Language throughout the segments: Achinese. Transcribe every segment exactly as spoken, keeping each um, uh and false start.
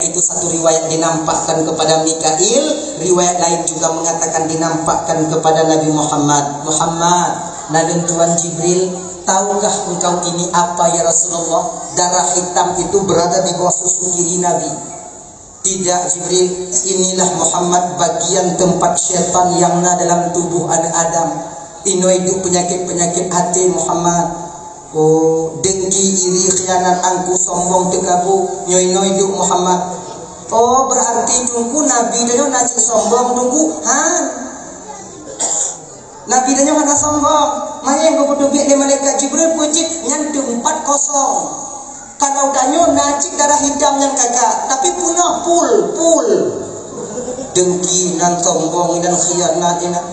Itu satu riwayat dinampakkan kepada Mikail, riwayat lain juga mengatakan dinampakkan kepada Nabi Muhammad. "Muhammad, na lôn tuan Jibril, tahukah engkau ini apa ya Rasulullah?" Darah hitam itu berada di bawah susu kiri Nabi. "Tidak, Jibril, inilah Muhammad bagian tempat syaitan yang na dalam tubuh aneuk Adam. Inoe duek peunyakét-peunyakét até Muhammad. Oh, dengki, iri, khianat, angkuh, sombong, teukabu, nyoe inoe duek Muhammad." "Oh, berarti Teungku Nabi tanyoe na cit sombong, Teungku?" "Han. Nabi tanyoe hana sombong. Manyang geupeuteubiet lé malaikat Jibril peue cit nyan teumpat kosong. Kalau tanyoe na cit darah hitam nyang ka-ka, tapi peunoh pul, pul. Dengki nan sombong nan khianat inan."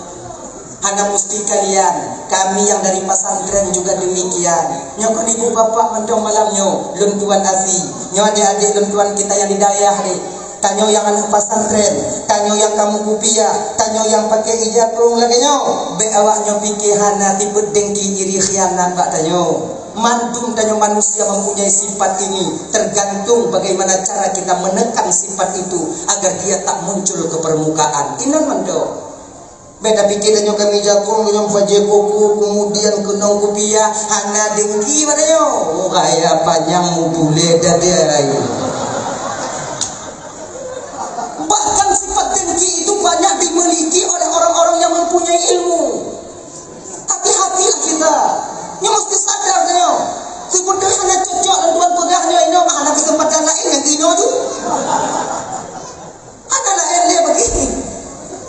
Hana musti kalian, kami yang dari pesantren juga demikian. Nyoe kon ibu bapak mantong malam nyoe, lôn tuan asi. Nyoe adik-adik lôn tuan kita yang di dayah deh. Tanyoe nyang aneuk pesantren, tanyoe nyang kamoe kupiah, tanyoe nyang pakai ija krong lagèe nyoe. Bèk awak nyoe pike hana tipeue dengki iri khianat bak tanyoe. Mandum tanyoe manusia mempunyai sifat ini, tergantung bagaimana cara kita menekan sifat itu agar dia tak muncul ke permukaan. Inan mantong. Beda pikir tanyoe kami jakong, tanyoe pajé koko, kemudian keunong kupiah, hana dengki bak tanyoe. Muka ya panyang mubulé dadai. Bahkan sifat dengki itu banyak dimiliki oleh orang-orang yang mempunyai ilmu. Hati-hatilah kita. Nyoe mesti sadar tanyoe. Sibeutoi hana cocok lôn tuan peugah nyoe inoe, hana kesempatan lain ngon inoe tu. Hana laén lé bagi.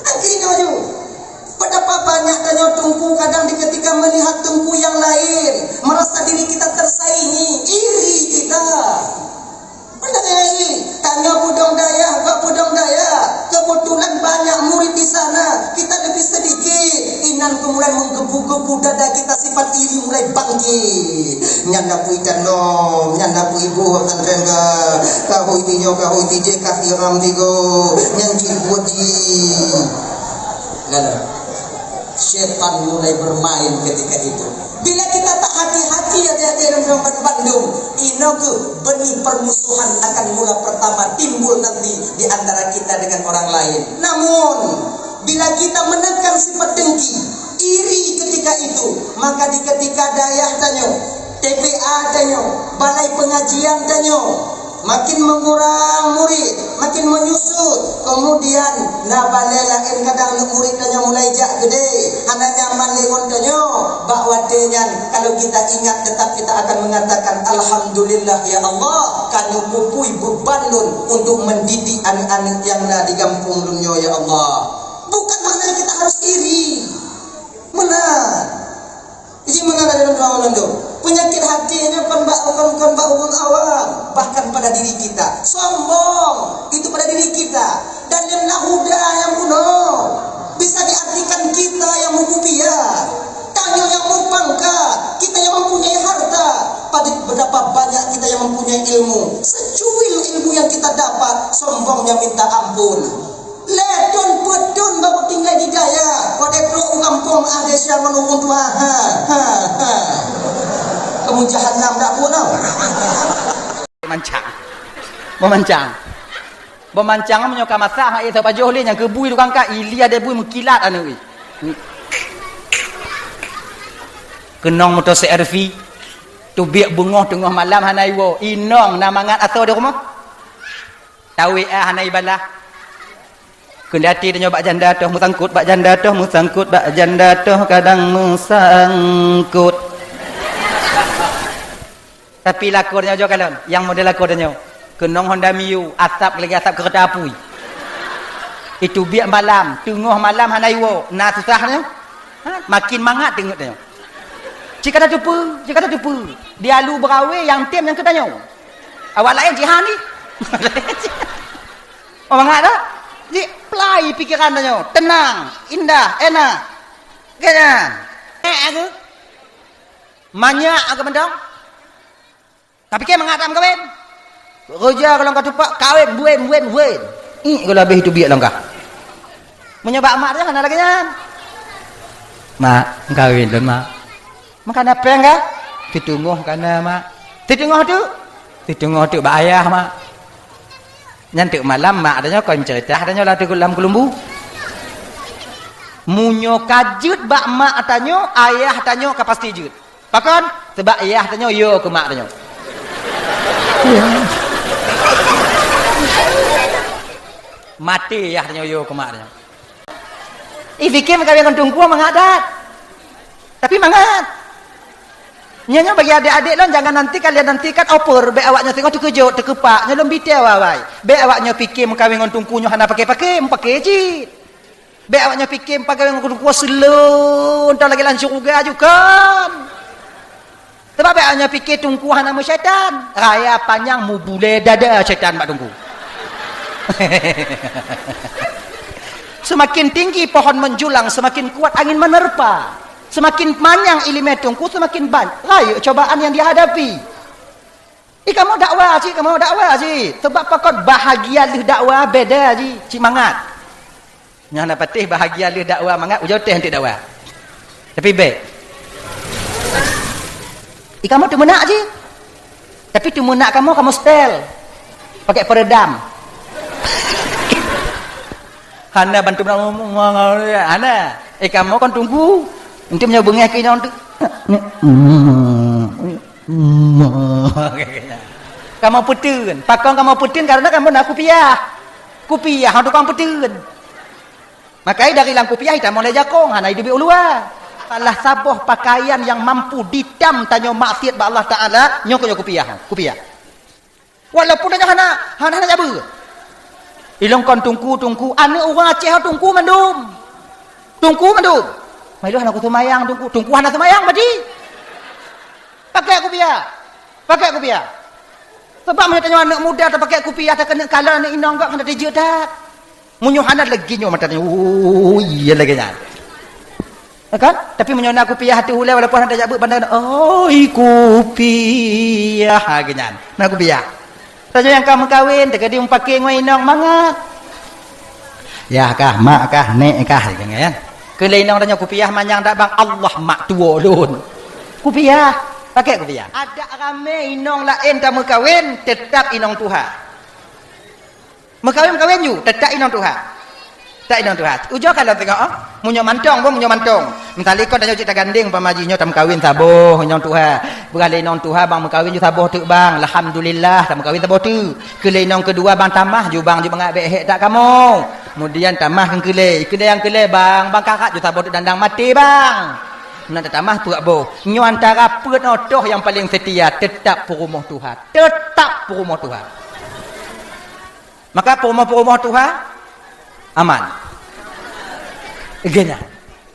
Akhirnya maju. Betapa banyak tanyoe teungku kadang di ketika melihat teungku yang lain, merasa diri kita tersaingi, iri kita. Padahal tanyoe peudong dayah, bak peudong dayah. Kebetulan banyak murid di sana, kita lebih sedikit. Inan kemudian menggebu-gebu dada kita, sifat iri mulai bangkit. Nyan na pui tanom, nyan na pui boh pesantren ka. Ka hôi tinyoe, ka hôi tijéh, ka hiram tigo. Nyan cit buet jih. Kan? Setan mulai bermain ketika itu. Bila kita tak hati-hati, adik-adik dan teman bandum, inoe keuh benih permusuhan akan mula pertama timbul nanti di antara kita dengan orang lain. Namun, bila kita menekan sifat dengki, iri ketika itu, maka di ketika dayah tanyoe, T P A tanyoe, balai pengajian tanyoe, makin mengurang murid, makin menyusut. Kemudian, na balai laén kadang aneuk murid tanyoe mulai jak keudéh, hana nyaman lé ngon tanyoe. Bak watèe nyan, kalau kita ingat, tetap kita akan mengatakan, "Alhamdulillah, ya Allah, ka neupupui beban lôn untuk mendidik aneuk-aneuk nyang na di gampông lôn nyoe, ya Allah." Bukan maknanya kita harus iri. Meunan. Jadi, meunan lagèe lôn kawal lôn tu. Penyakit hati nyoe kon bak, kon, kon bak ureueng awam, bahkan pada diri kita. Sombong, itu pada diri kita. Dan lam nahuda nyang bunoe bisa diartikan kita nyang meukupiah, tanyoe nyang meupangkat, kita nyang mempunyai harta. Pada betapa banyak kita yang mempunyai ilmu, secuil ilmu yang kita dapat, sombongnya minta ampun. Lhèe thôn peuet thôn baru tinggai di dayah. Watèe trok u gampông, ah, desya ngon ureueng tuha. Ha, ha, ha. Kamu jahanam dak pun tau. Mancang. Beumancang. Beumancang meunyoe ka masak, ha, eh, sapajoh lé nyang keubui tukang ka, ilia debui meukilat aneuk, eh. Keunong moto C R V, teubiet beungoh teungoh malam hana iwoe. Inong na mangat asoe di rumoh. Tawé ah hana ibalah. Keudati tanyoe bak janda toh meusangkot, bak janda toh meusangkot, bak janda toh kadang meusangkot. Tapi lakoe tanyoe jo kalon, nyang model lakoe tanyoe. Keunong Honda Mio, asap lagèe asap keureuta apui. Itu biek malam, teungoh malam hana iwoe, na susah tanyoe. Ha? Makin mangat teungeut tanyoe. Cit ka tateupeue, cit ka tateupeue. Di alu beurawe nyang tem nyang keu tanyoe. Awak laén jihan jih. Oh, mangat dak? Jih plai pikeran tanyoe, tenang, indah, enak. Kan? Eh, aku. Manyak aku mantong. Tapi kèe mangat that meukawen. Roja kalau ka tupak, kawen, wen, wen, wen. Ih, kalau habéh itu biek langkah. Meunyoe bak mak dia hana lagèe nyan. Mak, meukawen lôn, Mak. Meukawen péng kah? Siteungoh kana, Mak. Siteungoh tu? Siteungoh tu bak ayah, Mak. Nyan teuk malam mak tanyoe kon meuceurita tanyoe lam teuk lam keulumbu. Meunyoe ka jeuet bak mak tanyoe, ayah tanyoe ka pasti jeuet. Pakon? Sabab ayah tanyoe yo keu mak tanyoe. Maté ayah tanyoe yo keu mak tanyoe. Ih, pike meukawen ngon teungku mangat that. Tapi mangat. Nyoe, nyoe bagi adék-adék lôn, jangan nanti kalian nantikan over, bék awak nyoe singoh teukeujot, teukeupak, nyoe lôn bite awai-awai. Bék awak nyoe pike meukawen ngon teungku nyoe hana paké-paké, meupaké cit. Bék awak nyoe pike meukawen ngon teungku seuleueng, entah lagée lam syeuruga aju kon. Sabab bék awak nyoe pike teungku hana meusyaitan. Raya panyang mubulée dada syaitan bak teungku. Seumaken tinggi pohon menjulang, seumaken kuat angin menerpa. Seumaken manyang iéleumé teungku, seumaken ban-, rayeuk cobaan nyang jihadapi. Ih, kamoe dakwa cit, kamoe dakwa cit. Sabab pakon bahagia lheueh dakwa beda cit, cit mangat. Nyang na patéh bahagia lheueh dakwa mangat, ujoe teh eunteuk dakwa. Tapi bék. Ih, kamoe teumeunak cit. Tapi teumeunak kamoe, kamoe setel. Pakai peredam. Hana bantu, hana. Eh, kamoe kon teungku. Eunteuk meunyoe beungéh keu inong tu. Kamoe peuteun. Pakon kamoe peuteun? Karena kamoe na kupiah. Kupiah tukang peuteun. Makai dari lam kupiah itam oleh jakong, hana iduek u luwa. Salah saboh pakaian nyang mampu ditam tanyoe maksiat bak Allah Taala, nyoe keuh nyoe kupiah, kupiah. Walaupun tanyoe hana, hana, hana jabeue. Ilong kon teungku, teungku, aneuk ureueng Aceh teungku mandum. Teungku mandum. Mai lôn hana kuseumayang teungku, teungku hana seumayang berarti. Pakai kupiah. Pakai kupiah. Sebab meunyoe tanyoe aneuk muda tapakai kupiah, takeuneuk kalon aneuk inong gak hana teujeuet that. Meunyoe hana lagi nyoe mata tanyoe, oh, iya lagée nyan. Ya kan? Tapi meunyoe na kupiah ateueh ulée walaupun hana tajak beuet pandang, "Oi, kupiah," ha, geuh nyan. Na kupiah. Tanyoe nyang ka meukawen, teuka di meupaké ngon inong mangat. Yah kah, mak kah, nek kah, gitu kan. Keu lé inong tanyoe kupiah manyang dak bang, Allah mak tuwo lôn. Kupiah, pakai kupiah. Adak ramé inong laén tameukawen, tetap inong tuha. Meukawen-kawen ju, tetap inong tuha. Tetap inong tuha. Ujoe kalon tengok, oh. Meunyoe mantong, boh, meunyoe mantong. Misalnya kon tanyoe cit tagandeng, umpama jih nyoe tameukawen saboh inong tuha. Beurah lé inong tuha, bang meukawen ju saboh teuk bang. Alhamdulillah, tameukawen saboh teuk. Keu lé inong keudua bang tamah ju bang ju mangat bék hék that kamoe. Kemudian tamah keu keulé. Keulé nyang keulé bang, bang karat ju saboh teuk dandang maté bang. Meunan tatamah peuet boh. Nyoe antara peuet nyoe toh nyang paleng seutia, tetap peurumoh tuha. Tetap peurumoh tuha. Maka peurumoh-peurumoh tuha aman. Geuh nyan.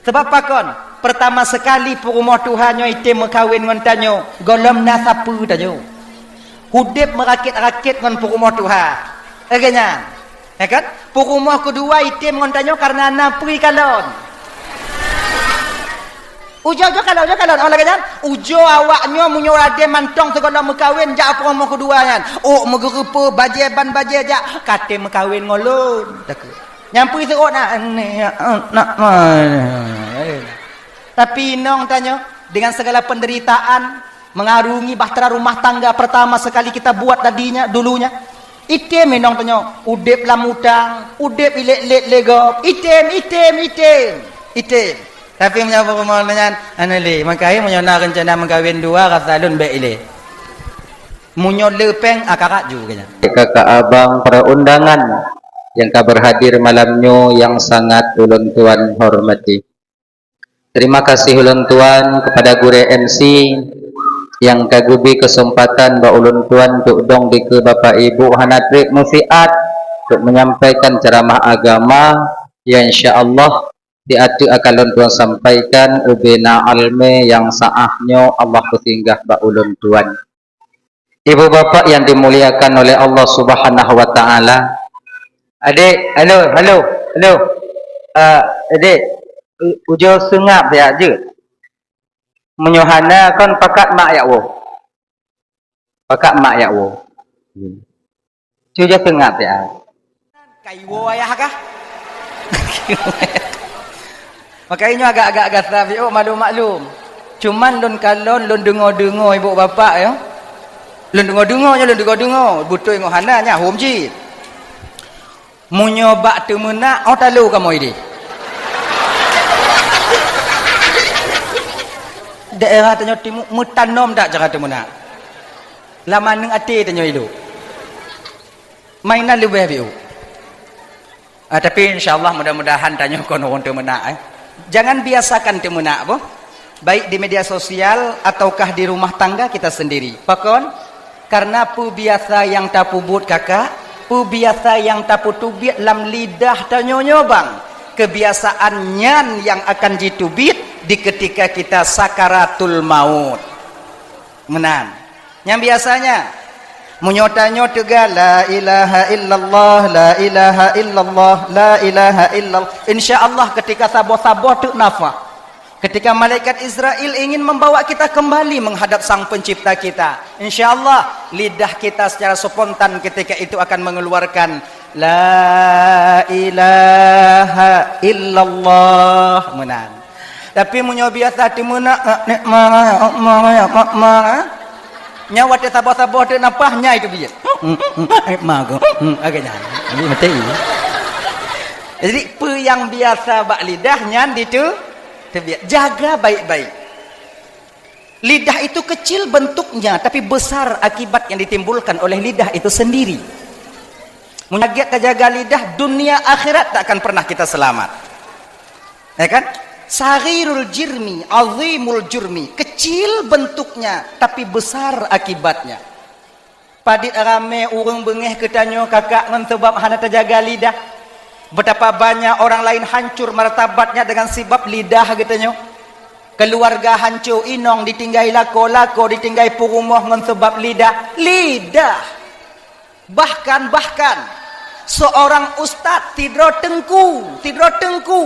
Sebab pakon? Pertama sekali peurumoh tuha nyoe item meukawen ngon tanyoe, gohlom na sapeue tanyoe. Udeb meurakét-rakét ngon peurumoh tuha. Geuh nyan. Ya kan? Peurumoh keudua item ngon tanyoe karena na peue kalon. Ujoe-ujoe kalon, ujoe kalon, oh lagée nyan. Ujoe awak nyoe meunyoe ladée mantong sigohlom meukawen jak peurumoh keudua nyan. Ôk meugeureupeue, bajée ban bajée jak, ka tem meukawen ngon lôn. Takue. Nyang peue seuôt na, nak, nak, tapi inong tanyoe dengan segala penderitaan, mengarungi bahtera rumah tangga pertama sekali kita buat tadinya, dulunya. Item inong tanyoe, udeb lam utang, udeb ilét-lét lé gob, item, item, item, item. Tapi meunyoe peurumoh nyan, hana lé, maka meunyoe na reuncana meukawen dua, rasa lôn bék ilé. Meunyoe le péng, akarat ju keu nyan. Kakak abang para undangan yang ka berhadir malam nyoe yang sangat ulôn tuan hormati. Terima kasih ulôn tuan kepada gurée M C yang ka geubri kesempatan bak ulôn tuan untuk dong dikeue Bapak Ibu hana treb meusiat untuk menyampaikan ceramah agama yang insya Allah di ateueh akan lôn tuan sampaikan ubena alme yang saah nyoe Allah peusinggah bak ulôn tuan. Ibu bapak yang dimuliakan oleh Allah Subhanahu wa Taala. Adik, halo, halo, halo. Ah, adik, u-, ujoe seungab ya jeuet. Meunyoe hana kon pakat mak yak woe. Pakat mak yak woe. Cuba seungab ya. Kaiwo ayah kah? Makajih nyoe agak-agak gasa piôh maklum-maklum. Cuman lôn kalon, lôn deungo-deungo ibu bapak nyoe. Lôn deungo-deungo nyoe, lôn deungo-deungo. Beutôi ngon hana nyan hom cit. Meunyoe bak teumeunak, oh, talo kamoe ideh. Daerah tanyoe timu meutanom that cara teumeunak. Lam aneuk até tanyoe ilok. Mainan leubeh biôh. Ah, tapi insya Allah mudah-mudahan tanyoe kon ureuëng teumeunak, eh. Jangan biasakan teumeunak, boh. Baik di media sosial ataukah di rumah tangga kita sendiri. Pakon? Karena peubiasa nyang tapeubuet kakak, peubiasa nyang tapeutubiet lam lidah tanyoe nyoe bang. Kebiasaan nyan nyang akan jitubiet di ketika kita sakaratul maut. Meunan. Nyang biasanya, meunyoe tanyoe teuga, "La ilaha illallah, la ilaha illallah, la ilaha illallah." Insya Allah ketika saboh-saboh teuk nafah, ketika malaikat Israel ingin membawa kita kembali menghadap Sang Pencipta kita, insya Allah lidah kita secara spontan ketika itu akan mengeluarkan, "La ilaha illallah." Meunan. Tapi meunyoe biasa teumeunak, nek mara, nek mara, nek mara. Nyan watée saboh-saboh teuk nafah, nyan itu biet. Nek mara, agak nyan. Jadi mati. Jadi peue nyang biasa bak lidah nyan ditu teubiet. Jaga baik-baik. Lidah itu kecil bentuknya, tapi besar akibat yang ditimbulkan oleh lidah itu sendiri. Meunyoe giat tajaga lidah, dunia akhirat tak akan pernah kita selamat. Ya kan? Saghirul jirmi, azimul jurmi. Kecil bentuknya, tapi besar akibatnya. Padit ramé ureuëng beungéh keu tanyoe kakak ngon sabab hana tajaga lidah. Betapa banyak orang lain hancur martabatnya dengan sebab lidah geutanyoe. Keluarga hancur, inong ditinggai lakoe, lakoe ditinggai peurumoh ngon sabab lidah. Lidah. Bahkan, bahkan, seorang ustaz sidroe teungku, sidroe teungku,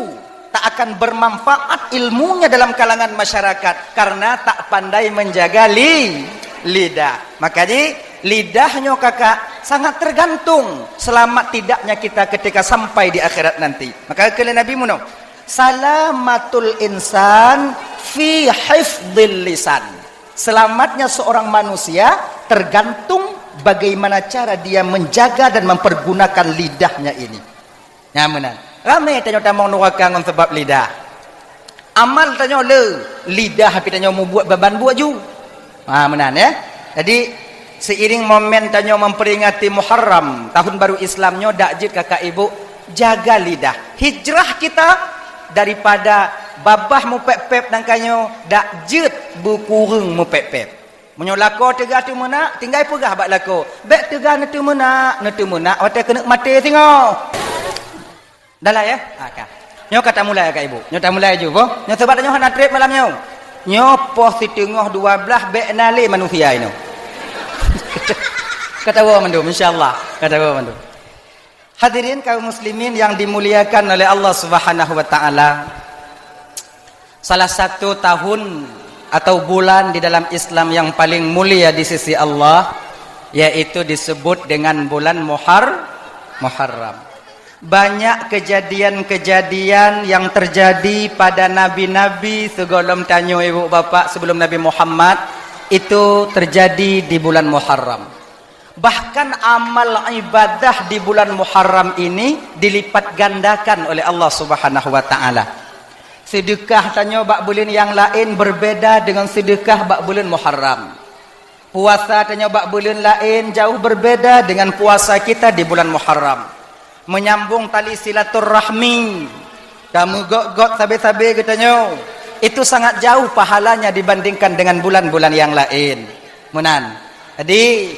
tak akan bermanfaat ilmunya dalam kalangan masyarakat karena tak pandai menjaga li-, lidah. Maka ji, lidah nyoe kakak sangat tergantung selamat tidaknya kita ketika sampai di akhirat nanti. Maka kata Nabi meunoe, "Salamatul insan fi hifdhil lisan." Selamatnya seorang manusia tergantung bagaimana cara dia menjaga dan mempergunakan lidahnya ini. Nyan meunan. Ramé tanyoe tamong nuraka ngon sabab lidah. Amal tanyoe le, lidah pih tanyoe mubuet baban buet ju. Ha, meunan, ya. Jadi, seiring momen tanyoe memperingati Muharram, tahun baru Islam nyoe, dak jeuet kakak ibu, jaga lidah. Hijrah kita daripada babah mupép-pép nangka nyoe, dak jeuet beukureueng mupép-pép. Meunyoe lakoe teuga teumeunak, tinggai peugah bak lakoe, "Bék teuga neuteumeunak, neuteumeunak watée keuneuk maté singoh." Dah lah, ya? Ha, ka. Nyoe ka tamulai, Kak Ibu. Nyoe tamulai ju, boh. Nyoe sabab nyoe hana trép malam nyoe. Nyoe poh siteungoh dua blaih bék na lé manusia inoe. Ka tawoe mandum, insya Allah. Ka tawoe mandum. Hadirin kaum muslimin yang dimuliakan oleh Allah Subhanahu wa taala. Salah satu tahun atau bulan di dalam Islam yang paling mulia di sisi Allah, yaitu disebut dengan bulan Muhar-, Muharram. Banyak kejadian-kejadian yang terjadi pada nabi-nabi sigohlom tanyoe ibu bapak sebelum Nabi Muhammad itu terjadi di bulan Muharram. Bahkan amal ibadah di bulan Muharram ini dilipat gandakan oleh Allah Subhanahu wa taala. Sedekah tanyoe bak buleuen nyang laén berbeda dengan sedekah bak buleuen Muharram. Puasa tanyoe bak buleuen laén jauh berbeda dengan puasa kita di bulan Muharram. Menyambung tali silaturahmi, tameugöt-göt sabe-sabe geutanyoe, itu sangat jauh pahalanya dibandingkan dengan bulan-bulan nyang laén. Meunan. Jadi,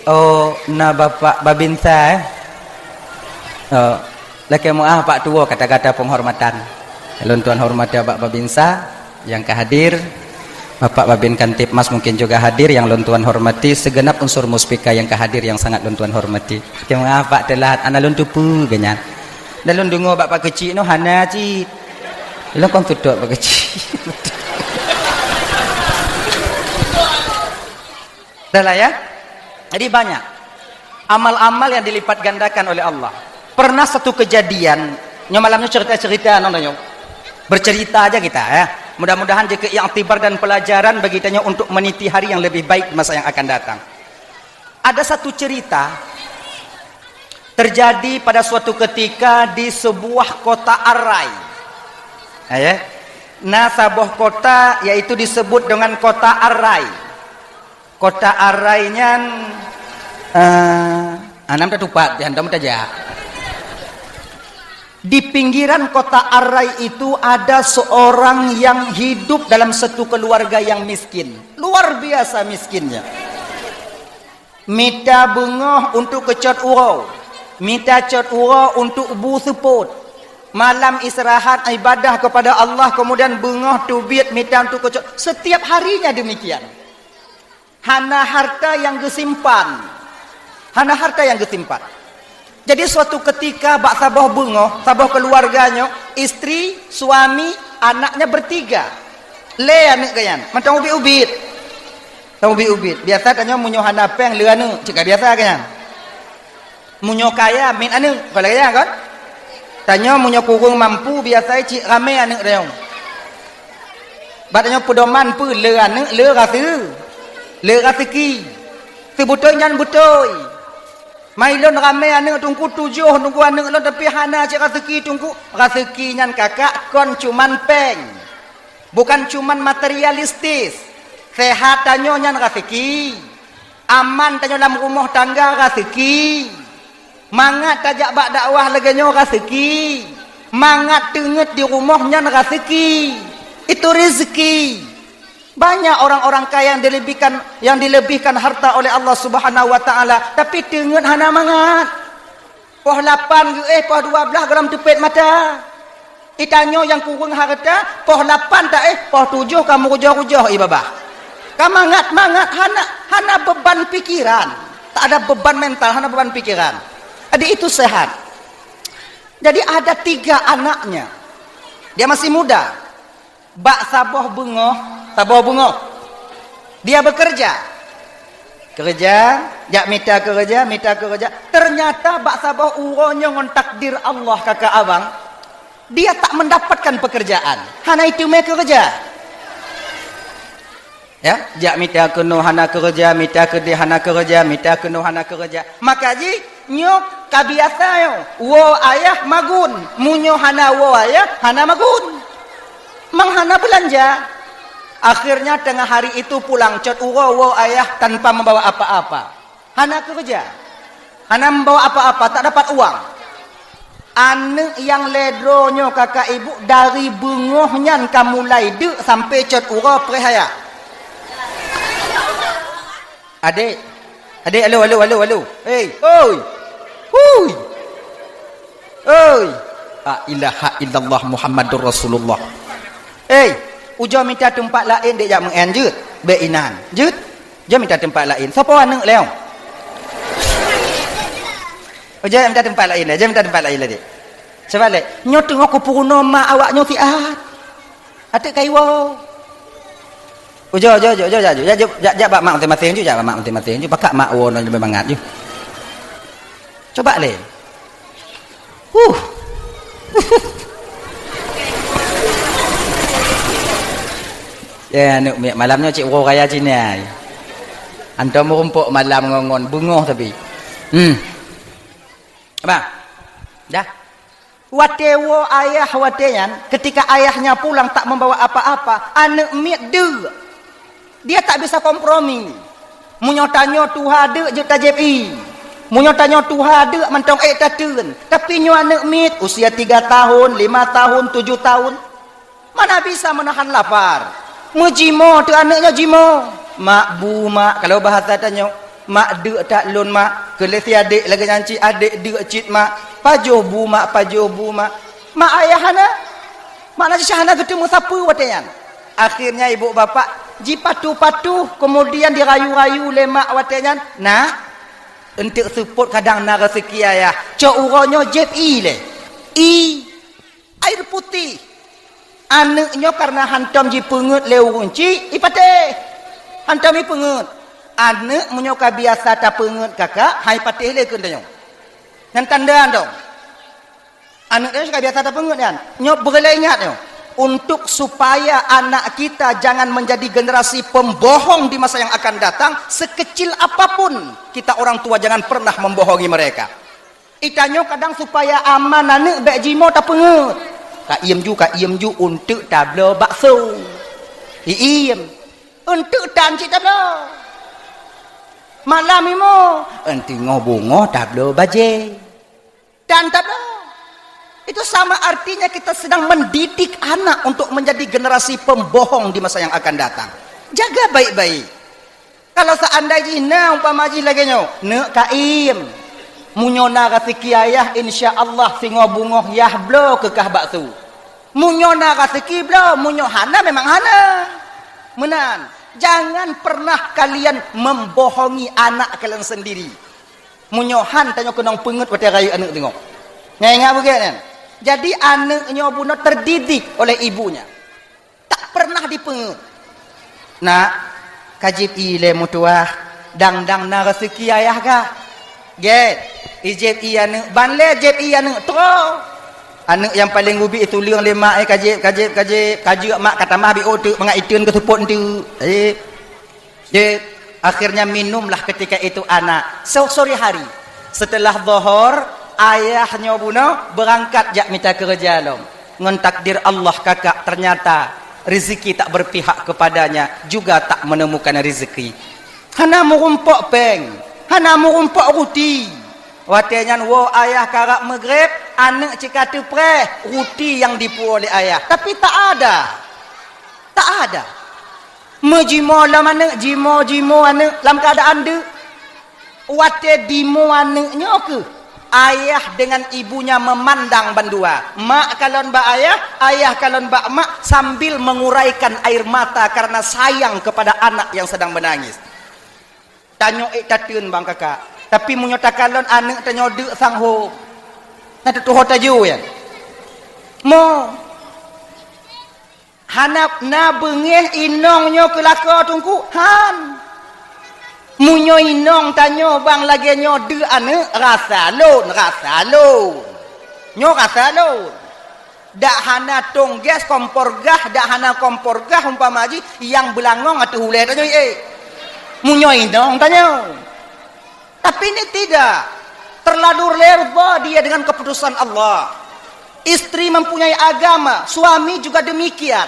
oh, na Bapak Babinsa, eh? Oh, lakée meuáh Pak Tuwo kata-kata penghormatan. Lôn tuan hormati Bapak Babinsa nyang ka hadir. Bapak Babin Kamtibmas mungkin juga hadir yang lôn tuan hormati. Segenap unsur muspika yang ka hadir yang sangat lôn tuan hormati. Lakée meuáh Pak teulat, hana lôn teupeue geuh nyan. Dan lôn deungoe bak Pak Keuchik nyoe hana cit. Lôn kon tutok Pak Keuchik. Dah lah, ya. Jadi banyak amal-amal yang dilipat gandakan oleh Allah. Pernah satu kejadian, nyoe malam nyoe cerita-cerita nyoe. Bercerita aja kita, ya. Mudah-mudahan jeuet iktibar dan pelajaran bagi tanyoe untuk meniti hari yang lebih baik di masa yang akan datang. Ada satu cerita, Terjadi pada suatu ketika di sebuah kota Arai. Ya, ya. Na saboh kota, yaitu disebut dengan kota Arai. Kota Arai nyan, eh, anam tatupat, di hantom tajak. Di pinggiran kota Arai itu ada seorang yang hidup dalam satu keluarga yang miskin. Luar biasa miskinnya. Mita beungoh untuk keucot uroe, mita cot uroe untuk bu seupôt. Malam istirahat ibadah kepada Allah, kemudian beungoh teubiet mita untuk keucot. Setiap harinya demikian. Hana harta yang geusimpan. Hana harta yang geusimpan. Jadi suatu ketika bak saboh beungoh, saboh keluarga nyoe, istri, suami, anaknya bertiga. Lé aneuk geuh nyan, mantong ubit-ubit. Mantong ubit-ubit. Biasa tanyoe meunyoe hana péng lé aneuk, cit ka biasa geuh nyan. Meunyoe kaya, miet aneuk, kon lagée nyan kon? Tanyoe meunyoe kureueng mampu, biasa cit ramé aneuk tanyoe. Bak tanyoe peudoman peue, lé aneuk, lé raseu-, lé raseuki. Seubeutôi nyan beutôi. Mai lôn ramé aneuk teungku tujoh, teungku aneuk lôn, tapi hana cit raseuki teungku. Raseuki nyan kakak kon cuman péng. Bukan cuman materialistis. Sehat tanyoe nyan raseuki. Aman tanyoe lam rumoh tangga raseuki. Mangat tajak bak dakwah lagée nyoe raseuki. Mangat teungeut di rumoh nyan raseuki. Itu rezeki. Banyak orang-orang kaya yang dilebihkan, yang dilebihkan harta oleh Allah Subhanahu wa Taala, tapi teungeut hana mangat. Poh lapan geuéh, poh dua blaih gohlom teupet mata. Itanyoe nyang kureueng hareuta, poh lapan taéh, poh tujoh ka meurujoh-rujoh ié babah. Ka mangat-mangat, hana, hana beban pikiran. Tak ada beban mental, hana beban pikiran. Jadi itu sehat. Jadi ada tiga anaknya. Dia masih muda. Bak saboh beungoh, saboh beungoh, dia bekerja. Keureuja, jak mita keureuja, mita keureuja. Ternyata bak saboh uroe nyoe ngon takdir Allah, kakak abang, dia tak mendapatkan pekerjaan. Hana iteumé keureuja. Ya, jak mita keunoe hana keureuja, mita keudeh hana keureuja, mita keunoe hana keureuja. Maka jih, nyoe ka biasa nyoe, woe ayah magun. Meunyoe hana woe ayah, hana magun. Mang hana beulanja. Akhirnya tengah hari itu pulang cot uroe woe ayah tanpa membawa apa-apa. Hana keureuja. Hana membawa apa-apa, tak dapat uang. Aneuk nyang lhée droe nyoe kakak ibu dari beungoh nyan ka mulai deuk sampai cot uroe preh ayah. Adek. Adek, alo, alo, alo, alo. Hei, oi. Hui. Oi. La ilaha illallah Muhammadur Rasulullah. Hei, ujoe mita teumpat laén dek jak meu'en jeuet. Bék inan. Jeuet. Jeuet mita teumpat laén. Soe po aneuk lé? Ujoe mita teumpat laén lé. Jeuet mita teumpat laén lé, dek. Sabab lé, nyoe teungoh kupeurunoe ma awak nyoe siat. Até kaiwoe. Ujoe, ujoe, ujoe, ujoe, ujoe, jak, jak, jak bak mak maséng-maséng ju, jak bak mak maséng-maséng ju. Pakak mak woe nyoe leubeh mangat ju. Coba lé. Huh. Ya, aneuk miet malam nyoe cit uroe raya Cina. Antom meurumpok malam ngon, ngon beungoh tapi. Hmm. Abang. Dah. Watée woe ayah watée nyan, ketika ayahnya pulang tak membawa apa-apa, aneuk miet deuk. Dia tak bisa kompromi. Meunyoe tanyoe tuha deuk jeuet tajép ié. Meunyoe tanyoe tuha deuk mantong ék tateun. Tapi nyoe aneuk miet usia tiga tahun, lima tahun, tujuh tahun. Mana bisa menahan lapar. Meujimoe teuh aneuk nyoe jimoe. Mak bu mak, kalau bahasa tanyoe, mak deuk that lôn mak. Keu lé si adek lagée nyan cit adek deuk cit mak. Pajoh bu mak, pajoh bu mak. Mak ayah hana. Mak na cit hana geuteumeung sapeue watée nyan. Akhirnya ibu bapak jipatuh-patuh, kemudian dirayu-rayu lé mak watée nyan, "Nak, eunteuk seupôt kadang na raseuki ayah. Cok uroe nyoe jép ié lé." Ié. Air putih. Aneuk nyoe kareuna hantom jipeungeut lé ureuëng chik, ipatéh. Hantom jipeungeut. Aneuk meunyoe ka biasa tapeungeut kakak, hai patéh lé keu tanyoe. Nyan tanda dong. Aneuk nyoe ka biasa tapeungeut nyan. Nyoe beureulee ingat nyoe. Untuk supaya anak kita jangan menjadi generasi pembohong di masa yang akan datang, sekecil apapun kita orang tua jangan pernah membohongi mereka. Tanyoe kadang supaya aman aneuëk bék jimoe tapeungeuet. Ka iem ju, ka iem ju, eunteuk tabloe bakso. Iem. Eunteuk tan cit tabloe. Malam imoe, eunteuk ngo bungoh tabloe bajée. Dan tabloe. Itu sama artinya kita sedang mendidik anak untuk menjadi generasi pembohong di masa yang akan datang. Jaga baik-baik. Kalau seandai jih na umpama jih lagée nyoe, neuk ka iem. Meunyoe na raseuki ayah, insya Allah singoh bungoh yah bloe keu kah bakso. Meunyoe na raseuki bloe, meunyoe hana memang hana. Meunan, jangan pernah kalian membohongi anak kalian sendiri. Meunyoe han tanyoe keunong peungeuet watée rayeuk aneuëk teungoh. Nyan ingat beugét nyan. Jadi aneuëk nyoe bunoe terdidik oleh ibunya. Tak pernah dipeungeuet. Nak, ka jieb ié lé meutuwah, dang-dang na raseuki ayah kah? Gét, ijieb ié aneuëk, ban lé jieb ié aneuëk, troh. Aneuëk nyang paleng geubi ituleueng lé mak, eh, ka jieb, ka jieb, ka jieb, ka jeuet mak ka tamah bi uteuk mangat iteun keu seupôt eunteuk. Jieb. Jeuet, akhirnya minumlah ketika itu anak. So-, sore hari, setelah Zohor, ayah nyoe bunoe beurangkat jak mita keureuja lom. Ngon takdir Allah kakak, ternyata rezeki tak berpihak kepadanya, juga tak menemukan rezeki. Hana meurumpok péng, hana meurumpok ruti. Watée nyan woe ayah karab meugreb, aneuëk cit ka teupreh ruti nyang dipuwoe lé ayah. Tapi tak ada. Tak ada. Meujimoe lom aneuëk, jimoe-jimoe aneuëk lam keuadaan deuk. Watée dimoe aneuëk nyoe keuh, ayah dengan ibunya memandang bandua. Mak kalon bak ayah, ayah kalon bak mak sambil menguraikan air mata karena sayang kepada anak yang sedang menangis. Tanyoe ék tateun bang kakak. Tapi meunyoe takalon aneuëk tanyoe deuk sang hom. Na teutuho tajô nyan. Mo. Hana na beungéh inong nyoe keu lakoe teungku? Han. Meunyoe inong tanyoe bang lagée nyoe deuk aneuëk, rasa lôn, rasa lôn. Nyoe rasa lôn. Dak hana tong gas, kompor gah, dak hana kompor gah umpama jih nyang beulangong ateueh ulée tanyoe, eh. Meunyoe inong tanyoe. Tapi ini tidak. Terlalu reba dia dengan keputusan Allah. Istri mempunyai agama, suami juga demikian.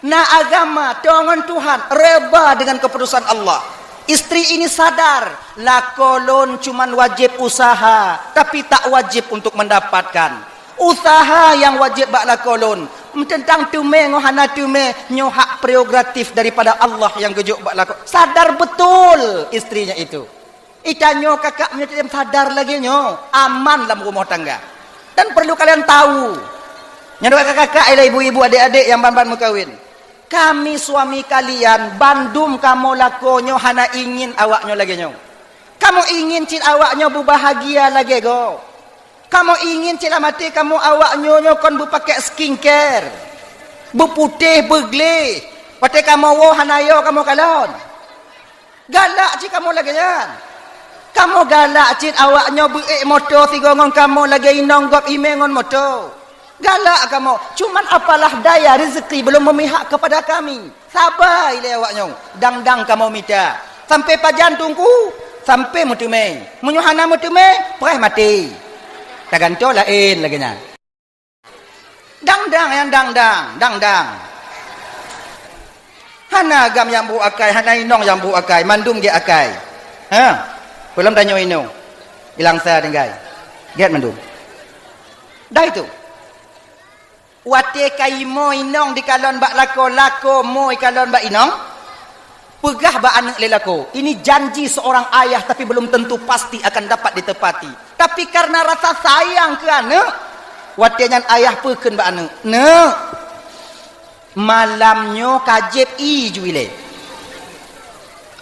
Na agama, teuh ngon Tuhan, reba dengan keputusan Allah. Istri ini sadar, lakoe lôn cuman wajéb usaha, tapi tak wajéb untuk mendapatkan. Usaha nyang wajéb bak lakoe lôn, teuntang teumé ngon hana teumé, nyoe hak prerogatif daripada Allah nyang geujok bak lakoe. Sadar betul istrinya itu. Itanyoe kakak meunyoe tem sadar lagée nyoe, aman lam rumoh tangga. Dan perlu kalian tahu, nyoe kakak-kakak, ialah ibu-ibu, adik-adik nyang ban-ban meukawen. Kami suami kalian, bandum kamoe lakoe nyoe hana ingin awak nyoe lagée nyoe. Kamoe ingin cit awak nyoe beubahagia lagée gob. Kamoe ingin cit lam até kamoe awak nyoe, nyoe kon beupakée skincare, beuputéh, beugleh. Watée kamoe woe hana yo kamoe kalon. Galak cit kamoe lagée nyan. Kamoe galak cit awak nyoe beuék moto sigoe ngon kamoe lagée inong gob imé ngon moto. Galak kamoe, cuman apalah daya rezeki belum memihak kepada kami. Saba ilée awak nyoe, dang-dang kamoe mita. Sampai pajan teungku? Sampai meuteumé. Meunyoe hana meuteumé, preh maté. Tagantoe laén lagée nyan. Dang-dang nyang dang-dang, dang-dang. Hana agam nyang brôk akai, hana inong nyang brôk akai, mandum gét akai. Ha? Peulom tanyoe inong. Ilangsa tinggai. Gét mandum. Dah itu. Watée ka imoe inong dikalon bak lakoe, lakoe moe ikalon bak inong, peugah bak aneuëk lé lakoe, ini janji seorang ayah tapi belum tentu pasti akan dapat ditepati. Tapi karena rasa sayang keu aneuëk, watée nyan ayah peukheun bak aneuëk, "Neuk, malam nyoe ka jieb ié ju ilée."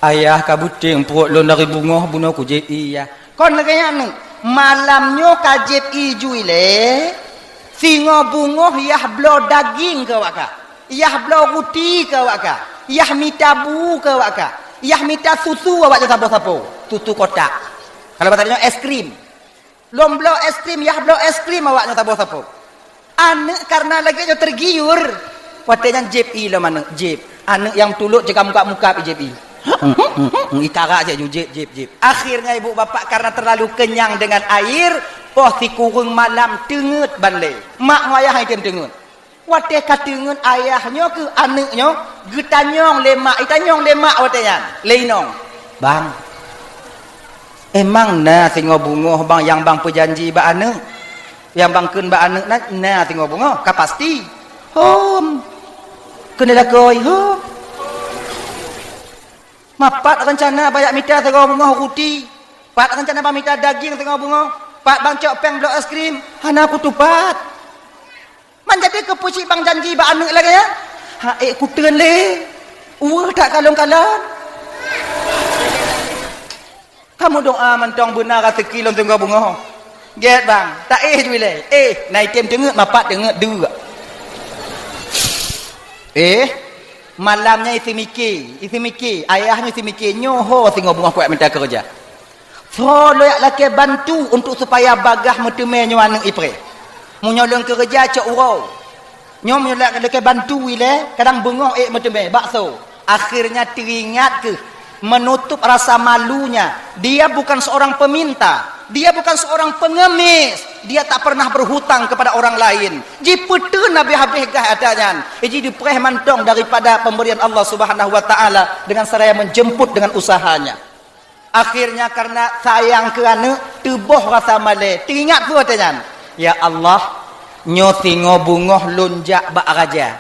"Ayah, ka beuténg pruet lôn dari bungoh bunoe kujieb ié, yah." "Kon lagée nyan, neuk, malam nyoe ka jieb ié ju ilée, singoh bungoh yah bloe daging keu awak kah, yah bloe ruti keu awak kah, yah mita bu keu awak kah, yah mita susu awak nyoe saboh sapo, susu kotak. Kalau bahasa tanyoe es krim. Lôn bloe es krim, yah bloe es krim awak nyoe saboh sapo." Aneuëk karena lagée nyoe tergiur. Watée nyan jieb ié lom aneuëk, jieb. Aneuëk nyang tulok cit ka mukab-mukab jieb ié. Ikara cit ju jieb, jieb, jieb. Akhirnya ibu bapak karena terlalu kenyang dengan air, Poh sikureueng malam teungeut ban lé. Mak ngon ayah item teungeut. Watée ka teungeut ayah nyoe keu aneuëk nyoe, geutanyong lé mak, itanyong lé mak watée nyan, lé inong. "Bang, emang na singoh beungoh bang nyang bang peujanji bak aneuëk? Nyang bang kheun bak aneuëk na, na singoh beungoh? Ka pasti?" "Hom." "Keuneuk lakôi?" "Hom." "Ma pat reuncana bang jak mita singoh beungoh ruti? Pat reuncana bang mita daging singoh beungoh? Pat bang cok péng bloe es krim?" "Hana kutupat." "Man jadi keupeue cit bang janji bak aneuëk lagée nyan?" "Ha ék kuteun lé, uweuh that kalon-kalon." "Kamu doa mantong beuna raseuki lôn singoh beungoh." "Gét bang, ta éh ju ilée." "Éh, na item teungeut, ma pat teungeut deuk." Éh, malam nyan isi miké, isi miké, ayah nyoe isi miké, nyoe ho singoh beungoh kuat mita keureuja. Soe lôn jak lakée bantu untuk supaya bagaih meuteumé nyoe aneuëk ipreh. Meunyoe lôn keureuja cok uroe. Nyoe meunyoe lôn lakée bantu ilée, kadang beungoh ék meuteumé bakso. Akhirnya teuingat keuh, menutup rasa malunya. Dia bukan seorang peminta, dia bukan seorang pengemis, dia tak pernah berhutang kepada orang lain. Jipeuteun habéh-habéh gah ata nyan, iji dipreh mantong daripada pemberian Allah Subhanahu wa Taala dengan seraya menjemput dengan usahanya. Akhirnya karena sayang keu aneuëk, teuboh rasa malée. Teuingat peue watée nyan? "Ya Allah, nyoe singoh beungoh lôn jak bak raja.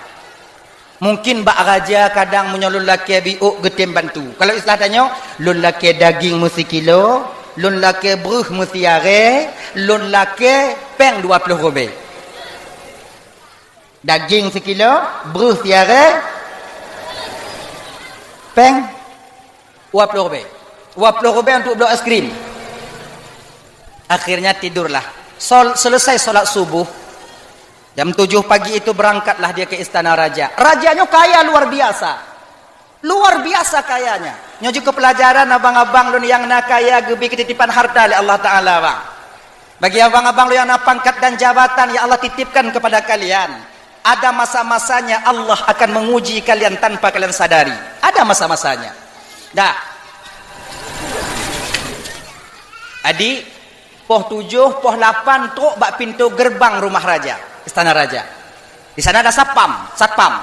Mungkin bak raja kadang meunyoe lôn lakée biôk geutem bantu." Kalau istilah tanyoe, "Lôn lakée daging meusikilo, lôn lakée breuh meusiarée, lôn lakée péng dua ploh rubée." Daging sikilo, breuh siarée, péng dua ploh rubée. Dua ploh rubée untuk bloe es krim. Akhirnya tidurlah. Sol-, selesai sholat subuh, jam tujuh pagi itu berangkatlah dia ke istana raja. Raja nyoe kaya luar biasa. Luar biasa kayanya. Nyoe jeuet keu pelajaran abang-abang lôn nyang na kaya geubi keutitipan harta lé Allah Taala, bang. Bagi abang-abang lôn nyang na pangkat dan jabatan yang Allah titipkan kepada kalian, ada masa-masanya Allah akan menguji kalian tanpa kalian sadari. Ada masa-masanya. Dah. Adik, poh tujoh, poh lapan trok bak pintoe gerbang rumah raja, istana raja. Di sana ada satpam, satpam.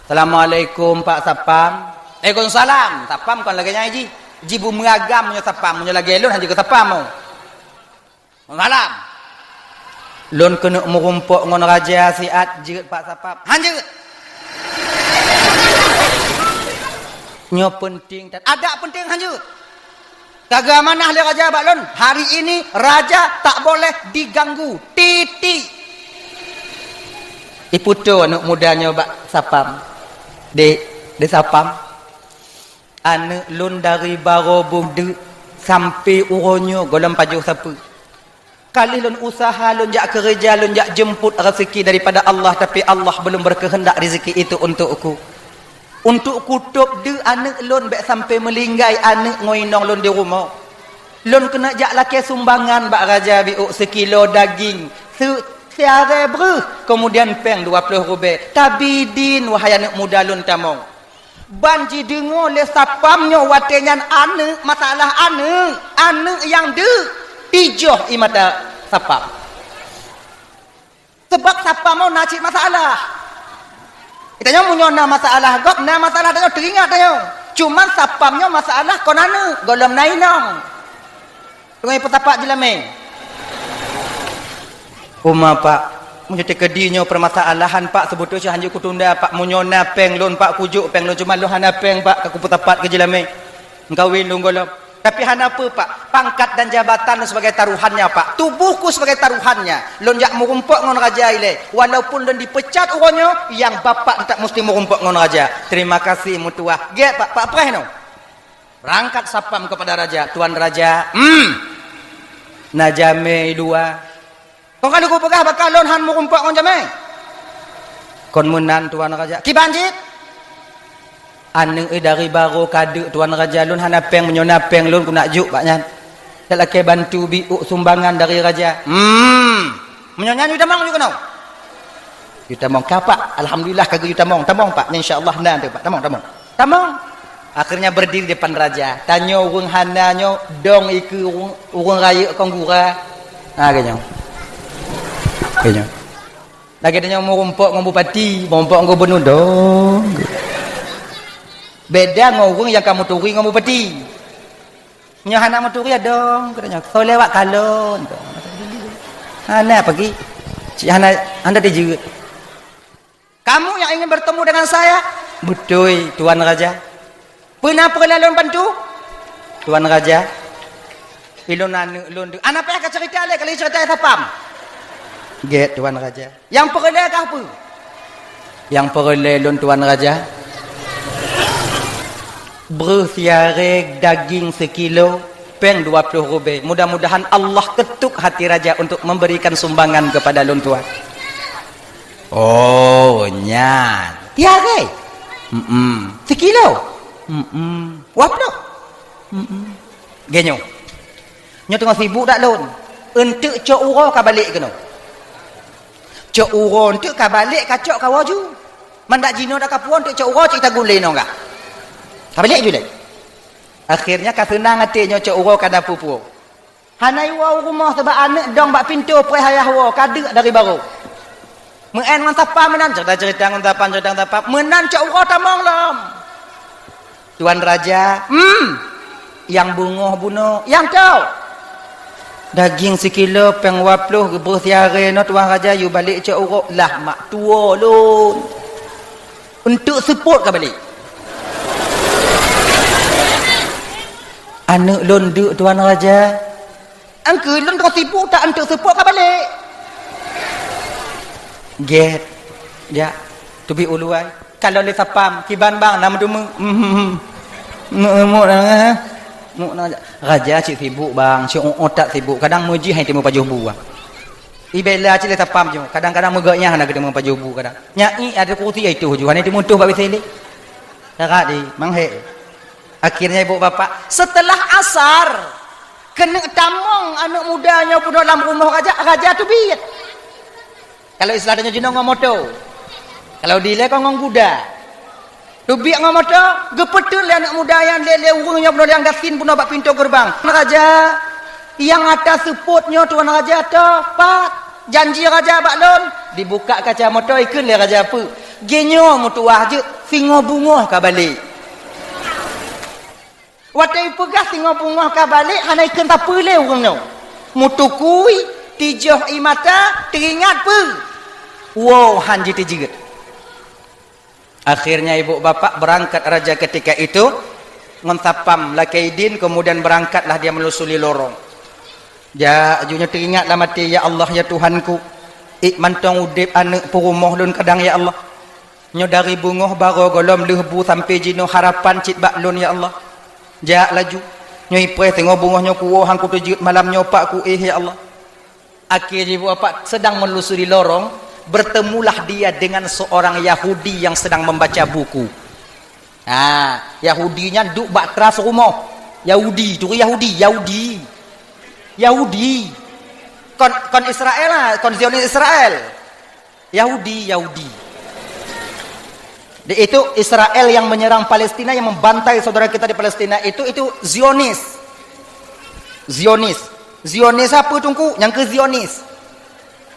"Assalamualaikum, Pak Satpam." "Waalaikumsalam." Satpam kon lagée nyan ji. Ji beumeuragam nyoe satpam, nyoe lagée lôn hana jeuet keu satpam. "Malam. Lôn keuneuk meurumpok ngon raja siat," jeuet Pak Satpam. "Han jeuet." "Nyoe peunteng that." "Adak peunteng, han jeuet." "Ka geuamanah lé raja bak lôn, hari ini raja tak boleh diganggu. Titik." Ipeutoe aneuëk muda nyoe bak satpam. "Dek, dek satpam, aneuëk lôn dari barô boh deuk sampoe uroe nyoe gohlom pajoh sapeue. Ka lheueh lôn useuha, lôn jak keureuja, lôn jak jeumpot raseuki daripada Allah, tapi Allah belum berkehendak rezeki itu untukku. Untuk kutôb deuk aneuëk lôn bék sampoe meulinggai aneuëk ngon inong lôn di rumoh. Lôn keuneuk jak lakée sumbangan bak raja biôk sikilo daging, se-, siarée breuh, kemudian péng dua ploh rubée. Tabidin, wahai aneuëk muda lôn, tamong." Ban jideungoe lé satpam nyoe watée nyan aneuëk, masalah aneuëk, aneuëk nyang deuk, tijoh ie mata satpam. Sabab satpam nyoe na cit masalah. Geutanyoe meunyoe na masalah gob, na masalah tanyoe teuingat tanyoe. Cuman satpam nyoe masalah kon aneuëk, gohlom na inong. Teungoh ipeusapat jeulamé. "Uma, Pak, meunyoe teukeudi nyoe peumasalahan, Pak, seubeutôi cit hanjeuet kutunda, Pak. Meunyoe na péng lôn, Pak, kujok péng lôn, cuma lôn hana péng, Pak, ka kupeusapat keu jeulamé. Meukawen lôn gohlom. Tapi hana peue, Pak. Pangkat dan jabatan lôn sebagai taruhannya, Pak. Tubuhku sebagai taruhannya. Lôn jak meurumpok ngon raja ilée. Walaupun lôn dipecat uroe nyoe, nyang bapak teutap musti meurumpok ngon raja. Terima kasih, meutuah." Gét, Pak, Pak preh nyoe. Berangkat satpam kepada raja, "Tuan raja, hmm, na jamé i luwa." "Kon ka lheueh kupeugah bak kah lôn han meurumpok ngon jamé?" "Kon meunan, tuan raja." "Kiban cit?" "Aneuëk dari barô ka deuk, tuan raja, lôn hana péng, meunyoe na péng lôn keuneuk jok bak nyan. Jak lakée bantu biôk sumbangan dari raja." "Hmm, meunyoe nyan yue tamong, yue keunoe." "Yue tamong ka, Pak. Alhamdulillah ka geuyue tamong. Tamong, Pak. Insya Allah na teuh, Pak. Tamong, tamong." Tamong. Akhirnya berdiri depan raja. Tanyoe ureuëng hana nyoe dong ikeue ureuëng, ureuëng rayeuk kon gura. Ha, lagèe nyoe. Lagèe nyoe. Lagèe tanyoe meurumpok ngon bupati, meurumpok ngon gubernur, dong. Beda ngon ureueng nyang ka meuturi ngon bupati. Nyoe hana meuturi, ya dong, kata nyoe. Soe lewat kalon, dong. Hana pagi. Cit hana, hana dijeuet. Kamu yang ingin bertemu dengan saya? Beutôi, Tuan Raja. Peue na peureulèe lôn bantu? Tuan Raja, ilôn aneuk lôn deuh. Hana payah ka cerita lé, kali cerita sapam. Gèt, Tuan Raja. Nyang peureulèe kah peue? Nyang peureulèe lôn, Tuan Raja, breuh siaré daging sikilo, péng dua ploh rubèe. Mudah-mudahan Allah ketuk hati raja untuk memberikan sumbangan kepada lôn, Tuan. Oh, nyan. Siaré? Mm-mm. Sikilo? Mm-mm. Dua ploh? Mm-mm. Lagèe nyoe. Nyoe teungoh sibuk dak lôn. Eunteuk cok uroe ka balek keunoe. Cok uroe eunteuk ka balek, ka cok ka woe ju. Man dak jinoe dak ka puwoe, eunteuk cok uroe cit tagun lé nyoe gah. Ka balek ju lé. Akhirnya ka seunang até nyoe cok uroe ka na peue-peue. Hana iwoe u rumoh sabab aneuk dong bak pintoe preh ayah woe, ka deuk dari barô. Meu'en ngon sapam meunan, cerita-cerita ngon sapam, cerita ngon sapam. Meunan cok uroe tamong lom. Tuan Raja, hmm, nyang beungoh bunoe, nyang toh. Daging sikilo péng dua ploh, geubeuh siaré nyoe, Tuan Raja, yue balek cok uroe, lah mak tuwoe lôn. Eunteuk seupôt ka balek. Aneuk lôn deuk, Tuan Raja. Angkeue lôn ka sibuk, tak eunteuk seupôt ka balek. Gèt. Ya, teubiet u luwa. Kalon lé sapam, kiban bang, na meuteumé. Mhm. Muk, muk, eh. Muk na. Raja cit sibuk bang, cit uot that sibuk. Kadang meujih hai teumé pajoh bu bang. Ibela cit lé sapam ju. Kadang-kadang meugok nyang hana geuteumé pajoh bu kadang. Nyai ada kursi ai tuh ju, hana teumé tuh bak W C lé. Syarat di, manghek. Akhirnya ibu bapak, setelah asar, keuneuk tamong aneuk muda nyoe bunoe lam rumoh raja, raja teubiet. Kalau istilah tanyoe jinoe ngon moto. Kalau dilèe kon ngon guda. Teubiet ngon moto, geupeuteun lé aneuk muda nyan lé, lé ureueng nyoe bunoe nyang gasien bunoe bak pintoe geureubang. Raja, nyang ata seupôt nyoe tuan raja toh, pat? Janji raja bak lôn, dibuka kaca moto ikheun lé raja peue? Geuh nyoe meutuwah jeuet, singoh beungoh ka balek. Watèe ipeugah singoh beungoh ka balek, hana ikheun sapeue lé ureueng nyoe. Meutukui, tijoh ie mata, teuingat peue? Woe han jiteujeut. Akhirnya ibu bapak berangkat raja ketika itu ngon sapam lakèe idin, kemudian berangkatlah dia melusuri lorong. Jak, ju nyoe teuingat lam até, "Ya Allah, ya Tuhanku, ék mantong udép aneuk peurumoh lôn kadang, ya Allah. Nyoe dari beungoh barô gohlom lheueh bu sampoe jinoe harapan cit bak lôn, ya Allah. Jak laju, nyoe ipreh teungoh beungoh nyoe kuwoe han kuteujeuet malam nyoe pak kuéh, ya Allah." Akhé jibuet apa? Sedang melusuri lorong, bertemulah dia dengan seorang Yahudi yang sedang membaca buku. Ha, Yahudi nyan duek bak teras rumoh. Yahudi, turi Yahudi, Yahudi. Yahudi. Kon, kon Israel lah, kon Zionis Israel. Yahudi, Yahudi. Di itu Israel yang menyerang Palestina, yang membantai saudara kita di Palestina itu, itu Zionis. Zionis. Zionis apa, Teungku? Nyang keu Zionis.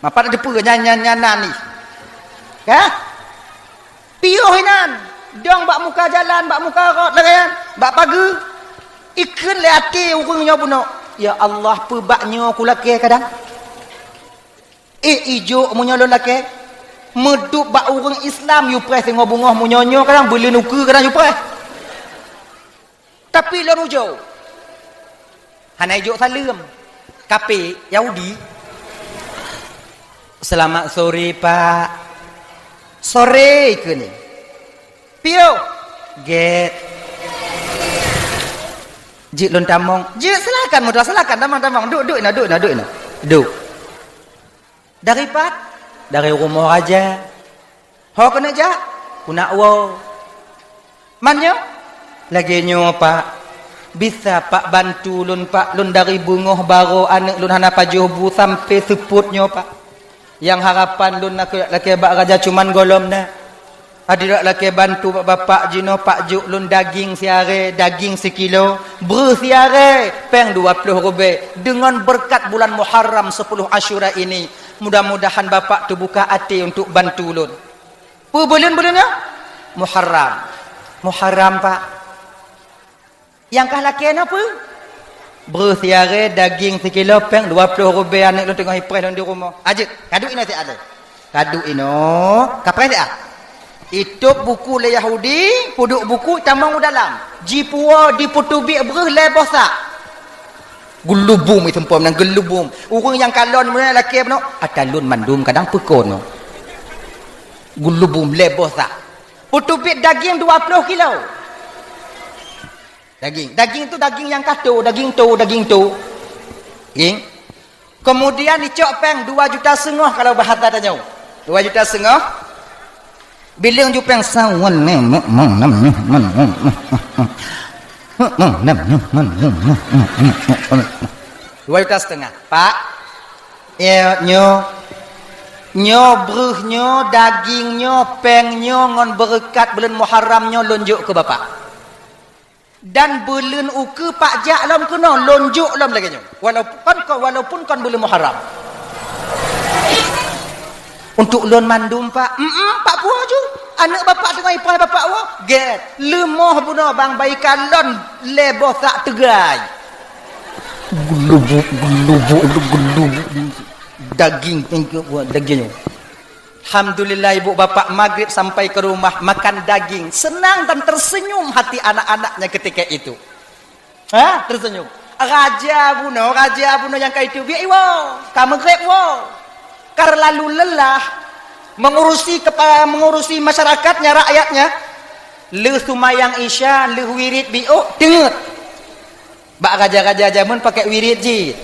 Mapat ada peue nyan, nyan, nyan, nyan ni. Ka? Piôh inan. Dong bak muka jalan, bak muka rot, lagèe nyan, bak pageue. Ikheun lé até ureueng nyoe bunoe, "Ya Allah, peue bak nyoe kulakèe kadang?" Eh, ijok meunyoe lôn lakèe, meudup bak ureueng Islam yue preh singoh beungoh, meunyoe nyoe kadang beuleuen ukeue kadang yue preh. Tapi lôn ujoe, hana ijok saleuem. Kafé, Yahudi. "Selamat sore, Pak." "Sore," kheun. "Piôh?" "Gèt." "Jeuet lôn tamong." "Jeuet, silakan, muda, silakan, tamong, tamong. Duek, duek inoe, duek inoe, duek inoe. Duek." "Dari pat?" "Dari rumoh raja." "Ho keuneuk jak?" "Keuneuk woe." "Man nyoe?" "Lagèe nyoe, Pak. Bisa Pak bantu lôn, Pak? Lôn dari beungoh barô aneuk lôn hana pajoh bu sampoe seupôt nyoe, Pak. Nyang harapan lôn lakèe, lakèe bak raja cuman gohlom na." Adak lakée bantu bak bapak jinoe, pak jok lôn daging siarée, daging sikilo, breuh siarée, péng dua ploh rubée. Deungon beureukat bulan Muharram sepuluh Asyura ini, mudah-mudahan bapak teubuka até untuk bantu lôn. Peue buleuen-buleuen nyoe? Muharram. Muharram, Pak. Nyang ka lakée na peue? Breuh siarée, daging sikilo, péng dua ploh rubée, aneuk lôn teungoh ipreh lôn di rumoh. Ajeuet, kaduek inoe siat lé. Kaduek inoe, kapreh siat. Itôb buku lé Yahudi, peuduek buku tamong u dalam. Jipuwoe, jipeuteubiet breuh lhée boh sak. Geulubum, iteumpom nan geulubum. Ureuëng nyang kalon meunyoe lakée bunoe, ata lôn mandum kadang peukon. Geulubum lhée boh sak. Peuteubiet daging dua ploh kilo. Daging. Daging tu daging nyang ka to, daging to, daging to. Daging. Kemudian icok péng dua juta seungoh kalau bahasa tanyoe. Dua juta seungoh. Bileueng ju péng sawan. Dua juta setengah. Pak, ya, nyoe, nyoe breuh nyoe, daging nyoe, péng nyoe ngon beureukat buleuen Muharram nyoe lôn jok keu bapak. Dan buleuen ukeue pak jak lom keunoe, lôn jok lom lagée nyoe. Walaupun kon, walaupun kon buleuen Muharram. Untuk lôn mandum, Pak. Mm-mm, Pak puwoe ju. Aneuk bapak teungoh ipreh bapak woe. Gét. Leumoh bunoe bang bayi kalon lhée boh sak teugai. Gelubuk, gelubuk, gelubuk. Daging, daging nyoe. Alhamdulillah, ibu bapak magrib sampai ke rumah makan daging. Senang dan tersenyum hati anak-anaknya ketika itu. Ha, tersenyum. Raja bunoe, raja bunoe nyang ka itu biek iwoe, ka magrib woe. Karena lalu lelah mengurusi kepa-, mengurusi masyarakatnya, rakyatnya. Lheueh sumayang Isya, lheueh wirid biôk, teungeut. Bak raja-raja jameun pakai wirid jih.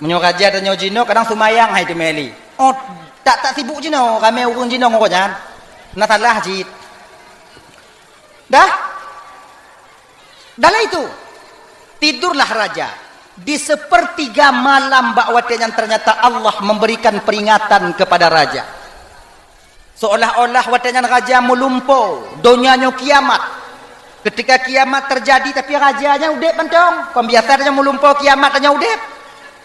Meunyoe raja tanyoe jinoe kadang sumayang hai teumeli. Oh, tak, tak sibuk jinoe, ramé ureuëng jinoe ngon nyan. Na salah jih. Dah? Dah lah itu. Tidurlah raja. Di sepertiga malam bak watée nyan ternyata Allah memberikan peringatan kepada raja. Seolah-olah watée nyan raja meulumpo, donya nyoe kiamat. Ketika kiamat terjadi, tapi raja nyan udeb mantong. Kon biasa tanyoe meulumpo kiamat tanyoe udeb.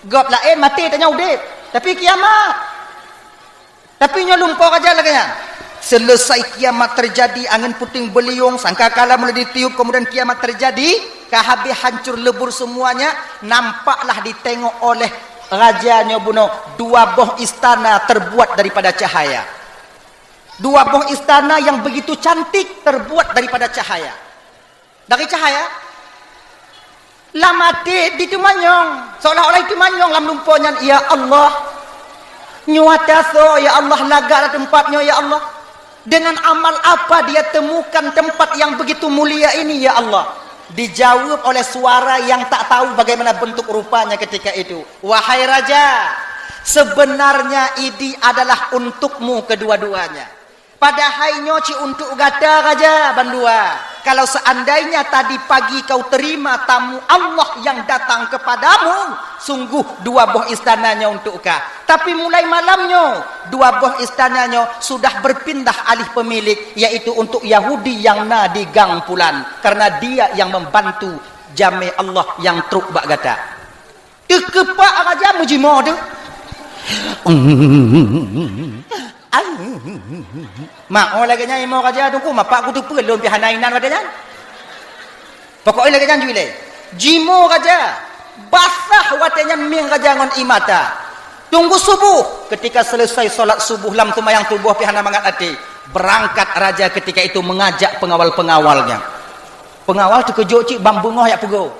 Gob laén maté tanyoe udeb. Tapi kiamat. Tapi nyoe lumpo raja lagée nyan. Selesai kiamat terjadi, angin puting beliung, sangkakala mulai ditiup, kemudian kiamat terjadi, ka habéh hancur lebur semuanya, nampaklah ditengok oleh raja nyoe bunoe dua boh istana terbuat daripada cahaya. Dua boh istana yang begitu cantik terbuat daripada cahaya. Dari cahaya. Lam até diteumanyong, seolah-olah diteumanyong lam lumpo nyan, "Ya Allah, nyoe ata soe, ya Allah, lagak lam teumpat nyoe, ya Allah? Dengan amal apa dia temukan tempat yang begitu mulia ini, ya Allah?" Dijawab oleh suara yang tak tahu bagaimana bentuk rupanya ketika itu, "Wahai raja, sebenarnya idi adalah untukmu kedua-duanya. Padahai nyoe cit untuk gata raja bandua. Kalau seandainya tadi pagi kau terima tamu Allah yang datang kepadamu, sungguh dua boh istana nyoe untuk kah. Tapi mulai malam nyoe, dua boh istana nyoe sudah berpindah alih pemilik, yaitu untuk Yahudi yang na di gang pulan, karena dia yang membantu jamé Allah yang trok bak gata." Teukeupak raja meujimoe teuh. Mao lagée nyan imoe raja teungku, mapak kuteupeue lôn pih hana inan watée nyan. Pokok lagée nyan ju ilée. Jimoe raja, basah watée nyan mieng raja ngon ie mata. Tunggu subuh, ketika selesai salat subuh lam seumayang subuh pih hana mangat até, berangkat raja ketika itu mengajak pengawal-pengawalnya. Pengawal teukeujot cit bang beungoh jak peugah.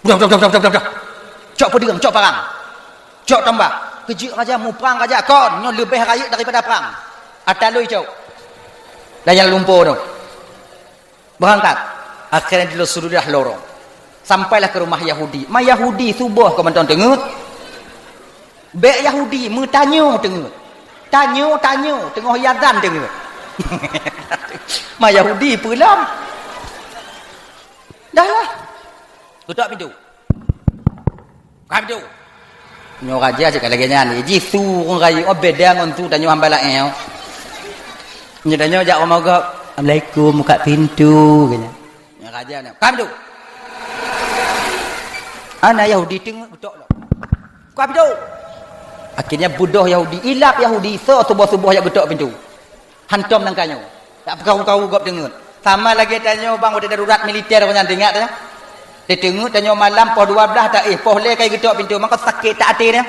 Udah, udah, udah, udah, udah, udah. Cok peudeueng, cok parang. Cok tombak. Keujeuet raja, muprang raja, kon nyoe leubeh rayeuk daripada prang. Ata lôn cok. Dayah lumpo tu. Berangkat. Akhirnya di sudah lorong. Sampailah ke rumah Yahudi. Ma Yahudi suboh keu mantong teungeut. Bek Yahudi meutanyoe teungeut. Tanyoe, tanyoe, teungoh iazan teungeut. Ma Yahudi peue lom. Dah lah. Tutup pintu. Buka pintu. Nyoe raja cit ka lagée nyan, jih su ureuëng rayeuk, oh, beda ngon su tanyoe hamba laén, oh. Nyoe tanyoe jak rumoh gob, "Assalamualaikum, buka pintu," kata. Nyoe raja nyoe, "Buka pintu!" Ana Yahudi teungeut geutok lom. "Buka pintu!" Akhirnya beudôh Yahudi, ilab Yahudi, soe suboh-suboh jak geutok pintu. Hantom nangka nyoe. Jak peukaru-karu gob teungeut. Sama lagèe tanyoe bang, watèe darurat militer nyan, ingat ya. Teungeut tanyoe malam poh dua blah taéh, poh lhèe kai geutok pintu, maka sakét that até nyan.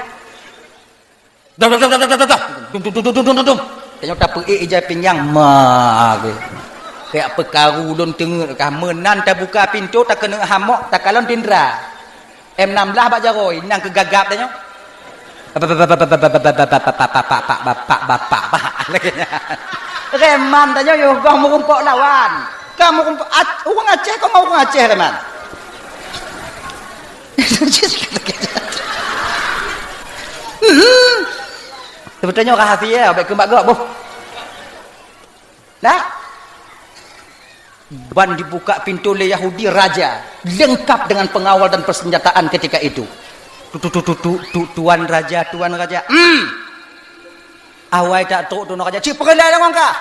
Dom, dom, dom. Dum, dum, dum. Tanyoe tapeuék ija pinggang, ma, ge. Kayak peukaru lôn teungeut kah, meunan tabuka pintu, takeuneuk hamok, takalon tindra. M enam belas bak jaroe, nang keu gagap tanyoe. Bapak, bapak, bapak, bapak, bapak, bapak, bapak, bapak, bapak, bapak, lagèe nyan. Reman tanyoe yoh goh meurumpok lawan. Ka meurumpok Ac-, ureueng Aceh, kok mau ureueng Aceh reman? Hmm. Sebetulnya rahasia, baik keumbak gok, boh. Nah, ban dibuka pintu lé Yahudi raja, lengkap dengan pengawal dan persenjataan ketika itu. Tu, tu, tu, tu, tu, tu, tuan raja, tuan raja. Hmm. Awai tak trok tuan raja. Cit peureulèe deungon kah?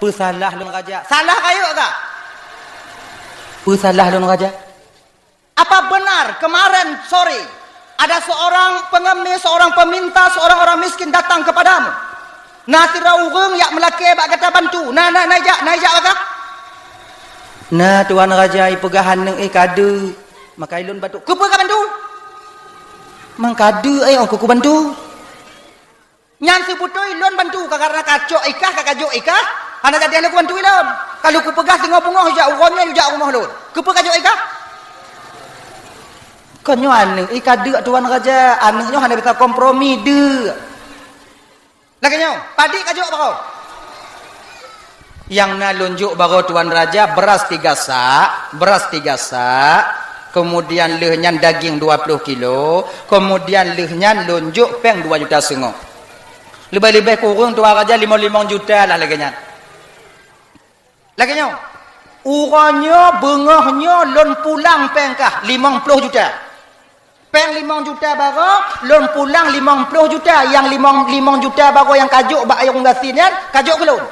Peusalah lôn raja. Salah kayuk kah? Peusalah lôn raja. Apa benar kemarin sore ada seorang pengemis, seorang peminta, seorang orang miskin datang kepadamu? Na sidroe ureueng jak meulakèe bak gata bantu. Na, na, na ijak, na ijak bak kah? Na, tuan raja, ipeugah aneuk, eh, kadeuk. Maka ilôn bantu. Keupeue kabantu? Mang kadeuk, eh, oh, keuku bantu. Nyan seubeutôi lôn bantu ka, karena kacok ikah, ka kajok ikah, hana jadi lôn bantu ilôn. Ka lôn kupeugah singoh beungoh jak uroe nyoe jak rumoh lôn. Keupeue kajok ikah? Kon nyoe aneuk, eh, kadeuk tuan raja, aneuk nyoe hana bisa kompromi deuk. Lagèe nyoe, padit kajok baroe. Nyang na lôn jok baroe tuan raja, beras tiga sak, beras tiga sak, kemudian lheueh nyan daging dua ploh kilo, kemudian lheueh nyan lôn jok péng dua juta seungoh. Leubeh-leubeh kureueng tuan raja limong-limong juta lah lagèe nyan. Lagèe nyoe, uroe nyoe beungoh nyoe lôn pulang péng kah limong ploh juta. Péng limong juta baroe, lôn pulang limong ploh juta, nyang limong, limong juta baroe nyang kajok bak ureueng gasien nyan, kajok keu lôn.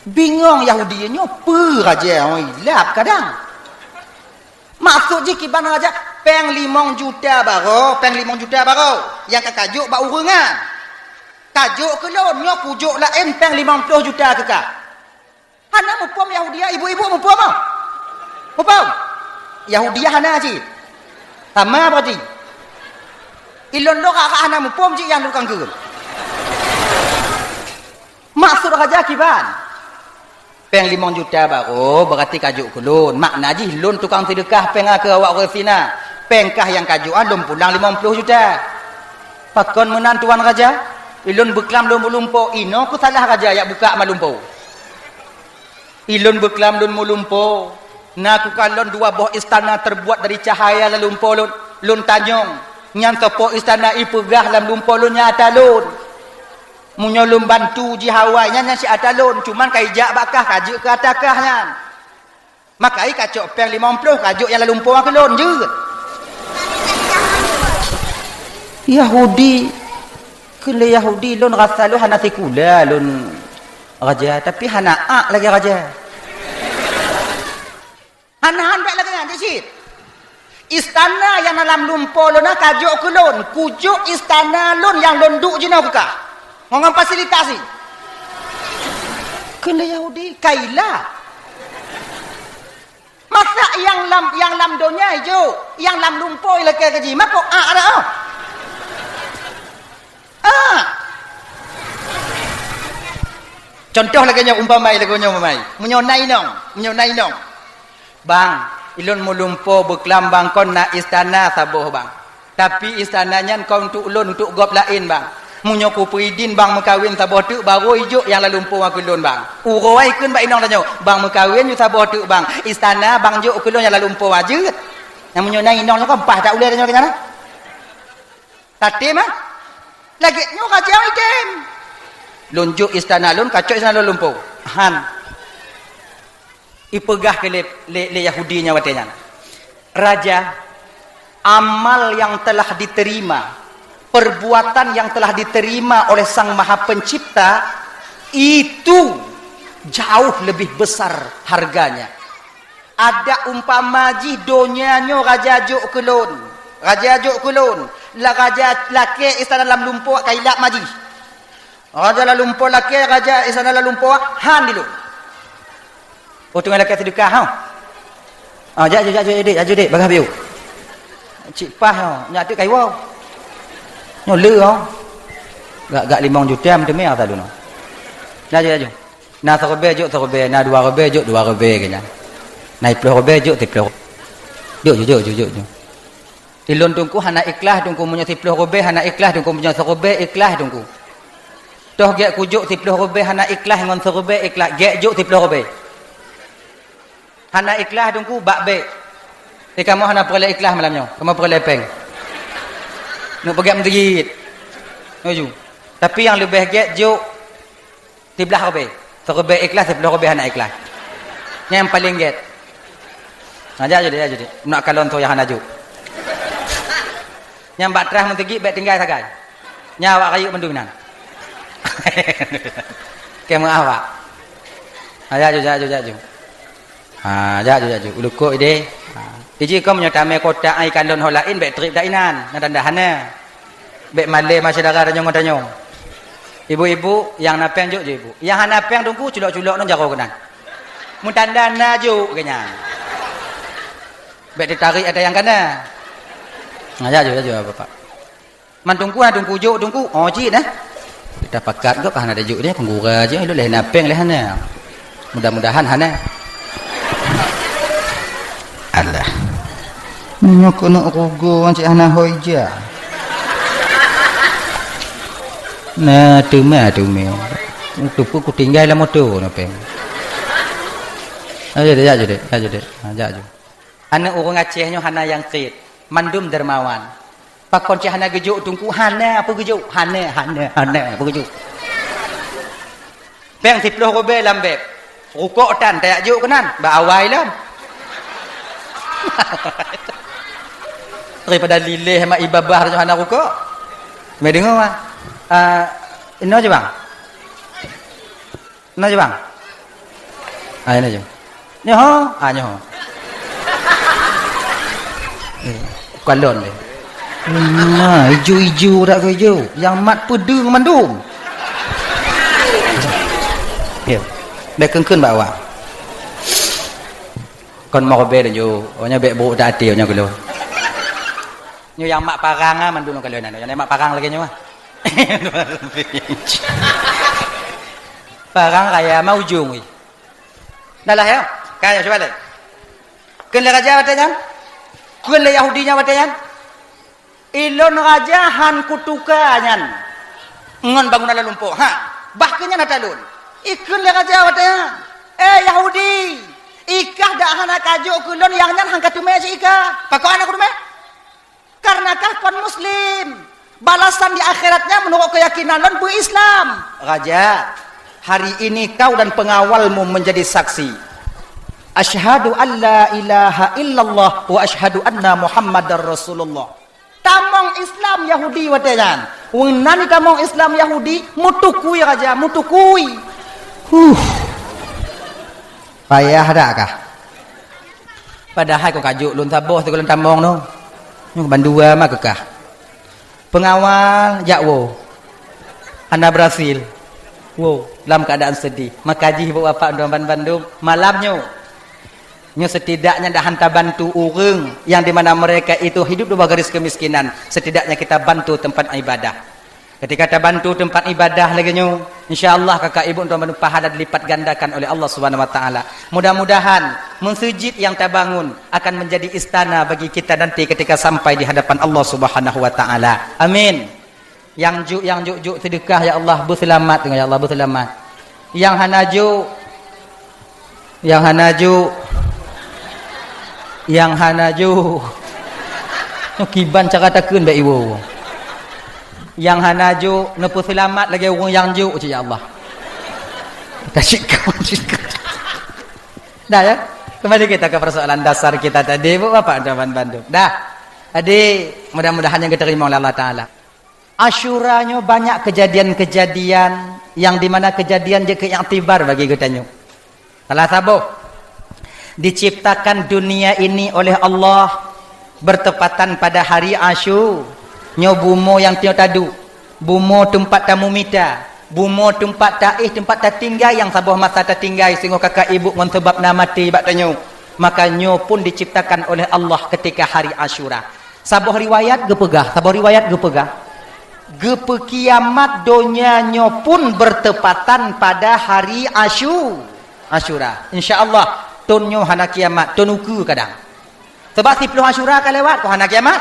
Bingong Yahudi nyoe, peue raja nyoe ilab kadang. Maksud jih kiban raja, péng limong juta baroe, péng limong juta baroe, nyang ka kajok bak ureueng nyan. Kajok keu lôn, nyoe kujok laén péng limong ploh juta keu kah. Hana muphom Yahudi, ibu-ibu muphom ah? Muphom? Yahudi hana cit. Sama berarti. Ilôn lôn ka hana muphom cit nyang tukang keu. Maksud raja kiban? Péng limong juta baroe berarti kajok keu lôn. Makna jih lôn tukang seudeukah péng keu awak ureueng gasien na. Péng kah nyang kajok ah lôn pulang limong ploh juta. Pakon meunan tuan raja? Ilôn beuklam lôn meulumpo, inoe keuh salah raja jak buka ma lumpo. Ilôn beuklam lôn meulumpo, na kukalon dua boh istana terbuat dari cahaya lam lumpo lôn. Lôn tanyong, nyan soe po istana ipeugah lam lumpo lôn nyan ata lôn. Meunyoe lôn bantu jih awai nyan, nyan si ata lôn, cuman ka ijak bak kah, ka jeuet keu ata kah nyan. Maka i kacok péng limong ploh, kajok nyang lam lumpo keu lôn jeuet. Yahudi, keu lé Yahudi lôn rasa lôn hana sikula lôn raja, tapi hana ak lagèe raja. Hana han bèk lagèe nyan cit. Istana nyang na lam lumpo lôn na kajok keu lôn, kujok istana lôn nyang lôn duek jinoe keu kah. Ngon, ngon fasilitas jih. Keu lé Yahudi, kaila. Masa nyang lam, nyang lam donya ijok, nyang lam lumpo ilakèe keu jih, mako ak dak oh? Ah. Contoh lagèe nyoe umpamai, lagèe nyoe umpamai. Meunyoe na inong, meunyoe na inong. Bang, ilôn meulumpo beuklam bang kon na istana saboh bang. Tapi istana nyan kon untuk ulôn, untuk gob laén bang. Meunyoe kupeuidin bang meukawen saboh teuk baru ijok nyang lam lumpo keu lôn bang. Uroe ai kheun bak inong tanyoe, bang meukawen ju saboh teuk bang. Istana bang jok keu lôn nyang lam lumpo jeuet. Nyang meunyoe na inong nyoe kan paih that ulèe tanyoe keu nyan. Tatem ah. Lagèe nyoe ka jiang item. Lôn jok istana lôn, kacok istana lôn lumpo. Han. Ipeugah keu lé, lé, lé Yahudi nyan watèe nyan, "Raja, amal yang telah diterima perbuatan yang telah diterima oleh Sang Maha Pencipta itu jauh lebih besar harganya. Ada umpama jih, donya nyoe raja jok keu lôn. Raja jok keu lôn. La raja lakée istana lam lumpoe ka ilak ma jih. Raja lam lumpoe lakée, raja istana lam lumpoe han di lôn. Oh, teungoh lakée seudeukah, ha? Ah, jak, jak, jak, jak, dek, jak, dek, bagah biu. Cit pah, ha, nyak teuk kayuwa. Nyoe le, ha. Gak, gak limong juta meuteumé asa lôn. Laju, laju. Na siribèe jok siribèe, na dua ribèe jok dua ribèe keu nyan. Na siploh ribèe jok siploh. Jok, jok, jok, jok, jok, jok. Ilôn Teungku hana ikhlas Teungku, meunyoe siploh ribèe hana ikhlas Teungku, meunyoe siribèe ikhlas Teungku. Toh gèt kujok siploh ribèe hana ikhlas ngon siribèe ikhlas, gèt jok siploh ribèe. Hana ikhlas Teungku, bak bèk. Eh, kamoe hana peureulèe ikhlas malam nyoe. Kamoe peureulèe pèng. Neuk peugèt meuseujid. Laju. Tapi nyang leubèh gèt jok siblaih ribèe. Siribèe ikhlas, siploh ribèe hana ikhlas. Nyan nyang paleng gèt. Nah, jak judek, jak judek. Nak kalon tu nyang hana jok. Nyang bak trah meuseujid bèk tinggai sagai. Nyan awak rayeuk mandum inan. Keu meuah awak. Ha, jak ju, jak ju, jak ju. Ha, jak ju, jak ju. Ulukok ideh. Ha. Iji kong meunyoe tamè kotak ai kalon ho laén bèk trép dak inan. Nyan tanda hana. Bèk malèe ma syedara tanyong ngon tanyong. Ibu-ibu nyang na pèng jok ju ibu. Nyang hana pèng Teungku culok-culok ngon jaroe keunan. Meutanda na jok keu nyan. Bèk teutarek ata nyang kana. Ha, jak ju, jak ju, Bapak. Man Teungku, na Teungku jok, Teungku. Oh, cit, eh. Kita pakat kok, hana ada jok dia, penggura je. Lu leh napeng leh hana. Mudah-mudahan hana. Alah. Nyoe keuneuk rugoe cit hana hôi ja. Nah, teuma, teuma. Teupeu kutinggai lam moto, napeng. Ayo, jak ju deh, jak ju deh. Ha, jak ju. Aneuk ureueng Aceh nyoe hana nyang kriet, mandum dermawan. Pakon cit hana geujok Teungku? Hana peue geujok? Hana, hana, hana peue geujok? Pèng siploh ribèe lam bèb. Rukok tan, tajak jok keunan, bak awai lom. Daripada lileh mak ibabah tu hana rukok. Meudeungoe, ah. Ah, inoe je, Bang. Na je, Bang? Ah, na je. Nyoe ho? Ah, nyoe ho. Eh, kalon deh. Nah, ijo-ijo dak keu ijo. Nyang mat peudeueng mandum. Ya. Bèk keun-keun bak awak. Kon mo ribèe lôn ju. Oh, nyoe bèk brok that até nyoe keu lôn. Nyoe nyang mak parang ah mandum lôn kalon nyoe. Nyang mak parang lagèe nyoe ah. Parang raya ma ujong weh. Dah lah ya. Kaya cuba lé. Kheun lé raja watèe nyan. Kheun lé Yahudi nyan watèe nyan. Ilôn raja han kutuka nyan ngon bangunan lam lumpoe. Ha, bah keu nyan ata lôn. Ikheun lé raja watèe nyan, "Eh Yahudi, ikah dak hana kajok keu lôn nyang nyan han kateumé cit ikah." Pakon hana kuteumé? Karena kah kon muslim. Balasan di akhiratnya menurut keyakinan lôn beu-Islam. Raja, hari ini kau dan pengawalmu menjadi saksi. Asyhadu an la ilaha illallah wa asyhadu anna Muhammadar Rasulullah. Tamong Islam Yahudi watèe nyan. Wong nan tamong Islam Yahudi, mutukui raja, mutukui. Huh. Payah dak kah? Padahai kon kajok lôn saboh sigohlom tamong nyoe. Nyoe bandua mah keu kah. Pengawal jak woe. Hana berhasil. Woe, lam keadaan sedih. Maka jih ibu bapak dan bandum malam nyoe. Nyoe setidaknya dah hanta bantu ureueng yang di mana mereka itu hidup di bawah garis kemiskinan. Setidaknya kita bantu tempat ibadah. Ketika tabantu tempat ibadah lagèe nyoe, insya Allah kakak ibu tuan pahala dilipat gandakan oleh Allah Subhanahu wa taala. Mudah-mudahan meuseujid nyang tabangun akan menjadi istana bagi kita nanti ketika sampai di hadapan Allah Subhanahu wa taala. Amin. Nyang juk, nyang juk-juk seudeukah ya Allah, beuseulamat, ya Allah, beuseulamat. Nyang hana juk, nyang hana juk, nyang hana juk. Nyoe kiban cara takheun bak iwoe. Nyang hana juk, neupeuseulamat lagèe ureueng nyang juk cit, ya Allah. Tasyik kau, tasyik kau. Dah ya? Kembali kita ke persoalan dasar kita tadi, Bu, Bapak, teman bandum. Dah. Jadi, mudah-mudahan nyang diterima oleh Allah Taala. Asyura nyoe banyak kejadian-kejadian yang di mana kejadian jeuet keu iktibar bagi geutanyoe. Salah saboh, diciptakan dunia ini oleh Allah bertepatan pada hari Asyu-, nyoe bumoe nyang tanyoe taduek, bumoe teumpat tamumita, bumoe teumpat taéh, teumpat tatinggai nyang saboh masa tatinggai singoh kakak ibu ngon sabab na maté bak tanyoe. Maka nyoe pun diciptakan oleh Allah ketika hari Asyura. Saboh riwayat geupeugah, saboh riwayat geupeugah, geupeukiamat donya nyoe pun bertepatan pada hari Asyu-, Asyura. Insya Allah, thon nyoe hana kiamat, thon ukeue kadang. Sabab siplôh Asyura ka lewat, kon hana kiamat.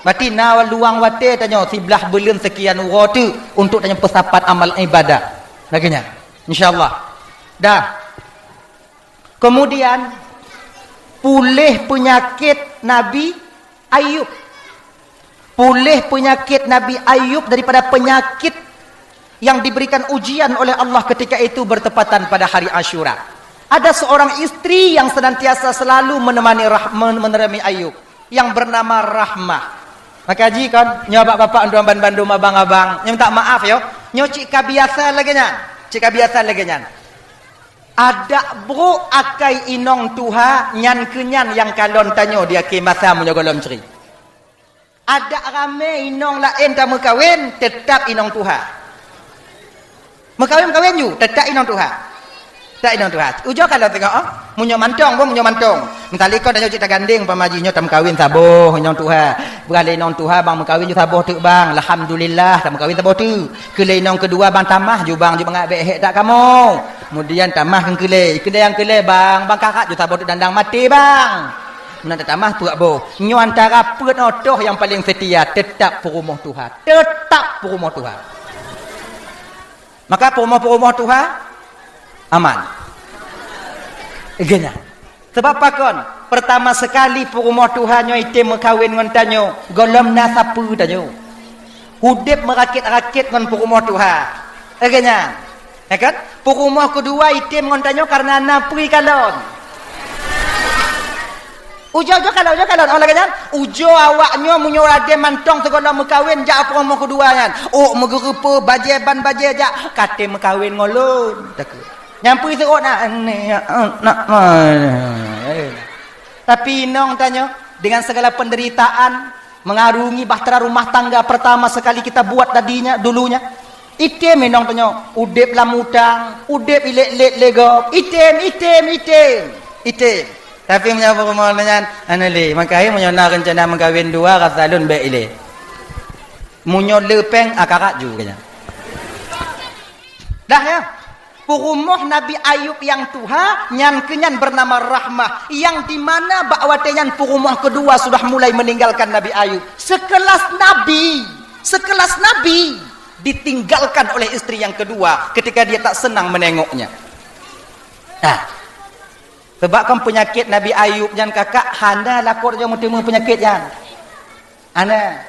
Berarti na luang watée tanyoe siblaih buleuen sekian uroe teuk untuk tanyoe peusapat amal ibadah. Lagée nyan. Insya Allah. Dah. Kemudian, puléh peunyakét Nabi Ayub. Puléh peunyakét Nabi Ayub daripada penyakit yang diberikan ujian oleh Allah ketika itu bertepatan pada hari Asyura. Ada seorang istri yang senantiasa selalu menemani Rah-, men-, menemani Ayub, yang bernama Rahmah. Maka ji kon, nyoe bapak-bapak, tuan bandum, abang-abang, nyoe minta maaf yo. Nyoe cit ka biasa lagée nyan. Cit ka biasa lagée nyan. Adak brok akai inong tuha, nyan keuh nyan nyang kalon tanyoe di akhé masa meunyoe gohlom cri. Adak ramé inong laén tameukawen, teutap inong tuha. Meukawen-kawen ju, teutap inong tuha. Teutap inong tuha. Ujoe kalon teungoh, oh. Meunyoe mantong, boh, meunyoe mantong. Misalnya kon tanyoe cit tagandeng, umpama jih nyoe tameukawen saboh inong tuha. Peugah lé inong tuha, bang meukawen ju saboh teuk, bang. Alhamdulillah, tameukawen saboh teuk. Keu lé inong keudua, bang, tamah ju, bang, ju mangat bék hék that kamoe. Kemudian tamah keu keulé, keulé nyang keulé, bang, bang, karat ju saboh teuk dandang maté, bang. Meunan tatamah peuet boh. Nyoe antara peuet nyoe toh nyang paleng seutia, teutap peurumoh tuha. Teutap peurumoh tuha. Maka peurumoh-peurumoh tuha aman. Geuh nyan. Sabab pakon? Peurtama sekali peurumoh tuha nyoe item meukawen ngon tanyoe, gohlom na sapeue tanyoe. Udeb meurakét-rakét ngon peurumoh tuha. Lagée nyan. Ya kan? Peurumoh keudua item ngon tanyoe kareuna na peue kalon. Ujoe-ujoe kalon, ujoe kalon. Oh, lagée nyan, ujoe awak nyoe meunyoe ade mantong sigohlom meukawen jak peurumoh keudua nyan. Oh, meugeureupeue bajée ban bajée jak, ka tem meukawen ngon lôn. Takheun. Nyang peue seuôt na, ni, na, na. Tapi inong tanyoe, dengan segala penderitaan, mengarungi bahtera rumah tangga pertama sekali kita buat tadinya, dulunya. Item inong tanyoe, udeb lam utang, udeb ilét-lét lé gob. Item, item, item. Item. Tapi meunyoe peurumoh nyan, hana lé. Maka hai meunyoe na reuncana meukawen dua, rasa lôn bék ilée. Meunyoe le péng, akarat ju keu nyan. Dah ya. Peurumoh Nabi Ayub nyang tuha, nyan keuh nyan bernama Rahmah, yang di mana bak watée nyan peurumoh keudua sudah mulai meninggalkan Nabi Ayub. Sekelas Nabi, sekelas Nabi ditinggalkan oleh istri yang kedua ketika dia tak senang menengoknya. Nah, sebab kan penyakit Nabi Ayub nyan kakak hana lakoe nyang meuteumé penyakit nyan. Hana.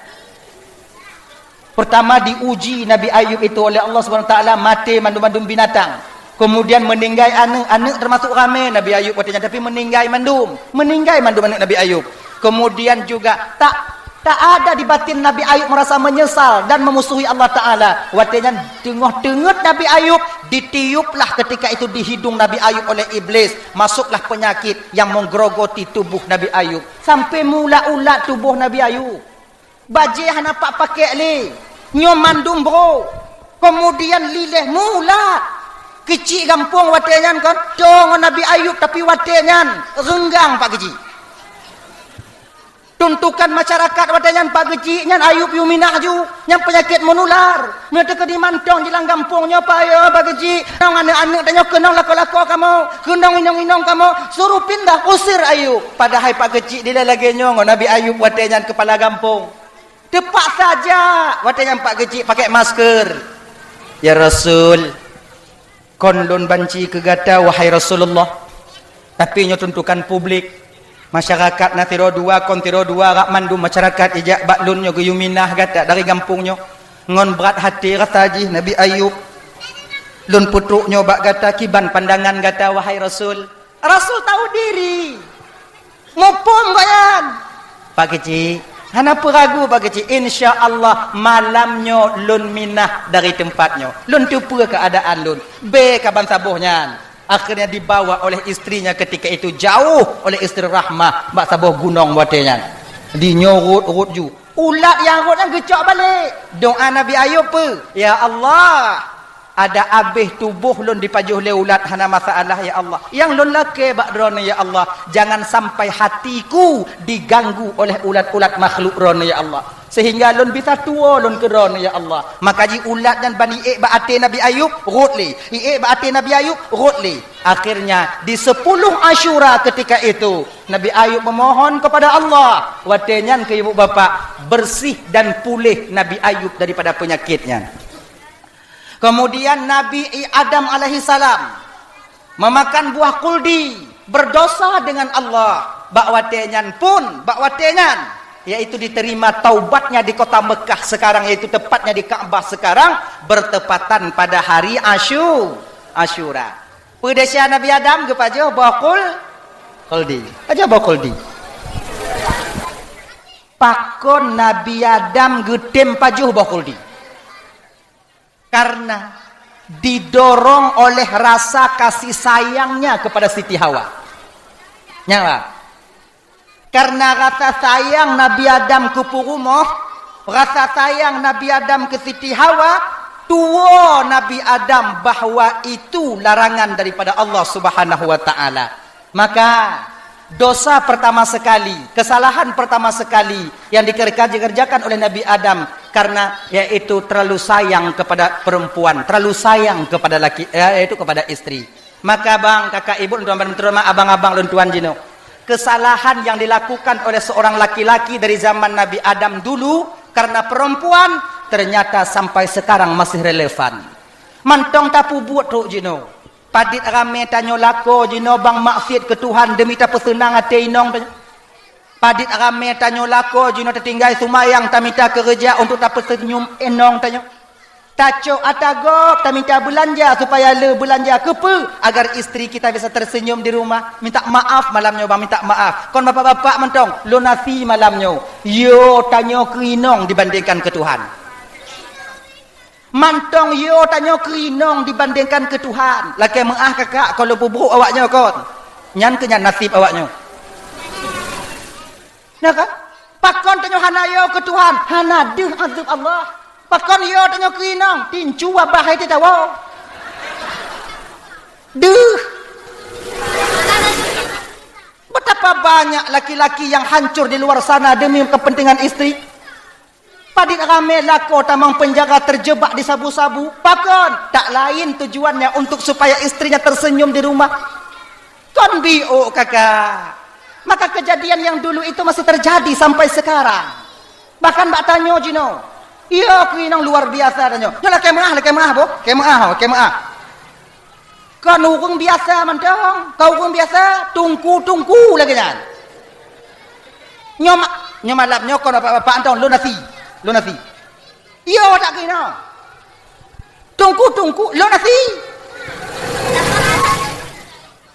Pertama diuji Nabi Ayub itu oleh Allah Subhanahu Wa Taala, maté mandum-mandum binatang. Kemudian meninggai aneuk, aneuk termasuk ramé Nabi Ayub watée nyan, tapi meninggai mandum. Meninggai mandum aneuk Nabi Ayub. Kemudian juga tak, tak ada di batin Nabi Ayub merasa menyesal dan memusuhi Allah Taala. Watée nyan teungoh teungeut Nabi Ayub, ditiuplah ketika itu di hidung Nabi Ayub oleh iblis. Masuklah penyakit yang menggerogoti tubuh Nabi Ayub. Sampai meuulat-ulat tuboh Nabi Ayub. Bajée hana pat pakék lé. Nyoe mandum brok. Kemudian liléh meuulat. Keuchik gampông watée nyan kan, toe ngon Nabi Ayub, tapi watée nyan reunggang Pak Keuchik. Tuntukan masyarakat watée nyan Pak Keuchik nyan Ayub yue minah ju, nyan peunyakét meunular. Meunyoe teukeudi mantong di lam gampông nyoe, Pak, yo, Pak Keuchik, nong aneuk-aneuk tanyoe keunong lakoe-lakoe kamoe, keunong inong-inong kamoe, suruh pindah, usir Ayub. Padahai Pak Keuchik dilée lagée nyoe ngon Nabi Ayub watée nyan keupala gampông. Teupaksa jak, watée nyan Pak Keuchik pakai masker. Ya Rasul, kon lôn banci keu gata, wahai Rasulullah. Tapi nyoe tuntukan publik. Masyarakat na sidroe dua, kon sidroe dua, rak mandum masyarakat ijak bak lôn nyoe geuyue minah gata dari gampông nyoe. Ngon brat até rasa jih Nabi Ayub. Lôn peutrok nyoe bak gata, kiban pandangan gata, wahai Rasul. Rasul tahu diri. Muphom gobnyan. Pak Keuchik, Hana peue ragu bak keuchik, insya Allah malam nyoe lôn minah dari teumpat nyoe. Lôn teupeue keuadaan lôn. Bèe ka ban saboh nyan. Akhirnya dibawa oleh istrinya ketika itu jauh oleh istri Rahmah bak saboh gunong watèe nyan. Di nyoe rhot-rhot ju. Ulat nyang rhot nyan geucok balek. Doa Nabi Ayub peue? "Ya Allah, ada abéh tuboh lôn dipajoh lé ulat hana masalah ya Allah. Nyang lôn lakèe bak Droeneuh ya Allah, jangan sampai hatiku diganggu oleh ulat-ulat makhluk Droeneuh ya Allah. Sehingga lôn bisa tuwoe lôn keu Droeneuh ya Allah." Maka ji ulat nyan ban iék bak até Nabi Ayub, rhot lé. Iék bak até Nabi Ayub, rhot lé. Akhirnya, di sepuluh Asyura ketika itu, Nabi Ayub memohon kepada Allah. Watèe nyan keu ibu bapak, bersih dan pulih Nabi Ayub daripada penyakitnya. Kemudian Nabi Adam alaihissalam memakan buah khuldi, berdosa dengan Allah. Bak watèe nyan pun, bak watèe nyan, yaitu diterima taubatnya di kota Mekah sekarang, yaitu tepatnya di Ka'bah sekarang, bertepatan pada hari Asyu-, Asyura. Peue desya Nabi Adam geupajoh boh khul-, khuldi. Pajoh boh khuldi. Pakon Nabi Adam geutem pajoh boh khuldi? Karena didorong oleh rasa kasih sayangnya kepada Siti Hawa. Nyan, Pak. Karena rasa sayang Nabi Adam keu peurumoh, rasa sayang Nabi Adam keu Siti Hawa, tuwoe Nabi Adam bahwa itu larangan daripada Allah Subhanahu wa Ta'ala. Maka, dosa pertama sekali, kesalahan pertama sekali yang dikerja-, dikerjakan oleh Nabi Adam karena yaitu terlalu sayang kepada perempuan, terlalu sayang kepada laki, yaitu kepada istri. Maka bang, kakak ibu, tuan-tuan, terutama abang-abang lôn tuan jinoe, kesalahan yang dilakukan oleh seorang laki-laki dari zaman Nabi Adam dulu karena perempuan, ternyata sampai sekarang masih relevan. Mantong tapeubuet trok jinoe. Padit ramé tanyoe lakoe jinoe bang maksiet keu Tuhan demi tapeuseunang até inong tanyoe. Padit ramé tanyoe lakoe jinoe tatinggai seumayang tamita keureuja untuk tapeuseunyum inong tanyoe. Tacok ata gob tamita beulanja supaya le beulanja keupeue agar istri kita bisa tersenyum di rumah. Minta maaf malam nyoe bang, minta maaf. Kon bapak-bapak mantong, lôn asie malam nyoe. Yo tanyoe keu inong dibandingkan keu Tuhan. Mantong yo tanyoe keu inong dibandingkan keu Tuhan. Lakèe meu'ah kakak, kon lôn peubrôk awaknyoe kon. Nyan keuh nyan naseb awaknyoe. Nah kan? Pakon tanyoe hana yo keu Tuhan, hana deuh azeueb Allah. Pakon yo tanyoe keu inong, tincu babah hai teuh tawoe. Deuh. Betapa banyak laki-laki yang hancur di luar sana demi kepentingan istri. Padit ramé lakoe tamong penjara terjebak di sabu-sabu. Pakon? Tak lain tujuannya untuk supaya istrinya tersenyum di rumah. Kon biôk kakak. Maka kejadian yang dulu itu masih terjadi sampai sekarang. Bahkan bak tanyoe jinoe. Iya, keu inong luar biasa tanyoe. Nyoe lakèe meu'ah, lakèe meu'ah boh. Lakèe meu'ah, lakèe meu'ah. Kon ureueng biasa mantong, kon ureueng biasa, tungku-tungku lagèe nyan. Nyoe ma-, nyoe malam nyoe kon bapak-bapak mantong, lôn asie, lôn asie. Iya, tak kira. Tungku-tungku, lôn asie.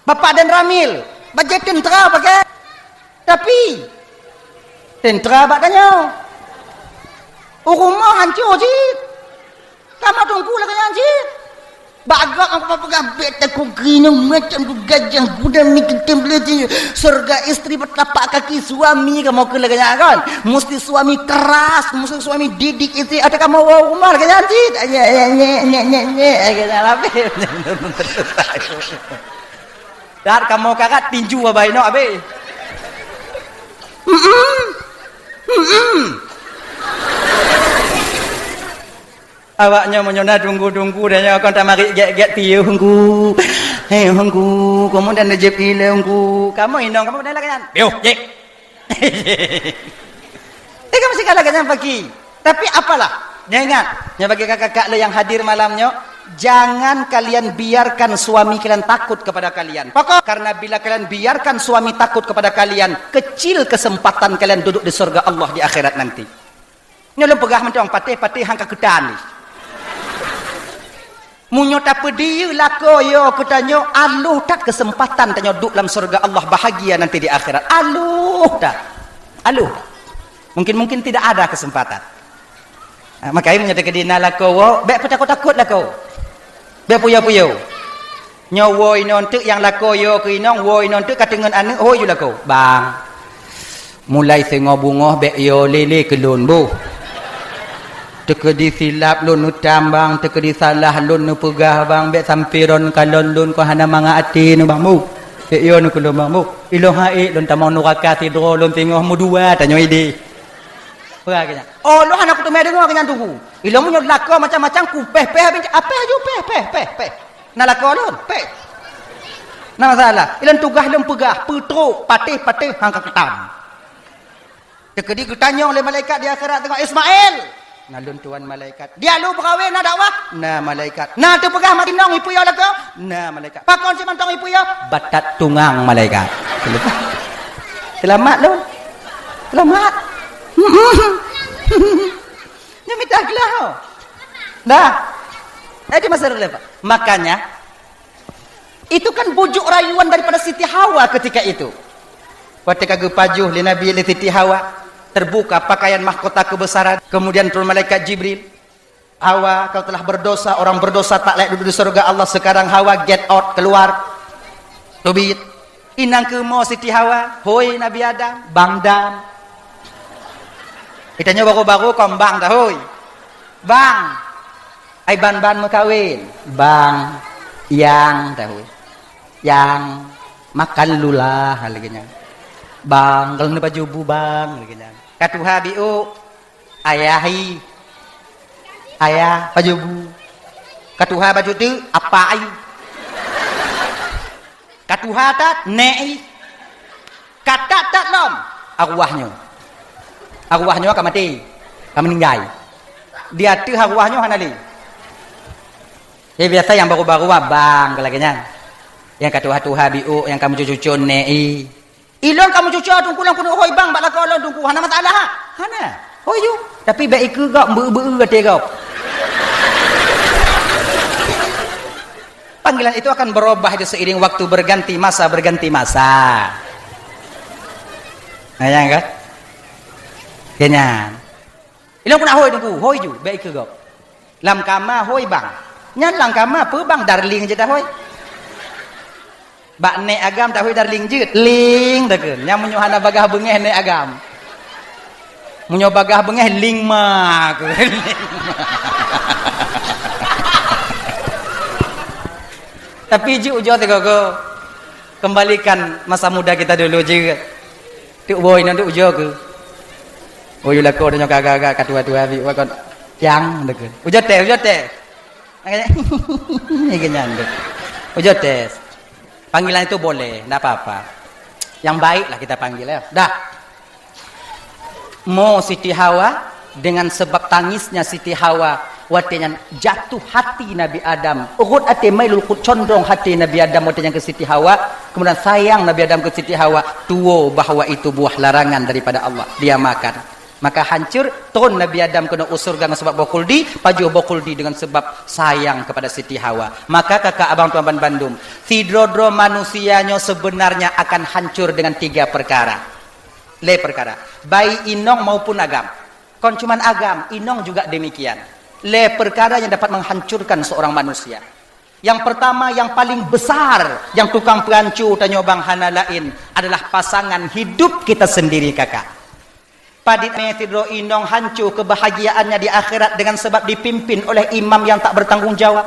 Bapak Danramil, bajèe teuntera pakai. Tapi, teuntera bak tanyoe. Ureueng rumoh hancô cit. Kamoe tungku lagèe nyan cit. Bak gob aku peugah bèk takot keu inong macam tu gajah guda mi teuntèe beuleue. Syurga istri bak tapak kaki suami kamoe keu lagèe nyan kan. Mesti suami keras, mesti suami didik istri. Ada kamoe woe rumoh lagèe nyan cit. Nyek, nyek, nyek, nyek, nyek, nyek. Lagèe nyan lah. That kamoe karat tinju abah inong abéh. Mm-mm. Mm-mm. Awaknyoe meunyoe na tunggu-tunggu dan nyoe kon tamarit gét-gét piôh ngku. Hei ngku, kemudian jép ilée ngku. Kamoe inong kamoe lagèe nyan. Piôh, jép. Eh, kamoe sikalah lagèe nyan paki. Tapi apalah, nyoe ingat, nyoe bagi kakak-kakak lé yang hadir malam nyoe, jangan kalian biarkan suami kalian takut kepada kalian. Pokok, karena bila kalian biarkan suami takut kepada kalian, kecil kesempatan kalian duduk di surga Allah di akhirat nanti. Nyoe lôn peugah mantong, patéh-patéh han ka keutan ni. Meunyoe tapeudiyeu lakoe yo keu tanyoe, aloh that kesempatan tanyoe duek lam syeuruga Allah bahagia nanti di akhirat. Aloh that. Aloh that. Mungkin-mungkin tidak ada kesempatan. Ah, makanya meunyoe teukeudi na lakoe woe, bék peutakot-takot lakoe. Bék puyo-puyo. Nyoe woe inoe teuk nyang lakoe yo keu inong, woe inoe teuk ka teungeut aneuk, hôi ju lakoe. Bang. Mulai singoh beungoh bék yo lé-lé keu lôn boh. Teukeudi silap lôn neutam bang, teukeudi salah lôn neupeugah bang, bék sampoe droen kalon lôn kon hana mangat até nyoe bang boh. Bék yo nyoe keu lôn bang boh. Ilôn han ék lôn tamong nuraka sidroe lôn singoh meudua tanyoe idéh. Peugah keu nyan. Oh, lôn hana kuteumé deungoe keu nyan teungku. Ilôn meunyoe lakoe macam-macam ku péh-péh habéh, apéh aju péh, péh, péh, péh. Na lakoe lôn, péh. Na masalah. Ilôn tugaih lôn peugah, peutrok, patéh-patéh, han ka keutam. Teukeudi geutanyong lé malaikat di akhirat teungoh, "Ismail!" "Na lôn tuan malaikat." "Dia lôn peugawée na dakwah?" "Na malaikat." "Na teupeugah mat inong ipeue yo lakoe?" "Na malaikat." "Pakon simantong ipeue yo?" "Batat tungang malaikat." Seulamat lôn. Seulamat. Nyoe mita glah. Dah. Eh, di masa relevan. Makanya, itu kan bujuk rayuan daripada Siti Hawa ketika itu. Watée ka geupajoh lé Nabi lé Siti Hawa, terbuka pakaian mahkota kebesaran, kemudian turun malaikat Jibril. "Hawa, kau telah berdosa, orang berdosa tak layak duduk di surga Allah. Sekarang Hawa, get out, keluar." Teubiet. "Inong keumoe Siti Hawa?" "Hôi Nabi Adam." "Bang Dam." Geutanyoe baru-baru kon bang dah, hôi. "Bang." "Ai ban-ban meukawen." "Bang." "Yang," dah, hôi. "Yang." "Makan dulu lah," lagée nyan. "Bang, kalau ni baju bu, bang," lagée nyan. "Ka tuha biuk." "Ayah hi." "Ayah, baju bu." "Ka tuha baju tu, apa ai?" "Ka tuha that, nek ai." "Ka that-that lom." "Arwah nyoe. Arwah nyoe ka maté. Ka meuninggai. Di ateueh arwah nyoe hana lé." Ya, biasa nyang baru-baru abang ka lagée nyan. Nyang ka tuha-tuha biuk, nyang ka meucucue-cucue nek ai. Ilôn ka meucucue teungku lôn keuneuk hôi bang bak lakoe lôn teungku. Hana masalah ha? Hana. Hôi ju. Tapi bék ikeue gob, beu-beu até gob. Panggilan itu akan berubah itu seiring waktu berganti masa, berganti masa. Nah, ya kan? Kenyan. Ilôn keuneuk hôi teungku, hôi ju, bék ikeue gob. Lam kama hôi bang. Nyan lam kama peue bang, darling jeuet dah hôi. Bak nek agam dah hôi darling jeuet, ling takheun. Nyan meunyoe hana bagaih beungéh nek agam. Meunyoe bagaih beungéh ling ma kheun. Tapi jeuet ujoe sigoe-goe. Kembalikan masa muda kita dulu jeuet. Teuk boh inong teuk ujoe keu. Oh, yue lakoe tanyoe ka agak-agak ka tuha-tuha bit, wah kon. Yang takheun. Ujoe tes, ujoe tes. Ni kenyan tu. Ujoe tes. Panggilan itu boleh, ndak apa-apa. Yang baiklah kita panggil ya. Dah. Mo Siti Hawa, dengan sebab tangisnya Siti Hawa, watée nyan jatuh hati Nabi Adam, rhot até mailul qut, condong hati Nabi Adam watée nyan keu Siti Hawa, kemudian sayang Nabi Adam keu Siti Hawa, tuwo bahwa itu buah larangan daripada Allah, dia makan. Maka hancur, tron Nabi Adam keunoe u syeuruga ngon sabab boh khuldi, pajoh boh khuldi dengan sebab sayang kepada Siti Hawa. Maka kakak abang tuan ban bandum, sidroe-droe manusia nyoe sebenarnya akan hancur dengan tiga perkara. Lé perkara, baik inong maupun agam. Kon cuman agam, inong juga demikian. Lé perkara yang dapat menghancurkan seorang manusia. Yang pertama, yang paling besar, yang tukang peuhanco tanyoe bang hana laén adalah pasangan hidup kita sendiri, kakak. Padit mé sidroe inong hanco kebahagiaannya di akhirat dengan sebab dipimpin oleh imam yang tak bertanggung jawab.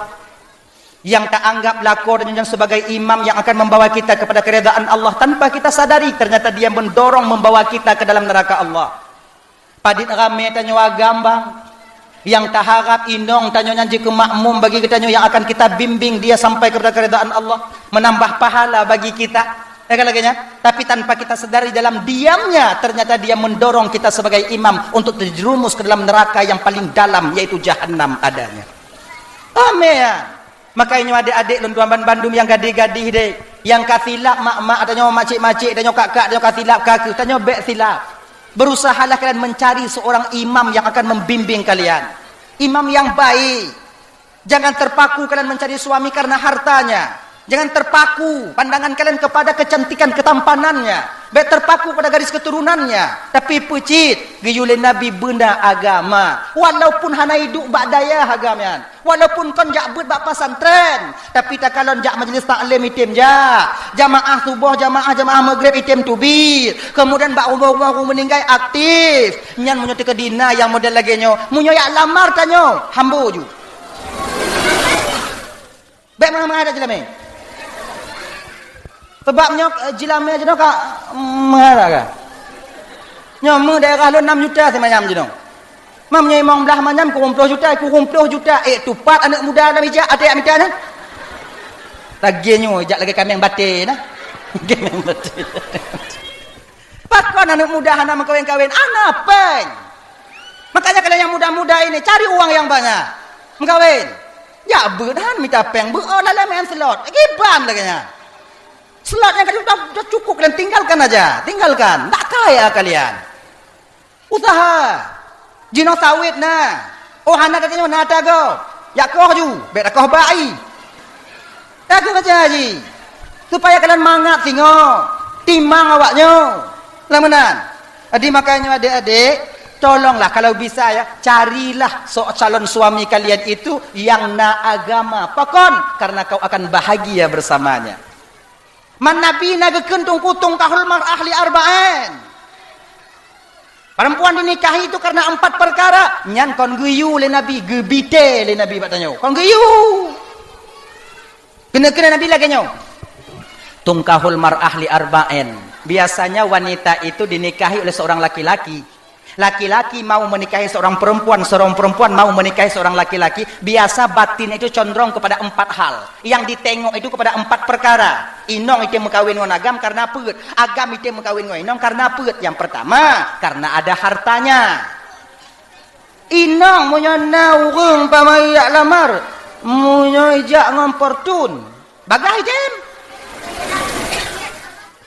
Yang tak anggap lakoe dan nyan sebagai imam yang akan membawa kita kepada keridaan Allah, tanpa kita sadari ternyata dia mendorong membawa kita ke dalam neraka Allah. Padit ramé tanyoe agam bang, yang taharap inong tanyoe nyan jeuet keu makmum bagi geutanyoe yang akan kita bimbing dia sampai kepada keridaan Allah, menambah pahala bagi kita. Ya kan lagée nyan? Tapi tanpa kita sadari dalam diamnya, ternyata dia mendorong kita sebagai imam untuk terjerumus ke dalam neraka yang paling dalam, yaitu jahanam adanya. Ramé ya. Makanya nyoe adék-adék lôn tuan ban bandum nyang gadih-gadih deh, nyang ka silap mak-mak tanyoe, makcik-makcik tanyoe, kak-kak tanyoe ka silap, ka keuh tanyoe bék silap. Berusahalah kalian mencari seorang imam yang akan membimbing kalian. Imam yang baik. Jangan terpaku kalian mencari suami karena hartanya. Jangan terpaku pandangan kalian kepada kecantikan ketampanannya. Bék terpaku pada garis keturunannya, tapi peucit geuyue lé Nabi beuna agama. Walaupun hana iduek bak dayah agam nyan, walaupun kon jak beuet bak pesantren, tapi takalon jak majlis taklim item jak, jamaah suboh, jamaah, jamaah maghrib item teubiet, kemudian bak rumoh-rumoh ureuëng meuninggai aktif. Nyan meunyoe teukeudi na nyang model lagée nyoe, meunyoe jak lamar tanyoe, hambo ju. Bék meuhai-meuhai dak jilamé. Sebab nyoe, eh, jilamé jinoe ka, mm, meuhara ka. Nyoe meu daerah lôn enam juta simanyam jinoe. Mam nyoe limong blaih manyam kureueng ploh juta, kureueng ploh juta. Eh, tupat aneuëk muda lam ijak até jak mita nyan. Lagée nyoe ijak lagée kaméng batée na. Kaméng batée. Pakon aneuëk muda hana meukawen-kawen? Hana péng. Makanya kalian yang muda-muda ini cari uang yang banyak. Meukawen. Jak beuet han mita péng beuet, oh, lalai main slot. Giban lagée nyan. Slot nyang ka cukup, cukup dan tinggalkan aja. Tinggalkan. Tak kaya kalian. Usaha. Jinoe sawét na. Oh, hana gata nyoe na ata gob. Jak koh ju. Bék takoh bak i. Takeuh baca haji. Supaya kalian mangat singoh. Timang awak nyoe. Lam meunan. Jadi makanya adik-adik, tolonglah kalau bisa ya, carilah so-, calon suami kalian itu yang na agama. Pakon? Karena kau akan bahagia bersamanya. Man Nabi na geukheun tungku tungkahul mar'ah li arba'in. Perempuan dinikahi itu karena empat perkara. Nyan kon geuyue lé Nabi, geubite lé Nabi bak tanyoe. Kon geuyue. Keuneuk-keuneuk Nabi lagée nyoe. Tungkahul mar'ah li arba'in. Biasanya wanita itu dinikahi oleh seorang laki-laki. Laki-laki mau menikahi seorang perempuan, seorang perempuan mau menikahi seorang laki-laki, biasa batin itu condong kepada empat hal. Yang ditengok itu kepada empat perkara. Inong item meukawen ngon agam karena peuet. Agam item meukawen ngon inong karena peuet. Yang pertama, karena ada hartanya. Inong meunyoe na ureuëng pamai jak lamar, meunyoe ijak ngon Fortune, bagah item.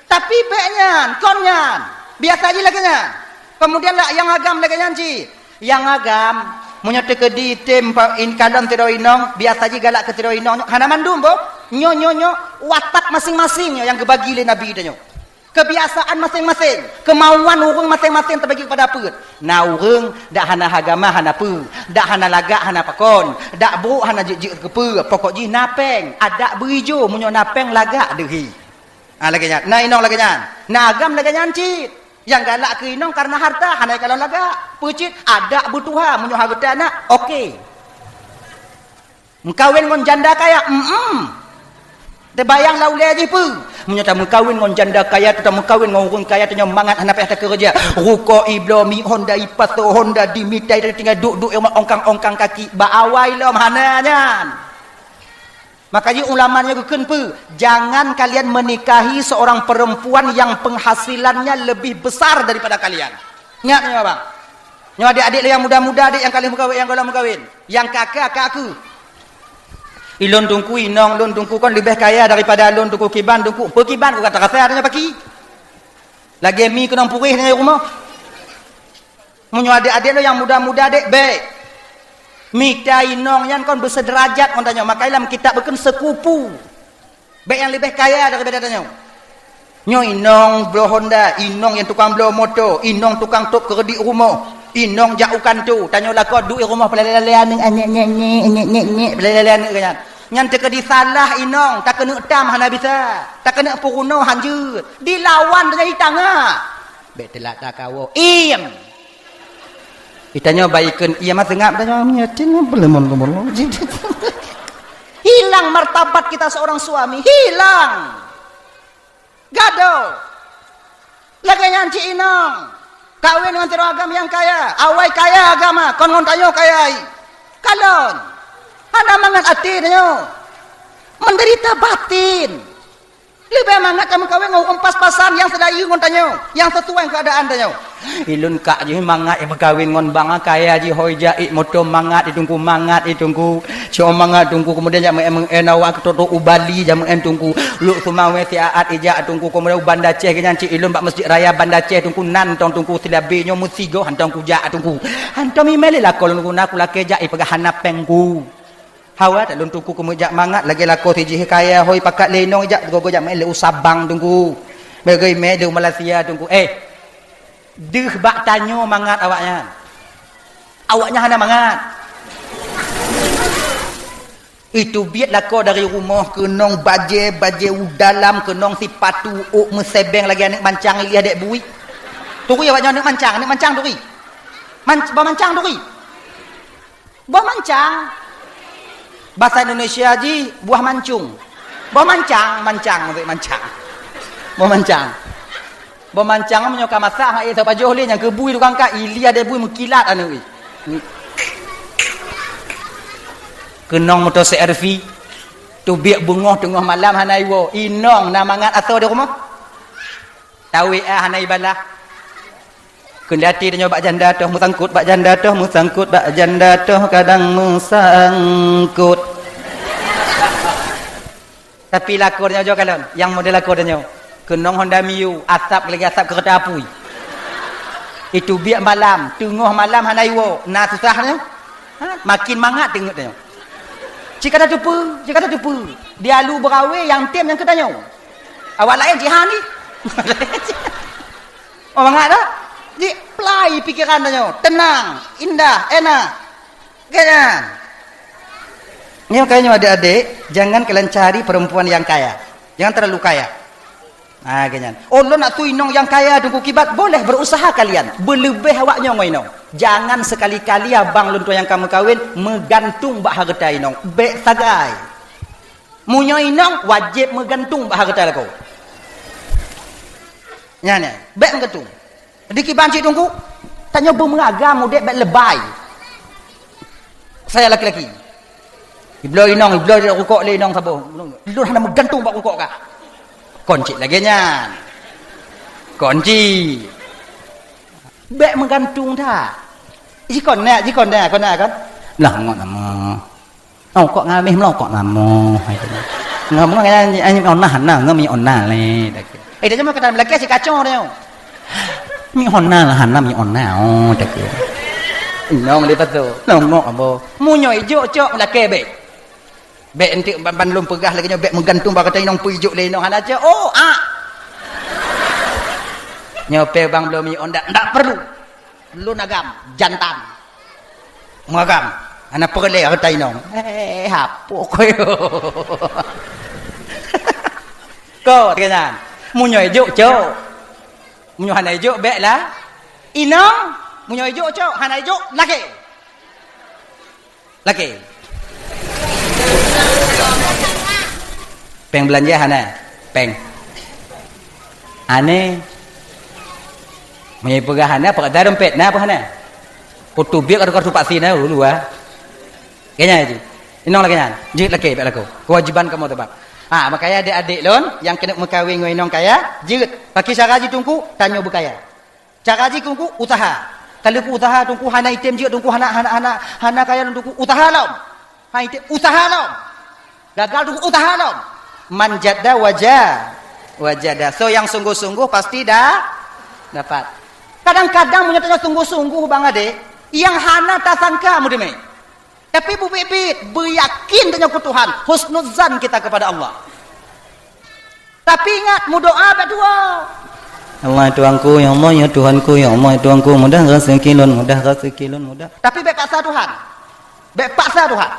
Tapi bék nyan, kon nyan. Biasa jih lagée nyan. Kemudian lah nyang agam lagée nyan cit. Nyang agam, meunyoe teukeudi tem pa-, in-, kalon sidroe inong, biasa jih galak keu sidroe inong nyoe. Hana mandum boh. Nyoe, nyoe, nyoe, watak masing-masing nyoe nyang geubagi lé Nabi tanyoe. Kebiasaan masing-masing, kemauan ureuëng masing-masing terbagi kepada peuet. Na ureuëng dak hana agama hana peue, dak hana lagak hana pakon, dak brok hana jeuet-jeuet keu peue, pokok jih na péng, adak beuijo meunyoe na péng lagak deuhi. Ha, lagée nyan. Na inong lagée nyan. Na agam lagée nyan cit. Nyang galak keu inong karena harta, hana kalon lagak. Peucit adak beutuha meunyoe hareuta na, oke. Meukawen ngon janda kaya, mm. Teubayang lam ulée jih peue? Meunyoe tameukawen ngon janda kaya, tameukawen ngon ureuëng kaya, tanyoe mangat hana payah takeureuja. Ruko ibloe mi Honda ipasoe Honda dimita tinggai duek-duek ongkang-ongkang kaki, bak awai lom hana nyan. Maka jih ulama nyoe geukheun peue? Jangan kalian menikahi seorang perempuan yang penghasilannya lebih besar daripada kalian. Ingat nyoe, bang. Nyoe adik-adik lé nyang muda-muda, adik nyang ka lheueh meukawen, nyang gohlom meukawen. Nyang ka keu, ka keu. Ilôn tungku, inong lôn tungku kon leubeh kaya daripada lôn tungku kiban tungku. Peu kiban ku ka tarasa tanyoe paki. Lagée mi keunong puréh tanyoe rumoh. Meunyoe adik-adik lôn nyang muda-muda dek, bék. Mita inong nyan kon beuseuderajat ngon tanyoe, maka lam kitab geukheun seukupu. Bék nyang leubeh kaya daripada tanyoe. Nyoe inong bloe Honda, inong nyang tukang bloe moto, inong tukang top keureudit rumoh, inong jak u kanto, tanyoe lakoe duek rumoh peulale-lale aneuk, nyek, nyek, nyek, nyek, nyek, nyek, peulale-lale aneuk nyan. Nyan teukeudi salah inong, takeuneuk tam hana bisa, takeuneuk peurunoe hanjeuet. Dilawan tanyoe itangah. Bék teulat takawoe. Iem. Itanyoe baikeun, iya mah seungab tanyoe nyetin, belum, belum, belum. Hilang martabat kita seorang suami, hilang. Gado. Lagée nyan cit inong. Kawen ngon sidroe agam nyang kaya. Awai kaya agama, kon ngon tanyoe kaya i. Kalon. Hana mangat até tanyoe. Menderita batin. Leubeh mangat tameukawen ngon ureuëng pas-pasan nyang seulayeue ngon tanyoe, nyang sesuai keadaan tanyoe. Ilôn kak jih mangat i meukawen ngon bang kaya jih hôi jak i moto mangat i tungku, mangat i tungku. Cok mangat tungku, kemudian jak meu'en-meu'en awak keu trok-trok u Bali jak meu'en tungku. Luk Sumawé siat ijak tungku, kemudian u Banda Aceh geuh nyan cit ilôn bak Masjid Raya Banda Aceh tungku, nan tong tungku silabe nyoe meusigoe hantong kujak tungku. Hantong imé lé lakoe lôn guna kulakée jak ipeugah hana péng ku. Hawa that lôn tungku keumeujak mangat lagée lakoe sijih kaya hôi pakat lé inong ijak gogo jak meu'en lé u Sabang tungku. Bagi mé di Malaysia Teungku. Eh, deuh bak tanyoe mangat awaknyan. Awaknyan hana mangat. Itu biet lakoe dari rumoh keunong bajée, bajée u dalam, keunong sipatu ôk meusebeng lagée aneuk mancang ilih adek bui. Turi awaknyan aneuk mancang, aneuk mancang turi. Man-, bah mancang turi. Boh mancang. Bahasa Indonesia jih buah mancung. Boh mancang, mancang, maksud mancang. Boh mancang. Boh mancang meunyoe ka masak, hak éh sapajoh lé nyang keubui tukang ka, ilih adek bui meukilat aneuk. Keunong moto C R V. Teubiet beungoh teungoh malam hana iwoe. Inong na mangat asoe di rumoh. Tawé ah hana ibalah. Keundati tanyoe bak janda toh meusangkut, bak janda toh meusangkut, bak janda toh kadang meusangkut. Tapi lakoe tanyoe jo kalon, nyang model lakoe tanyoe. Keunong Honda Mio, asap lagée asap keureuta apui. Itu biet malam, teungoh malam hana iwoe, na susah nyoe. Ha? Makin mangat teungeut tanyoe. Cik kata tupeue, cik kata tupeue. Di alu beurawe nyang tem nyang keu tanyoe. Awak laén jihan ni. Oh, mangat dah? Jiplai pikeran tanyoe. Tenang, indah, enak. Kan? Nyoe kayaknya adik-adik, jangan kalian cari perempuan yang kaya. Jangan terlalu kaya. Ah, kan? Oh, lôn nak tu inong yang kaya Teungku kiban, boleh berusaha kalian. Beuleubeh awak nyoe ngon inong. Jangan sekali-kali abang lôn tu nyang ka meukawen meugantung bak hareuta inong. Bék sagai. Meunyoe inong wajéb meugantung bak hareuta lakoe. Nyan, nyan, bék meugantung. Di kiban cit Teungku, tanyoe beumeuragam udeb bék leubeh. Saya laki-laki. Ibloe inong, ibloe rukok lé inong saboh. Lôn hana meugantung bak rukok kah. Kon cit lagée nyan. Kon cit. Bék meugantung that. Jikon nyak, jikon nyak, kon nyak kan? Lah ngon nama. Oh, kok ngamih meulokok lama. Ngomong nyan, nyan, nyan, ona hana, ngon mi ona lé, tak. Eh, dia cuma kata belakang si kacau dia. Mi ona lah, hana mi ona, oh, tak. Inong dia patu. Longok abo. Munyo ijuk cok belakang bek. Bek entik ban, ban lom peugah lagi nyo bek meugantung bak kata inong pun ijuk lé inong hana cok. Oh, ah. Nyope bang belum mi onda, ndak perlu. Lôn agam, jantan. Meuagam. Hana peureulée hareuta inong. Eh, hapok koyo. Ko, keu nyan. Meunyoe ijok, cok. Meunyoe hana ijok, bék lah. Inong, meunyoe ijok, cok. Hana ijok, lakée. Lakée. Péng beulanja hana? Péng. Hana. Meunyoe peugah hana, peugah dompet na apa hana? Kutu biek atau kartu paksi na dulu ah. Kayaknya itu. Inong lagée nyan. Jeuet lakée bék lakoe. Kewajiban kamoe teubang. Ha, makanya adik-adik lôn nyang keuneuk meukawen ngon inong kaya, jeuet. Pakri cara jih Teungku, tanyoe beukaya. Cara jih Teungku, usaha. Kalau ku usaha Teungku hana item jeuet Teungku hana, hana, hana, hana kaya lôn Teungku, usaha lom. Hana item, usaha lom. Gagal Teungku, usaha lom. Man jadda waja-, wajada. So yang sungguh-sungguh pasti dah dapat. Kadang-kadang meunyoe tanyoe sungguh-sungguh bang adek, yang hana tasangka meudeungoe. Tapi beubiet-biet, beuyakin tanyoe keu Tuhan, husnuzan kita kepada Allah. Tapi ingat, meudoa bak dua. Allah Tuhanku, ya Allah ya Tuhanku, ya Allah ya Tuhanku, mudah rezeki lôn, mudah rezeki lôn, mudah. Tapi bék paksa Tuhan. Bék paksa Tuhan.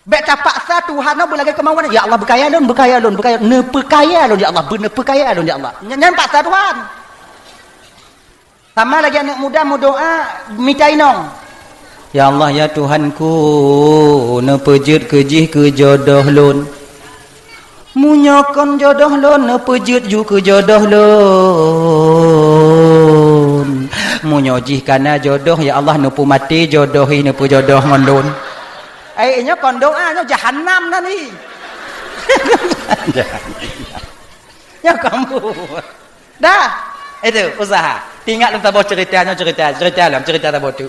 Bék tapaksa Tuhan nyoe beulagée kemauan. Ya Allah, beukaya lôn, beukaya lôn, beukaya, neupeukaya lôn ya Allah, beuneupeukaya lôn ya Allah. Nyan, nyan paksa Tuhan. Sama lagée aneuk muda meudoa mita inong. Ya Allah, ya Tuhanku, neupeujeuet keu jih keu jodoh lôn. Meunyoe kon jodoh lôn, neupeujeuet ju keu jodoh lôn. Meunyoe jih kana jodoh, ya Allah, neupeumaté jodoh hi neupeujodoh ngon lôn. Ai nyoe kon doa, nyoe jahanam nan hi. Nyoe kamu. Dah. Itu usaha. Tingat lom saboh cerita nyoe cerita, cerita lom cerita saboh tu.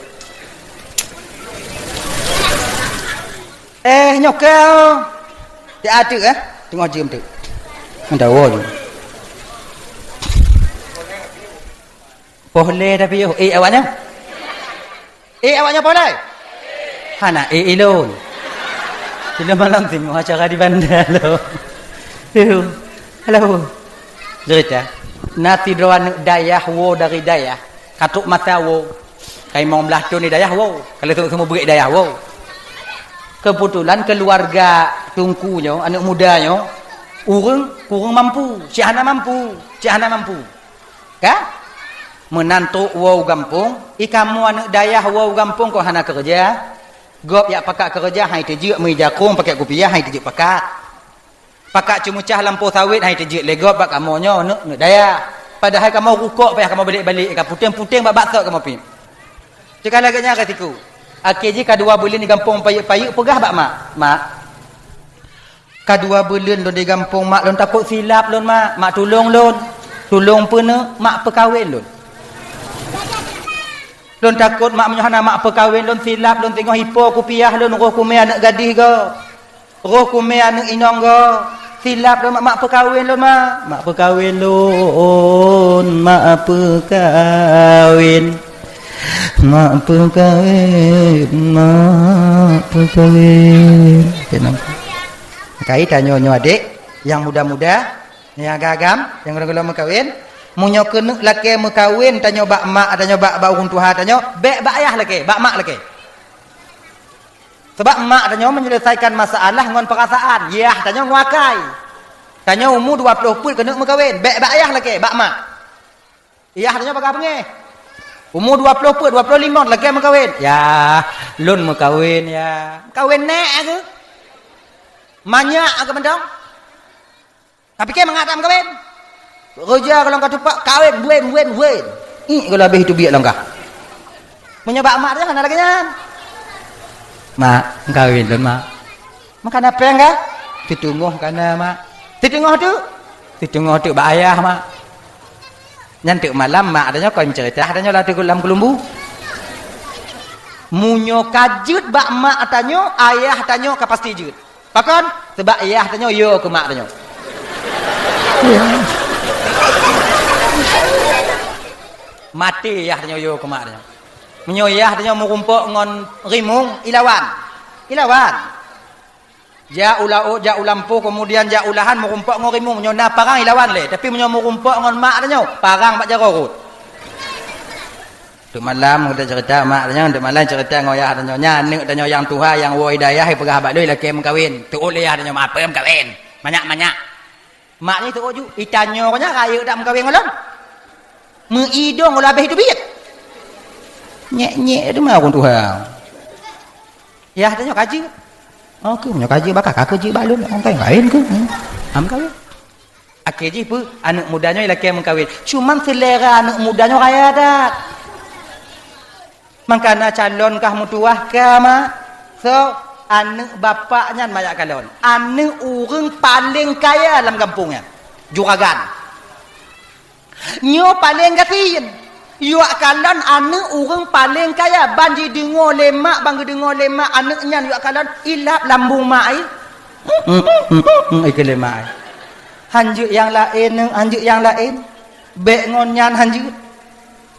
Eh, nyoe keu. Di atu eh. Tengok jam tu. Anda wo je. Poh lé tapi yo. Eh, awaknya. Eh, awaknya poh lé. Hana eh ilon. Ilon malam tengok acara di bandar lo. Yo. Halo. Cerita, na sidroe aneuk dayah woe dari dayah, ka trok masa woe. Ka limong blaih thon di dayah woe, ka lheueh seumeubeuet dayah woe. Keubeutulan keuluwarga teungku nyoe, aneuk muda nyoe, ureuëng kureueng mampu, cit hana mampu, cit hana mampu. Ka? Meunan trok woe u gampông, i kamoe aneuk dayah woe u gampông kon hana keureuja. Gob jak pakat keureuja, han teujeuet meuija krueng pakèk kupiah, han teujeuet pakat. Pakat ceumeucah lampôh sawét, han teujeuet lé gob bak kamoe nyoe, aneuk, aneuk dayah. Padahai kamoe rukok payah kamoe balek-balek, ka puténg-puténg bak baksot kamoe piep. Teuka lagèe nyan ka siku. Akhé jih ka dua buleuen di gampông payeuet-payeuet peugah bak mak, "Mak, ka dua buleuen lôn di gampông, mak, lôn takot silap lôn, mak. Mak, tulông lôn. Tulông peuneuk, mak, peukawen lôn. Lôn takot, mak, meunyoe hana mak peukawen lôn, silap lôn, singoh ipo kupiah lôn, roh kumé aneuk gadih goe. Roh kumé aneuk inong goe, silap lôn, mak, mak peukawen lôn, mak. Mak peukawen lôn, mak peukawen. Mak peukawen, mak peukawen." Ka i tanyoe nyoe adék, nyang muda-muda, nyang agam-agam, nyang gohlom-gohlom meukawen. Meunyoe keuneuk lakèe meukawen tanyoe bak mak tanyoe, bak, bak ureuëng tuha tanyoe, bèk bak ayah lakèe, bak mak lakèe. Sabab mak tanyoe menyelesaikan masalah ngon peurasaan, yah tanyoe ngon akai. Tanyoe umu dua ploh peuet keuneuk meukawen, bèk bak ayah lakèe, bak mak. Yah tanyoe bagah beungéh. Umu dua ploh peuet, dua ploh limong lakèe meukawen. "Yah, lôn meukawen, yah." Meukawen nèk keuh? Manyak keuh mantong? Ka pike mangat that meukawen? Roja gohlom ka tupak, kawen, wen, wen, wen. Ih, gohlom habéh teubiet lom kah. Meunyoe bak mak tanyoe hana lagèe nyan. "Mak, meukawen lôn, mak." Meukawen péng kah? "Siteungoh kana, mak." "Siteungoh teuk?" "Siteungoh teuk bak ayah, mak." Nyan teuk malam mak tanyoe kon ceurita tanyoe lam teuk lam keulumbu. Meunyoe ka jeuet bak mak tanyoe, ayah tanyoe ka pasti jeuet. Pakon? Sabab yah tanyoe yo keu mak tanyoe. Maté yah tanyoe yo keu mak tanyoe. Meunyoe yah tanyoe meurumpok ngon rimueng, ilawan. Ilawan. Jak u laôt, jak u lampôh, keumudian jak u lahan meurumpok ngon rimueng. Meunyoe na parang, ilawan lé. Tapi meunyoe meurumpok ngon mak tanyoe, parang bak jaroe rhot. Teuk malam geutanyoe ceurita mak tanyoe, teuk malam ceurita ngon yah tanyoe. Nyan aneuk tanyoe nyang tuha nyang woe i dayah, ipeugah bak lôn ilakèe meukawen. Teuôt lé yah tanyoe, "Mak, peue meukawen? Manyak-manyak." Mak nyoe teuôt ju, "Itanyoe nyan rayeuk that meukawen ngon lôn? Meuidong lôn habéh teubiet." Nyek-nyek teuma ureueng tuha. Yah tanyoe ka jeuet. Oh, keuh nyoe ka jeuet, baka ka keuh jeuet bak lôn, meukawen keuh. Hmm. Am kawen. Akhé jih peue? Aneuk muda nyoe ilakèe meukawen. Cuman seulera aneuk muda nyoe raya that. Mangkana calon kah meutuwah ka, mak. So, aneuk bapak nyan manyak kalon. Aneuk ureueng paleng kaya lam gampông nyan. Juragan. Nyoe paleng gasien. Yuak kalon aneuk ureueng paleng kaya, ban jideungoe lé mak, ban geudeungoe lé mak aneuk nyan yuak kalon, ilap lambung mak ai. Ikeu lé mak ai. Han jeuet nyang laén, han jeuet nyang laén. Bèk ngon nyan han jeuet.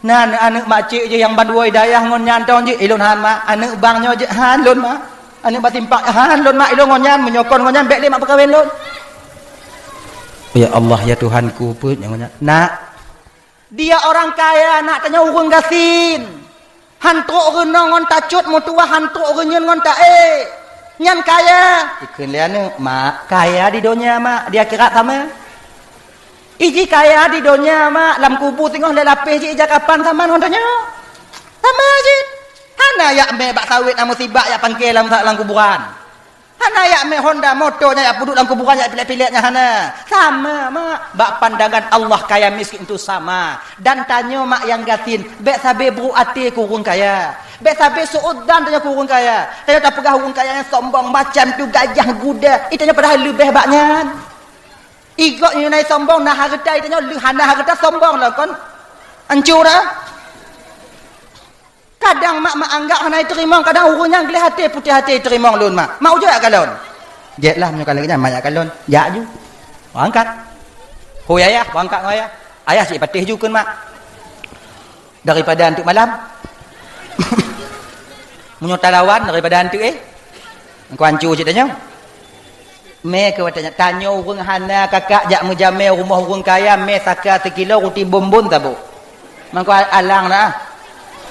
Na aneuk-aneuk makcik jih nyang bandua i dayah ngon nyan tong jeuet, ilôn han mak. Aneuk bang nyoe jeuet, han lôn mak. Aneuk bak simpang, han lôn mak, ilôn ngon nyan, meunyoe kon ngon nyan bèk lé mak peukawen lôn. Ya Allah, ya Tuhanku, peue nyang ngon nyan. Nak, dia orang kaya, nak tanyoe ureueng gasien. Han trok reunoe ngon tacut meutuwah, han trok reunyeun ngon taék. Nyan kaya. Ikheun lé aneuk, mak, kaya di donya, mak, di akhirat sama. Iji kaya di donya, mak, lam kubu singoh lé lapéh jih ija kapan sama ngon tanyoe. Sama jih. Hana jak mè bak sawét na musibak jak pangké lam, lam kuburan. Hana jak mè honda moto nyan jak peuduek lam kuburan jak pilek-pilek nyan hana. Sama, mak. Bak pandangan Allah kaya miskin itu sama. Dan tanyoe, mak, nyang gasien, bèk sabe brôk até keu ureueng kaya. Bèk sabe su'udzan tanyoe keu ureueng kaya. Tanyoe tapeugah ureueng kaya nyan sombong macam tu, gajah guda. Itanyoe padahai leubeh bak nyan. Igob nyoe na sombong, na hareuta, itanyoe lheueh hana hareuta sombong lom kon. Ancu dah. Kadang mak, mak anggap hana iteurimong, kadang ureueng nyan gleh até, putéh até iteurimong lôn mak. Mak ujoe jak kalon. Jeuet lah meunyoe ka lagèe nyan mak jak kalon. Jak ju. Bak angkat. Hôi ayah, bak angkat ngon ayah. Ayah cit patéh ju kheun mak. Daripada anteuk malam. Meunyoe talawan daripada anteuk, eh. Engkau ancu cit tanyoe. Mé keu watée nyan, tanyoe ureuëng hana kakak jak meujamé rumoh ureuëng kaya, mé saka sikilo ruti bonbon saboh. Mangko alang na.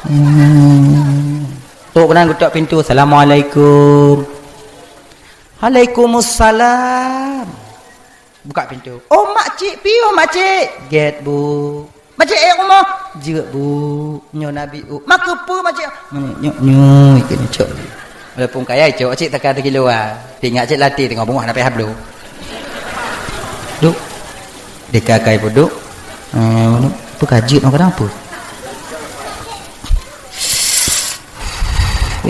Hmm. Trok keunan geutok pintoe, "Assalamualaikum." "Waalaikumsalam." Buka pintoe. "Oh, makcik, piôh makcik." "Gét, Bu." "Makcik, eh, rumoh?" "Jeuet, Bu." "Nyoe Nabi, U." "Makeupeue makcik?" "Nyoe, nyoe, nyoe, ikeu nyoe cok." Walaupun kaya cok, cik taka teugilu ah. Teuingat cik latih teungoh beungoh hana payah bloe. Duk. Deka kai peuduek. Eh, peukajeut ngon kadang apa?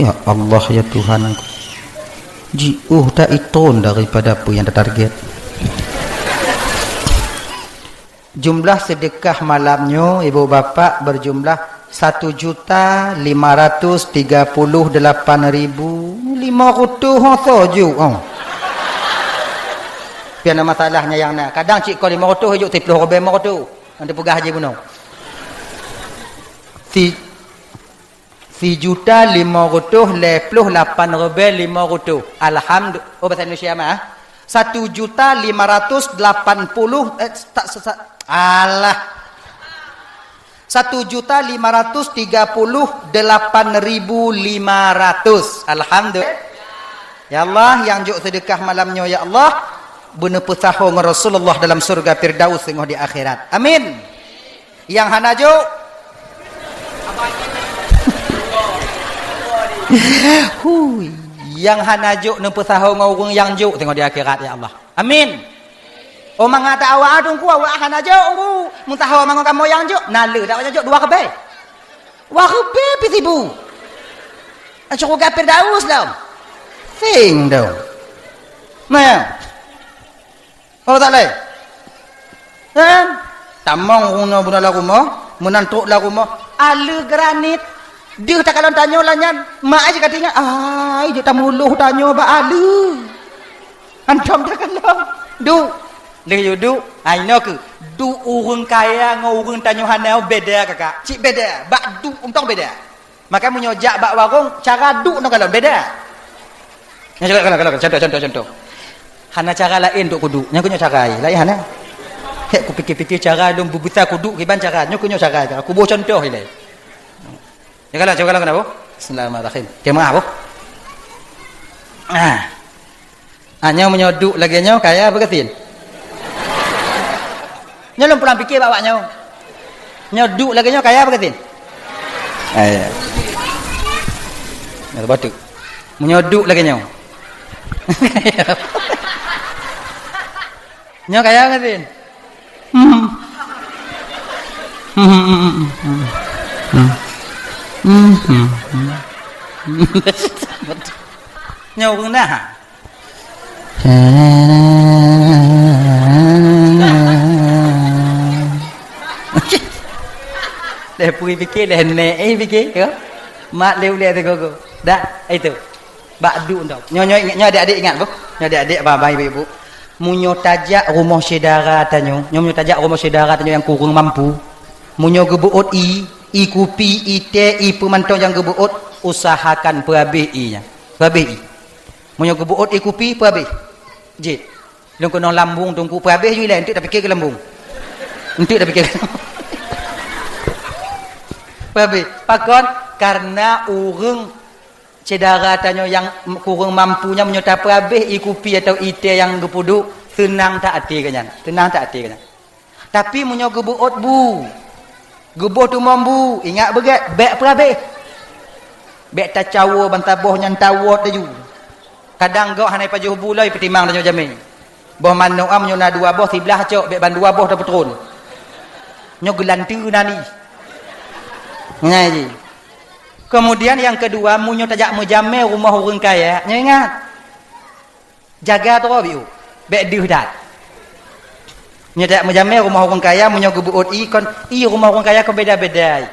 Ya Allah, ya Tuhan. Jiôh ta iton daripada apa yang tertarget. Jumlah sedekah malam nyoe, ibu bapak, berjumlah satu juta lima ratus tiga puluh delapan ribu lima ratus ho soe juk, oh. Pian na masalah nyang na. Kadang cit ko lima ratus juk, siplôh ribèe lima ratus. Nanti peugah haji bunoe. Si Sijuta lima ratus lhèe ploh lapan ribèe lima ratus. Alhamdu-, oh, bahasa Indonesia mah, ah. Satu juta lima ratus delapan puluh, eh, tak, se-, se-, alah. Satu juta lima ratus tiga puluh delapan ribu lima ratus. Alhamdulillah. Ya Allah, nyang jok sedekah malam nyoe, ya Allah, beuneupeusaho ngon Rasulullah dalam syurga Firdaus teungoh di akhirat. Amin. Nyang hana jok. Hui, nyang hana jok neupeusaho ngon ureuëng nyang jok teungoh di akhirat, ya Allah. Amin. Oh, mangat awak teungku, awak hana jok, teungku. Meusaho mangat kamoe nyang jok, na le dak nyang jok dua ribèe. Dua ribèe pih sibu. Syurga Firdaus lom. Sing dong. Nah. Oh, tak lé. Kan? Tamong ureuëng nyoe beuna lam rumoh, meunan trok lam rumoh. Aleuh granit. Deuh takalon tanyoe lagèe nyan. Mak ai ka teuingat, ai, jeuet tamulôh tanyoe bak aleuh. Hantom takalon. Duek. Lheueh yue duek, ai inoe keuh. Duek ureuëng kaya ngon ureuëng tanyoe hana beda, kakak. Cit beda. Bak duek untông beda. Maka meunyoe jak bak warong, cara duek nyoe kalon beda. Nyoe contoh, contoh, contoh, contoh, contoh. Hana cara laén untuk kuduek. Nyoe keuh nyoe cara laén hana. Hek kupikir-pikir cara lôn beubisa kuduek kiban cara. Nyoe keuh nyoe cara. Kuboh contoh ilèe. Nyoe kalon, cuba kalon keunan, Bu. Bismillahirrahmanirrahim. Okey, maaf, Bu. Ah. Ah, nyoe meunyoe duek lagèe nyoe, kaya apa gasien? Nyoe lôn pulang pike bak awak nyoe. Nyoe duek lagèe nyoe, kaya apa gasien? Ah, ya. Nyoe batuk. Meunyoe duek lagèe nyoe. Nyoe kaya apa gasien? Hmm. Hmm, hmm, hmm, hmm, hmm. Hmm, hmm, hmm. Nyoe ureueng na. Lé pui pike, lé nek, eh, pike, ya. Mak lé ulèe teugogo. Dah, itu. Bak duek tu. Nyoe, nyoe, nyoe adik-adik ingat, Bu. Nyoe adik-adik, abang-abang, ibu-ibu. Meunyoe tajak rumoh syedara tanyoe, nyoe meunyoe tajak rumoh syedara tanyoe nyang kureueng mampu, meunyoe geubeuôt ie, ie kupi, ie teh, ie peue mantong nyang geubeuôt, usahakan peuhabéh ie nyan. Peuhabéh ie. Meunyoe geubeuôt ie kupi, peuhabéh. Jeuet. Lôn keunong lambung teungku, peuhabéh ju ilèe, enteuk tapike keu lambung. Enteuk tapike keu lambung. Peuhabéh. Pakon? Karena ureueng syedara tanyoe nyang kureueng mampu nyan meunyoe tapeuhabéh ie kupi atawa ie teh nyang geupeuduek, seunang that até geuh nyan. Seunang that até geuh nyan. Tapi meunyoe geubeuôt bu, geuboh tumong bu, ingat beugèt, bèk peuhabéh. Bèk tacawo bansaboh nyan tawot laju. Kadang gok hana ipajoh bu lom ipeutimang tanyoe jamé. Boh manok am nyoe na dua boh, siblah cok, bèk ban dua boh tapeutron. Nyoe geulanteue nani. Ngai jih. Kemudian nyang keudua, meunyoe tajak meujamé rumoh ureueng kaya, nyoe ingat. Jaga droe biôh, bèk deuh that. Nyoe tajak meujamé rumoh ureueng kaya, meunyoe geubeuôt ie kon, ie rumoh ureueng kaya kon beda-beda.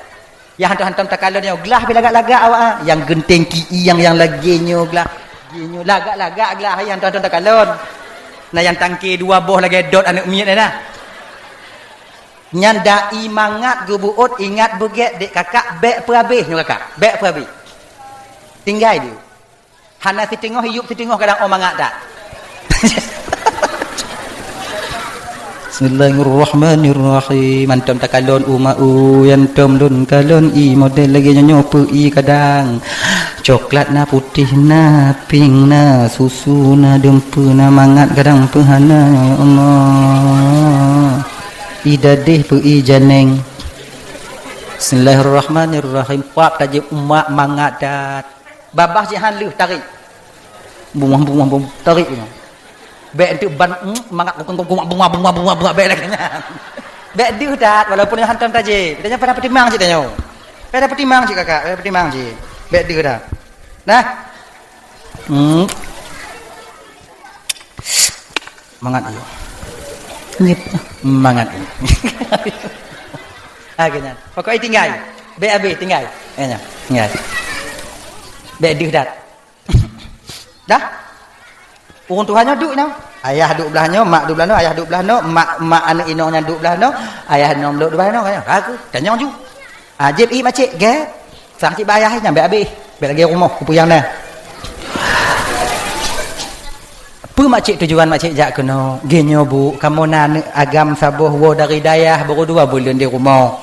Nyang hantom-hantom takalon nyoe, glah pih lagak-lagak awak, ah. Nyang geunteng ki ie nyang, nyang lagèe nyoe glah, lagèe nyoe lagak-lagak glah, nyang hantom-hantom takalon. Na nyang tangke dua boh lagèe dot aneuk miet na. Nyan dai mangat geubeuôt, ingat beugèt dek kakak, bèk peuhabéh nyoe kakak, bèk peuhabéh. Tinggai diu. Hana siteungoh iyup siteungoh kadang oh mangat that. Bismillahirrahmanirrahim. Antom takalon umak u, antom lôn kalon i model lagèe nyoe peu i kadang. Coklat na, putéh na, pink na, susu na, dum peu na, mangat kadang peu hana, ya Allah. I dadeh peu i janeng. Bismillahirrahmanirrahim. Pap tajép umak mangat dat. Babah jihan lheueh tarék. Bungah, bungah, bungah, tarék nyoe. Bèk enteuk ban, mm, mangat kukung, kukung, bungah, bungah, bungah, bungah, bèk lagèe nyan. Bèk deuh that, walaupun nyoe hantom tajép. Tanyoe pada peutimang cit tanyoe. Pada peutimang cit kakak, pada peutimang cit. Bèk deuh that. Nah. Hmm. Mangat yuk. Nggih. Mangat yuk. Ah, lagèe nyan. Pokoknya tinggai. Bèk abéh tinggai. Ya, ya. Tinggai. Bèk deuh that. Dah? Ureueng tuha nyoe duek nyoe. Ayah duek blah nyoe, mak duek blah nyoe, ayah duek blah nyoe, mak, mak aneuk inong nyan duek blah nyoe, ayah inong lôn duek blah nyoe, kan? Ragu, tanyong ju. Ah, jieb ié makcik, gèt. Sang cit bak ayah nyan bèk abéh. Bèk lagèe rumoh kupeue nyang na. Peue makcik tujuan makcik jak keunoe? Geuh nyoe, Bu, kamoe na aneuk agam saboh woe dari dayah, baru dua buleuen di rumoh.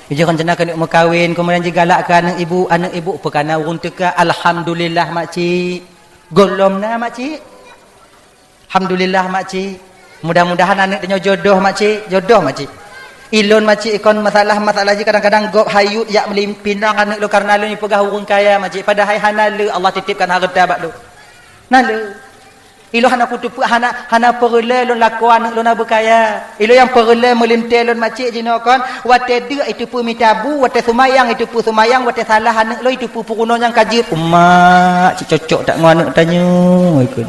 Ijih rencana keuneuk meukawen, keumudian jigalak keu aneuk ibu, aneuk ibu peukana ureueng teuka. Alhamdulillah, makcik. Gohlom na, makcik. Alhamdulillah, makcik. Mudah-mudahan aneuk tanyoe jodoh, makcik. Jodoh, makcik. Ilôn, makcik, ikon masalah-masalah jih kadang-kadang gob hayut jak meulimpinang aneuk lôn karena lôn jipeugah ureueng kaya, makcik. Padahai hana le Allah titipkan hareuta bak lôn. Na le. Ilôn hana kuteupeue, hana, hana peureulèe lôn lakoe aneuk lôn na beukaya. Ilôn nyang peureulèe meulintèe lôn, makcik, jinoe kon, watèe deuk jiteupeue mita bu, watèe seumayang jiteupeue seumayang, watèe salah aneuk lôn jiteupeue peurunoe nyang ka jeuet. Umak, cit cocok that ngon aneuk tanyoe, ikon.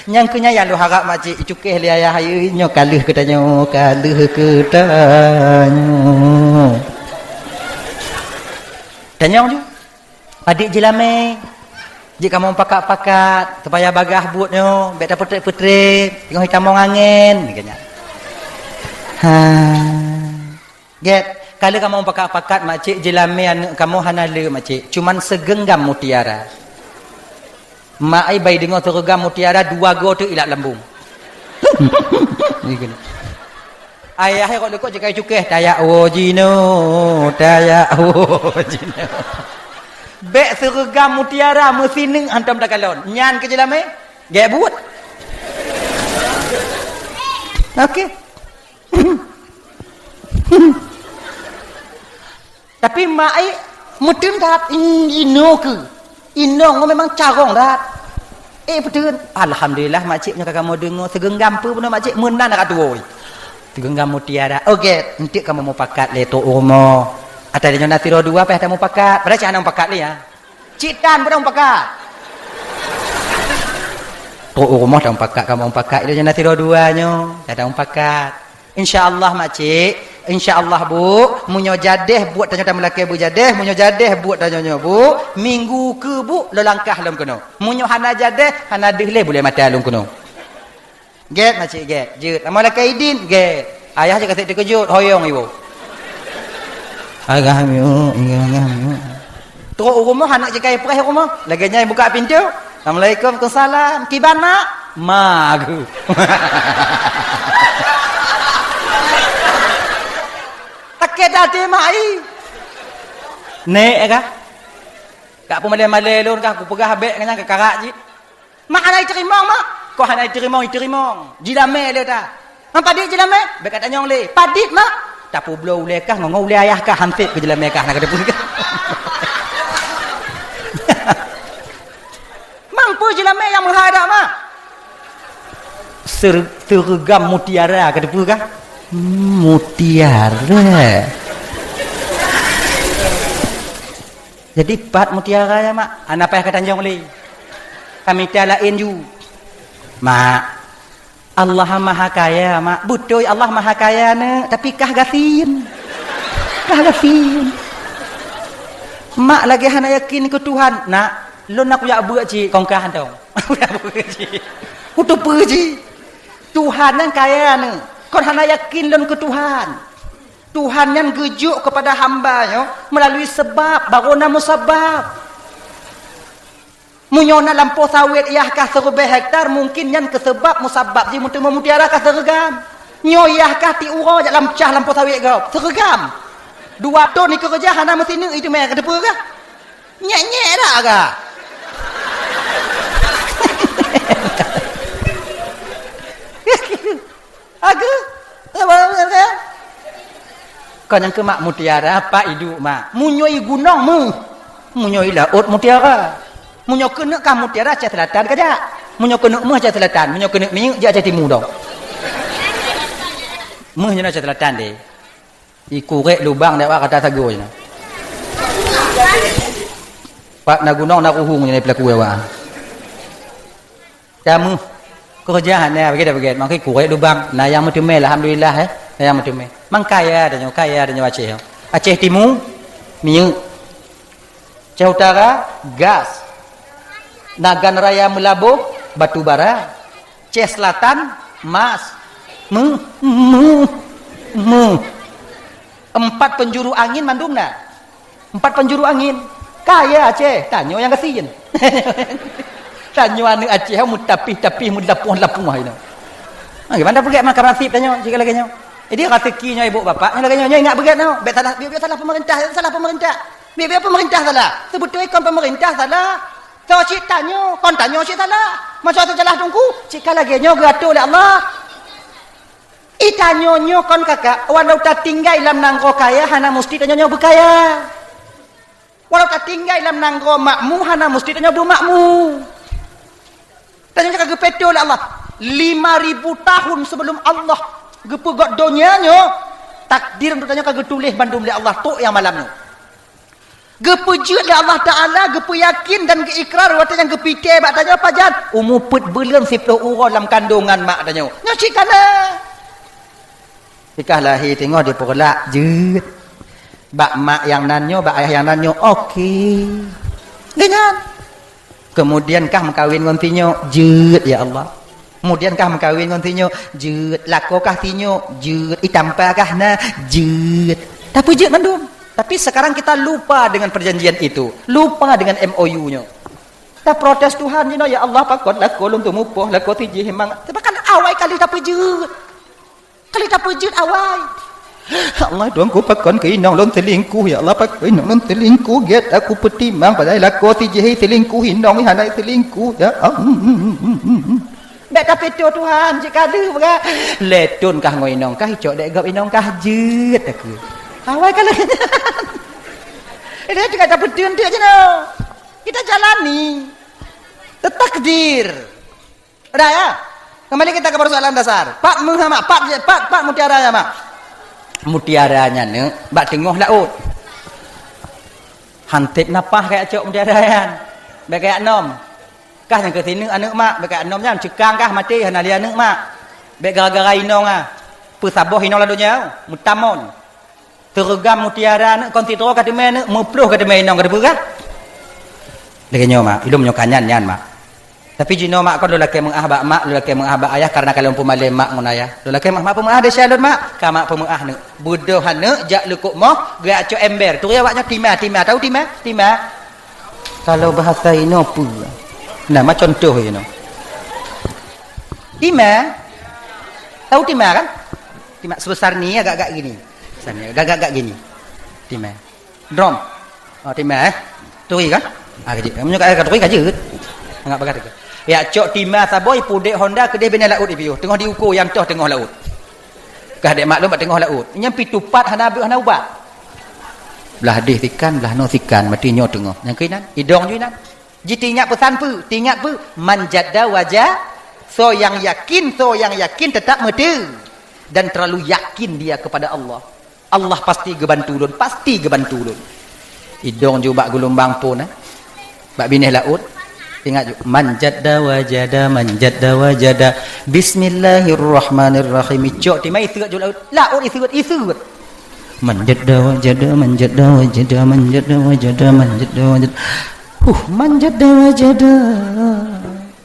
Nyang keu nyan nyang lôn harap, makcik, icukéh lé ayah, ayo, nyoe ka lheueh keu tanyoe, ka lheueh keu tanyoe. Tanyong ju. Padit jilamé, jeuet kamoe pakat-pakat, supaya bagaih buet nyoe, bèk tapeutrép-peutrép, teungoh jitamong angén, geuh nyan. Ha. Gèt, ka lheueh kamoe pakat-pakat, makcik, jilamé aneuk kamoe hana le, makcik, cuman seugeunggam mutiara. Mak ai bai deungoe seugeunggam mutiara, dua goe teuk ilap lambông. Ayah e rot leukot jikai cukéh, "Tajak woe jinoe, tajak woe jinoe." Bèk seureugam mutiara meusineuk hantom takalon. Nyan keu jeulamé, gèt buet. Oke. Tapi mak ai meuteun that, "Inoe keuh. Inong nyoe memang carông that." Eh, peuteun. Alhamdulillah, makcik nyoe ka kamoe deungoe. Seugeunggam peue bunoe makcik, meunan rot tuwoe. Seugeunggam mutiara. Oke, enteuk kamoe mupakat lé trok u rumoh. Ata nyoe na sidroe dua payah tamupakat. Padahai cit hana mupakat lé, ya. Cit tan padahai mupakat. Trok u rumoh tamupakat, kamoe mupakat. Nyoe na sidroe dua nyoe. Ata mupakat. Insya Allah, makcik. Insya Allah, Bu. Meunyoe jadeh buet tanyoe tameulakèe beujadeh, meunyoe jadeh buet tanyoe nyoe, Bu, minggu keu, Bu, lôn langkah lom keunoe. Meunyoe hana jadeh, hana deuh lé bulèe mata lôn keunoe. Gèt, makcik, gèt. Jeuet. Lam lakèe idin, gèt. Ayah jih ka sép teukeujot, hoyong iwoe. Agah miu, agah miu. Trok u rumoh, aneuk jikai preh u rumoh. Lagèe nyan buka pintoe. "Assalamualaikum." "Waalaikumsalam." "Kiban, Mak?" "Ma geuh." Takèt até mak ai. Nèk kah? Ka peumalèe-malèe lôn kah, kupeugah bèk ngon nyan keukarak jih. Mak hana jiteurimong, Mak. Kok hana jiteurimong, jiteurimong. Jilamé lé ta. Ngon padit jilamé, bèk katanyong lé. Padit, Mak. Tapeubloe ulèe kah, ngon, ngon ulèe ayah kah, han sép keu jilamé kah, na kateupeue kah. Mang peue jilamé nyang meuhai dak, Mak? Ser-, seureugam mutiara, kateupeue kah? Hmm, mutiara. Jadi, pat mutiara nyan, Mak? Hana payah katanyong lé. Kamita laén ju. Mak, Allah Maha Kaya, Mak. Beutôi Allah Maha Kaya, Neuk, tapi kah gasien. Kah gasien. Mak lagèe hana yakin keu Tuhan. Nak, lôn na kujak beuet cit, kon kah hantom. Kujak beuet cit. Kuteupeue cit. Tuhan nyan kaya, Neuk. Kon hana yakin lôn keu Tuhan. Tuhan nyan geujok keupada hamba nyoe meulalui seubab, barô na musabab. Meunyoe na lampôh sawét yah ka siribèe hektar, mungken nyan keu seubab musabab jih meuteumé mutiara ka seureugam. Nyoe yah kah tiep uroe jak lam cah lampôh sawét gob, seureugam. Dua thon ikeureuja hana meusineuk, itu mé ka teupeue kah? Nyek-nyek dak kah? Aduh. Kon nyang keu mak mutiara, pak iduek mak. Meunyoe i gunong meuh, meunyoe i laôt mutiara. Meunyoe keuneuk kah mutiara Aceh Selatan kajak. Meunyoe keuneuk meuh Aceh Selatan, meunyoe keuneuk minyeuk jak Aceh Timu dong. Meuh nyoe Aceh Selatan deh. Ikurek lubang dek awak kata sagoe nyoe. Pat na gunong na ruhueng nyoe pelaku awak. Kamu keureuja hana baget-baget, mangkai kurek lubang. Na nyang meuteumé, alhamdulillah, eh. Na nyang meuteumé. Mang kaya tanyoe, kaya tanyoe Aceh. Aceh Timu, minyeuk. Aceh Utara, gas. Nagan Raya Meulaboh, batu bara. Aceh Selatan, mas. Meuh, meuh, meuh. Empat penjuru angin mandum na. Empat penjuru angin. Kaya Aceh, tanyoe nyang gasien. Tanyoe aneuk Aceh, meutapih-tapih, meulapoh-lapoh inoe. Ha, gimana peugah makan nasib tanyoe, jika lagèe nyoe. Jadi, raseuki nyoe ibu bapak, nyoe lagèe nyoe, nyoe ingat beugèt nyoe. Bèk salah, bèk, bèk salah pemerintah, salah pemerintah. Bèk, bèk pemerintah salah. Sebetul kon pemerintah salah. Soe cit tanyoe, kon tanyoe cit salah. Masa teusalah teungku, cit ka lagèe nyoe geuatur lé Allah. I tanyoe nyoe kon kakak, walau tatinggai lam nanggroe kaya, hana musti tanyoe nyoe beukaya. Walau tatinggai lam nanggroe makmu, hana musti tanyoe beumakmu. Tanyoe ka geupeutô lé Allah. Lima ribu tahun sebelum Allah geupeugöt donya nyoe, takdir untuk tanyoe ka geutuléh bandum lé Allah, trôk nyang malam nyoe. Geupeujeuet lé Allah Taala, geupeuyakin dan geuikrar watèe nyang geupitè bak tanyoe pajan? Umu peuet buleuen siplôh uroe lam kandongan mak tanyoe. Nyoe cit ka na. Ikah lahé teungoh dipeureulat, jeuet. Bak mak nyang nan nyoe, bak ayah nyang nan nyoe, oke. Lé nyan. Keumudian kah meukawen ngon si nyoe, jeuet, ya Allah. Keumudian kah meukawen ngon si nyoe, jeuet. Lakoe kah si nyoe, jeuet. Itampa kah na, jeuet. Tapeujeuet mandum. Tapi sekarang kita lupa dengan perjanjian itu. Lupa dengan M O U nyoe. Taprotes Tuhan jinoe, "Ya Allah, pakon lakoe lôn teumupoh, lakoe si jih memang." Tapi kan awai kali tapeujeuet. Kali tapeujeuet awai. "Ya Allah, Tuhanku, pakon keu inong lôn selingkuh, ya Allah, pakon inong lôn selingkuh, gèt aku peutimang, padahai lakoe si jih selingkuh, inong hana selingkuh, ya Allah." Bèk tapeutô Tuhan, cit ka lheueh beuga. Lé thon kah ngon inong kah, icok dek gob inong kah, jeuet aku. Awai ka lagèe nyan. Ini tinggal tapeuteuntèe jinoe. Kita jalani. Takdir. Udah ya? Kembali kita ke persoalan dasar. Pat meuh mak, pat, pat, pat mutiara nyan mak. Mutiara nyan neuk bak teungoh laôt. Hanteb napah kayak cok mutiara nyan. Bèk kayak nom. Kah nyang keu sineuk aneuk mak, bèk kayak nom nyan. Ceukang kah maté hana lé aneuk mak. Bèk gara-gara inong ah. Peusaboh inong lam donya, meutamon. Teureugam mutiara neuk kon sidroe ka teumé neuk, meuploh ka teumé inong ka teupeugah. Lagèe nyoe mak, ilôn nyoe ka nyan nyan mak. Tapi jinoe mak kon lôn lakèe meu'ah bak mak, lôn lakèe meu'ah bak ayah karena ka lôn peumalèe mak ngon ayah. Lôn lakèe mak, mak peumeu'ah desya lôn mak. Ka mak peumeu'ah neuk. Beudôh aneuk jak leukok moh, geujak cok ember. Turi awak nyoe tima, tima. Tahu tima? Tima. Kalau bahasa inoe peue? Nah, ma contoh inoe. Tima. Tahu tima kan? Tima sebesar ni agak-agak gini. Besar ni agak-agak gini. Tima. Drum. Oh, tima eh. Turi kan? Ah, kejut. Meunyoe ka turi kajut. Anggap bagat tu. Ya, cok tima saboh ipudek honda keudeh binéh laôt ipiôh. Teungoh diuko nyang toh teungoh laôt. Kah dek maklum bak teungoh laôt. Nyang pitupat hana abéh hana ubat. Blah deh sikan, blah noe sikan, mati nyoe teungoh. Nyang keuinan, idong ju inan. Ji teuingat peusan peue? Teuingat peue? Man jadda waja-, soe nyang yakin, soe nyang yakin teutap meuteue. Dan terlalu yakin dia kepada Allah. Allah pasti geubantu lôn, pasti geubantu lôn. Idong ju bak geulumbang phon, eh. Bak binéh laôt. Ingat ju, man jadda wajada, man jadda wajada. Bismillahirrahmanirrahim. Icok tima iseuet ju laôt. Laôt iseuet, iseuet. Man jadda wajada, man jadda wajada, man jadda wajada, man jadda wajada. Huh, man jadda wajada.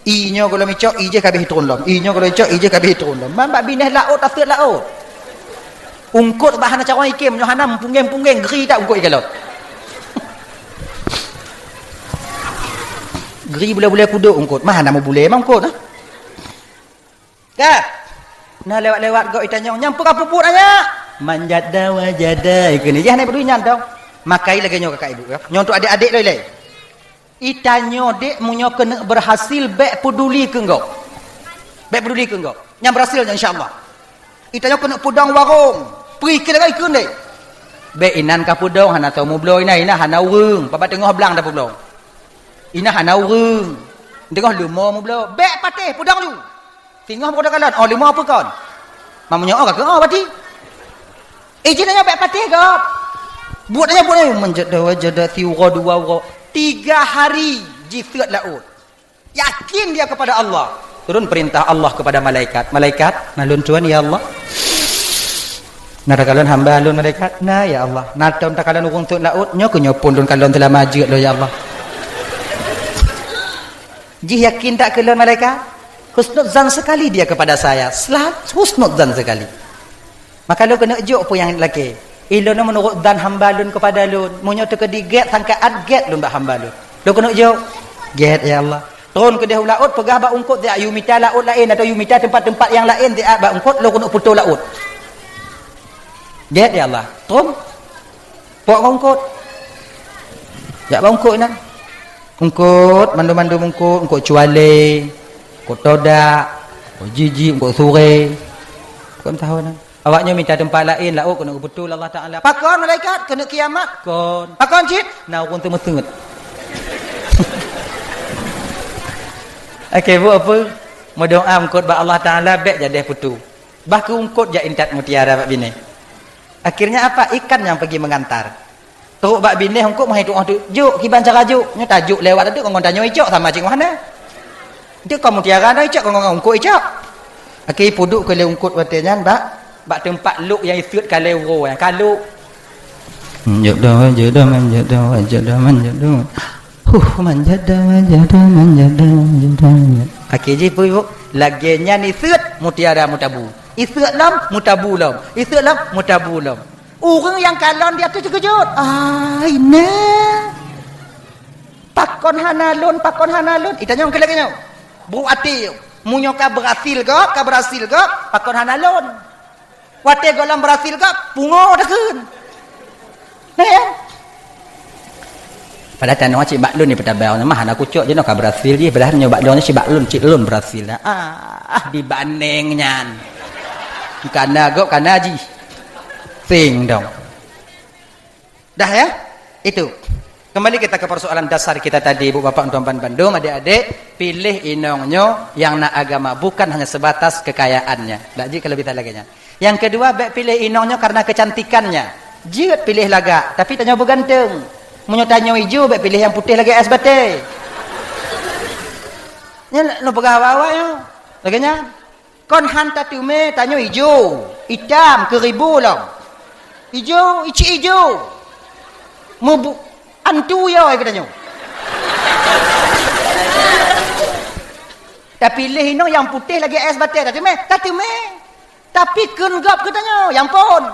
I nyoe gohlom icok, i jih ka abéh itron lom. I nyoe gohlom icok, i jih ka abéh itron lom. Man bak binéh laôt, taseuet laôt. Ungkot bah hana carông iké, nyoe hana meupunggeng-punggeng, gri that ungkot iké lom. Gri bulèe-bulèe kudok ungkot. Mah hana meubulèe mah ungkot, ha? Ka. Na lewat-lewat gob itanyong, "Nyan peue ka peubuet, anyak?" "Manjada wajada," kheun. Yah, na peue nyan tong. Makai lagèe nyoe kakak ibu, ya. Nyoe untuk adék-adék loi lé. Itanyoe dek meunyoe keuneuk berhasil, bèk peduli keu gob. Bèk peduli keu gob. Nyan berhasil nyan, insya Allah. Itanyoe keuneuk peudong warong. Peue keu lagèe kheun deh. Bèk inan ka peudong, hana soe meubloe inan, inan hana ureueng. Bak teungoh blang tapeubloe. Inan hana ureueng. Teungoh leumo meubloe. Bèk patéh, peudong ju. Singoh meukeudeh kalon, oh, leumo peue kon? Meunyoe oh, ka keu oh, berarti. Eh, jih nyoe bèk patéh gob. Buet nyoe, buet nyoe, manjada wajada, siuroe dua uroe. Tiga hari jiseuet laôt. Yakin dia kepada Allah. Turun perintah Allah kepada malaikat. "Malaikat, na lôn tuan, ya Allah. Na takalon hamba lôn, malaikat. Na, ya Allah. Na tom takalon ureueng seuet laôt. Nyoe keuh nyoe phon lôn kalon seulama jeuet lôn, ya Allah." Jih yakin that keu lôn, malaikat? Husnuzan sekali dia kepada saya. Sel-, husnuzan sekali. Maka lôn keuneuk jok peue nyang lakèe. Ilôn meunurot zan hamba lôn kepada lôn. Meunyoe teukeudi gèt, sangkaan gèt lôn bak hamba lôn. Lôn keuneuk jok. Gèt, ya Allah. Tron keudeh u laôt, peugah bak eungkôt, "Siat yue mita laôt laén, atawa yue mita teumpat-teumpat nyang laén, siat bak eungkôt, lôn keuneuk putôh laôt." Gèt, ya Allah. Tron. Pok ngon eungkôt. Jak bak eungkôt inan. Eungkôt, mandum-mandum eungkôt, eungkôt cualé, eungkôt todak, eungkôt jijik, eungkôt suré. Kon tahu inan. Awak nyoe mita teumpat laén, laôt keuneuk geubeutôi Allah Taala. Pakon malaikat? Keuneuk kiamat? Kon. Pakon cit? Na ureueng teumeuteut. Oke, buet peue? Meudoa eungkôt bak Allah Taala, bèk jadeh putôh. Bah keu eungkôt jak intat mutiara bak binéh. Akhirnya apa? Ikan yang pergi mengantar. Trok bak binéh eungkôt meuhai tuoh teuk, "Jok, kiban cara jok?" Nyoe tajok lewat teuk ngon tanyoe icok sama cit ngon hana. Teuk kon mutiara na icok ngon eungkôt icok. Akhé peuduek keu lé eungkôt watèe nyan bak, bak teumpat lok nyang iseuet ka lé uroe nyan, ka lok. Manjada wajada, manjada wajada, manjada. Huh, manjada wajada, manjada wajada. Akhé jih peue, Bu? Lagèe nyan iseuet mutiara meutabu. Iseuet lom, meutabu lom. Iseuet lom, meutabu lom. Ureueng nyang kalon di ateueh teukeujot. "Ai, na! Pakon hana lôn, pakon hana lôn?" Itanyong keu lagèe nyoe. Bru até, meunyoe ka berhasil gob, ka berhasil gob, pakon hana lôn? Watèe gohlom berhasil gob, pungo takheun. Nah, ya. Padahai tanoh cit bak lôn di peutabang, mah hana kucok jinoe ka berhasil jih, padahai nyoe bak lôn cit bak lôn, cit lôn berhasil. Ah, ah, dibandeng nyan. Kana gob, kana jih. Seng dong. Dah ya? Itu. Kembali kita ke persoalan dasar kita tadi, Bu, Bapak, Tuan, Ban, Bandung, adik-adik, pilih inong nyoe yang na agama, bukan hanya sebatas kekayaannya. Dak jih kalau bisa lagèe nyan. Yang kedua, bèk pilih inong nyoe karena kecantikannya. Jeuet pilih lagak, tapi tanyoe beuganteng. Meunyoe tanyoe ijo, bèk pilih nyang putéh lagèe ais batèe. Nyan lôn peugah awak-awak nyoe. Lagèe nyan. Kon han tateumé tanyoe ijo, itam, keuribu lom. Ijo, icik ijo. Meubu-, antu yo geutanyoe. Tapi lé inong nyang putéh lagèe ais batèe, tateumé, tateumé. Tapi kheun gob geutanyoe, nyang phon.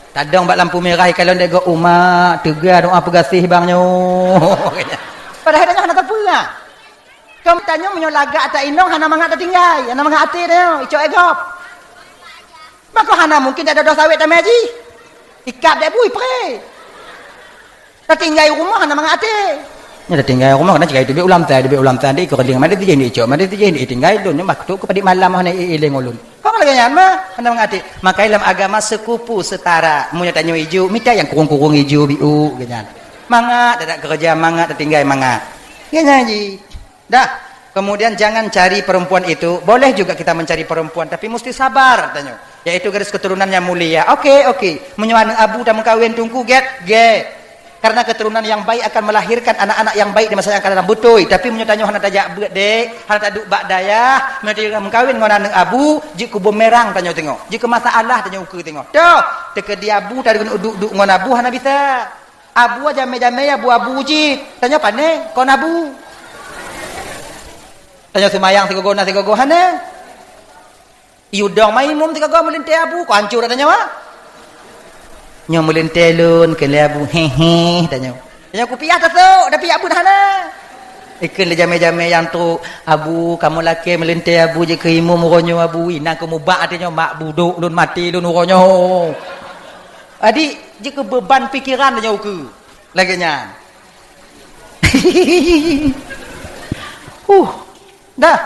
Tadong bak lampu merah, ikalon dèk gob, "Umak, teuga doa peugaséh bang nyoe." Padahai tanyoe hana tapeugah. Kon tanyoe meunyoe lagak ata inong hana mangat tatinggai, hana mangat até tanyoe, icok éh gob. Maka hana mungkin tadodoh sawét tamé jih. Ikab dèk bui pré. Tatinggai rumoh hana mangat até. Nyoe tatinggai rumoh, kana cigai teubiet ulam tai, teubiet ulam tai, dikeureuling, mada tijih ni icok, mada tijih ni tinggai lôn, nyoe bah tu keu padit malam hana iéléng ulôn. Kon lagèe nyan mah, hana mangat até. Maka lam agama sekupu setara, meunyoe tanyoe ijo, mita nyang kurung-kurung ijo biu, geuh nyan. Mangat, tadak keureuja mangat, tatinggai mangat. Geuh nyan jih. Dah. Kemudian jangan cari perempuan itu. Boleh juga kita mencari perempuan, tapi mesti sabar, tanyoe. Yaitu garis keturunan yang mulia. Oke, oke. Meunyoe aneuk abu tameukawen teungku, gét, gét. Karena keturunan yang baik akan melahirkan anak-anak yang baik di masa yang akan datang. Beutôi. Tapi meunyoe tanyoe hana tajak beuet dek, hana taduek bak dayah, meunyoe tameukawen ngon aneuk abu, jeuet keu bumerang tanyoe teungoh. Jeuet keu masalah tanyoe ukeue teungoh. Toh, teukeudi abu taduek duek-duek ngon abu hana bisa. Abu jamé-jamé abu-abu cit. Tanyoe pané kon abu. Tanyoe seumayang sigogo na sigogo hana. Yue dong maimum sigogo meulintèe abu, kon hancô tanyoe, ah. Nyoe meulintèe lôn keu lé abu, hehe, tanyoe. Tanyoe kupiah tasok, tapi abu hana. Ikheun lé jamé-jamé nyang trok, "Abu, kamoe lakée meulintée Abu jeuet keu imum uroe nyoe Abu." Inan keu mubak até nyoe, "Mak budok lôn maté lôn uroe nyoe." Adik, jeuet keu beuban pikeran nyoe keu lagée nyan. Huh. Dah.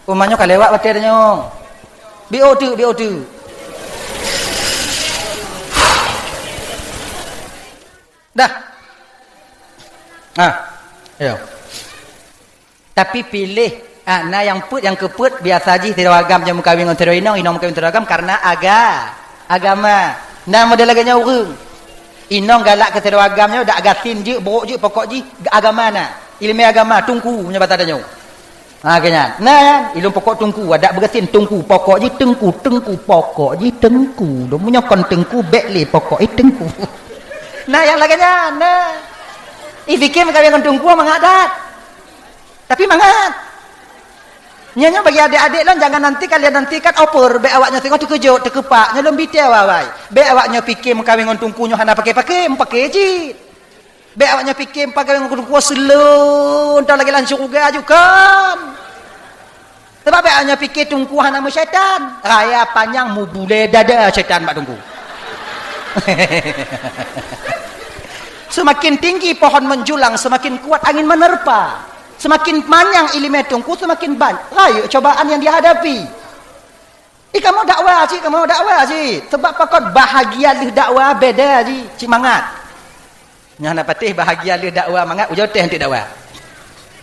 Uroe nyoe ka lewat watée tanyoe. Biôh teuk, biôh teuk. Dah. Ah. Ayo. Tapi piléh, ah, na nyang peuet, nyang keupeuet, biasa jih sidroe agam nyang meukawen ngon sidroe inong, inong meukawen sidroe agam karena aga-, agama. Na model lagée nyoe ureuëng. Inong galak keu sidroe agam nyoe, dak gasien jeuet, brok jeuet, pokok jih agama na. Iéleumé agama, teungku, meunyoe basa tanyoe. Ha, keu nyan. Na, ilôn pokok teungku, adak beugasien teungku, pokok jih teungku, teungku, pokok jih teungku. Lôn meunyoe kon teungku, bék lé pokok jih teungku. Na nyang lagée nyan, na. Ih, pike meukawen ngon teungku mangat that. Tapi mangat. Nyoe, nyoe bagi adék-adék lôn, jangan nanti kalian nantikan over, bék awak nyoe singoh teukeujot, teukeupak. Nyoe lôn bite awai-awai. Bék awak nyoe pike meukawen ngon teungku nyoe hana paké-paké, meupaké cit. Bék awak nyoe pike meukawen ngon teungku seuleueng, tao lagée lam syeuruga aju kon. Sabab bék awak nyoe pike teungku hana meusyaitan. Raya panyang mubulée dada syaitan bak teungku. Seumaken tinggi pohon menjulang, seumaken kuat angin menerpa. Seumaken manyang iéleumé teungku, seumaken ban-, rayeuk cobaan nyang jihadapi. Ih, kamoe dakwa cit, kamoe dakwa cit. Sabab pakon bahagia lheueh dakwa, beda cit, cit mangat. Nyan hana patéh bahagia lheueh dakwa mangat, ujoe teh eunteuk dakwa.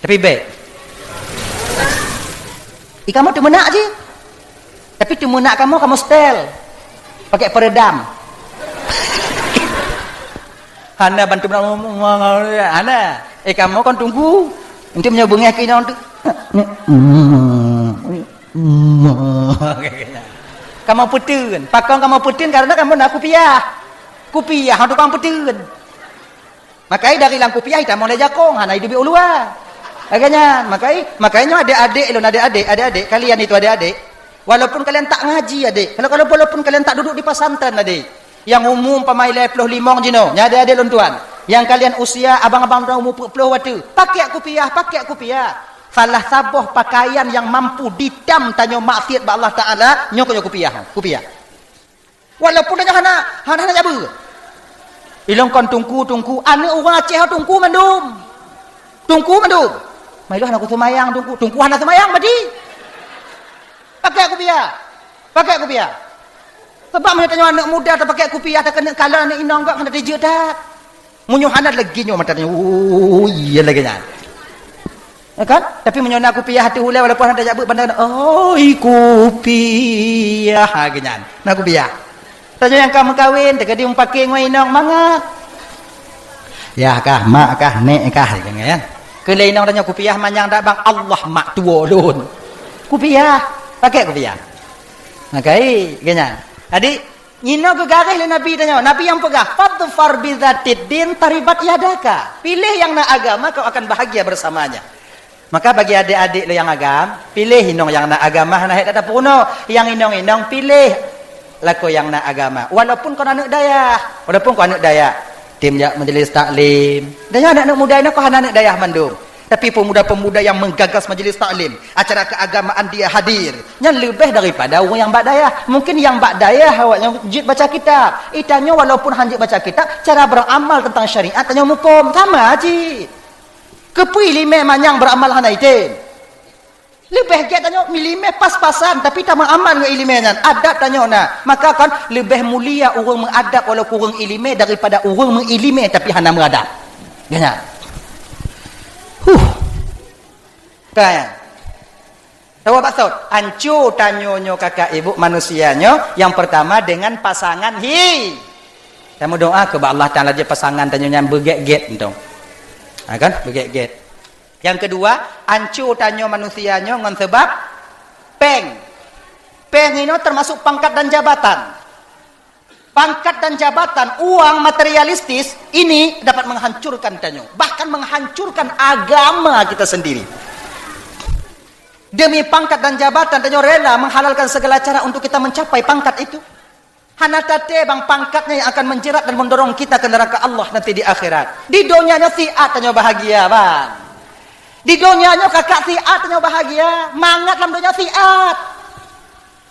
Tapi bék. Ih, kamoe teumeunak cit. Tapi teumeunak kamoe, kamoe setel. Pakai peredam. Hana bantu, hana. Eh, kamoe kon teungku. Eunteuk meunyoe beungéh keu inong tu. Kamoe peuteun. Pakon kamoe peuteun? Karena kamoe na kupiah. Kupiah tukang peuteun. Makai dari lam kupiah itamong lé jakong, hana iduek u luwa. Lagée nyan, makai, makai nyoe adék-adék lôn, adék-adék, adék-adék, kalian itu adék-adék. Walaupun kalian tak ngaji, adék. Kalau, kalau walaupun kalian tak duduk di pesantren, adék. Nyang umu umpama lhée ploh limong jinoe, nyan adék-adék lôn tuan. Nyang kalian usia abang-abang droe umu peuet ploh watée, pakai kupiah, pakai kupiah. Salah saboh pakaian nyang mampu ditam tanyoe maksiat bak Allah Taala, nyoe keuh nyoe kupiah, kupiah. Walaupun tanyoe hana, hana, hana jabeue. Ilôn kon teungku, teungku, aneuëk ureuëng Aceh teungku mandum. Teungku mandum. Mai lôn hana kuseumayang teungku, teungku hana seumayang berarti. Pakai kupiah. Pakai kupiah. Sabab meunyoe tanyoe aneuëk muda tapakai kupiah, takeuneuk kalon aneuëk inong gak hana teujeuet that. Meunyoe hana lagée nyoe mata tanyoe, oh, iya lagée nyan. Ya kan? Tapi meunyoe na kupiah ateueh ulée walaupun hana tajak beuet bandar, "Oi, kupiah," ha, lagée nyan. Na kupiah. Tanyoe nyang ka meukawen, teuka di meupaké ngon inong mangat. Yah kah, mak kah, nek kah, gitu kan. Keu lé inong tanyoe kupiah manyang dak bang, Allah mak tuwo lôn. Kupiah, pakai kupiah. Makai, geunya. Jadi, inoe geugaréh lé Nabi tanyoe. Nabi nyang peugah, "Fadfar bizatid din taribat yadaka." Pilih yang na agama, kau akan bahagia bersamanya. Maka bagi adék-adék lôn nyang agam, piléh inong nyang na agama hana hék that tapeurunoe. Nyang inong-inong piléh lakoe nyang na agama. Walaupun kon aneuëk dayah, walaupun kon aneuëk dayah, tem jak majlis taklim. Dan nyan aneuëk muda inong kon hana aneuëk dayah mandum. Tapi pemuda-pemuda yang menggagas majlis taklim, acara keagamaan dia hadir, nyan leubeh daripada ureuëng nyang bak dayah. Mungkin nyang bak dayah awaknyan jeuet baca kitab. Itanyoe walaupun han jeuet baca kitab, cara beramal tentang syariat tanyoe muphom. Sama cit. Keupeue iéleumé manyang beuramal hana item? Leubeh gét tanyoe iéleumé pas-pasan, tapi tameuamal ngon iéleumé nyan. Adab tanyoe na. Maka kon leubeh mulia ureuëng meuadab walaupun ureuëng iéleumé daripada ureuëng meuiéleumé tapi hana meuadab. Geunya. Huh. Kan? Tawa baksot, anco tanyoe nyoe kakak ibu manusia nyoe, yang pertama dengan pasangan hi. Tameudoa keu bak Allah Taala jeuet pasangan tanyoe nyan beugét-gét entong. Ha kan? Beugét-gét. Yang kedua, anco tanyoe manusia nyoe ngon sebab péng. Péng inoe termasuk pangkat dan jabatan. Pangkat dan jabatan, uang materialistis ini dapat menghancurkan tanyoe, bahkan menghancurkan agama kita sendiri. Demi pangkat dan jabatan, tanyoe rela menghalalkan segala cara untuk kita mencapai pangkat itu. Hana taté bang pangkatnya yang akan menjerat dan mendorong kita ke neraka Allah nanti di akhirat. Di donya nyoe siat tanyoe bahagia bang. Di donya nyoe kakak siat nyoe bahagia, mangat lam donya siat.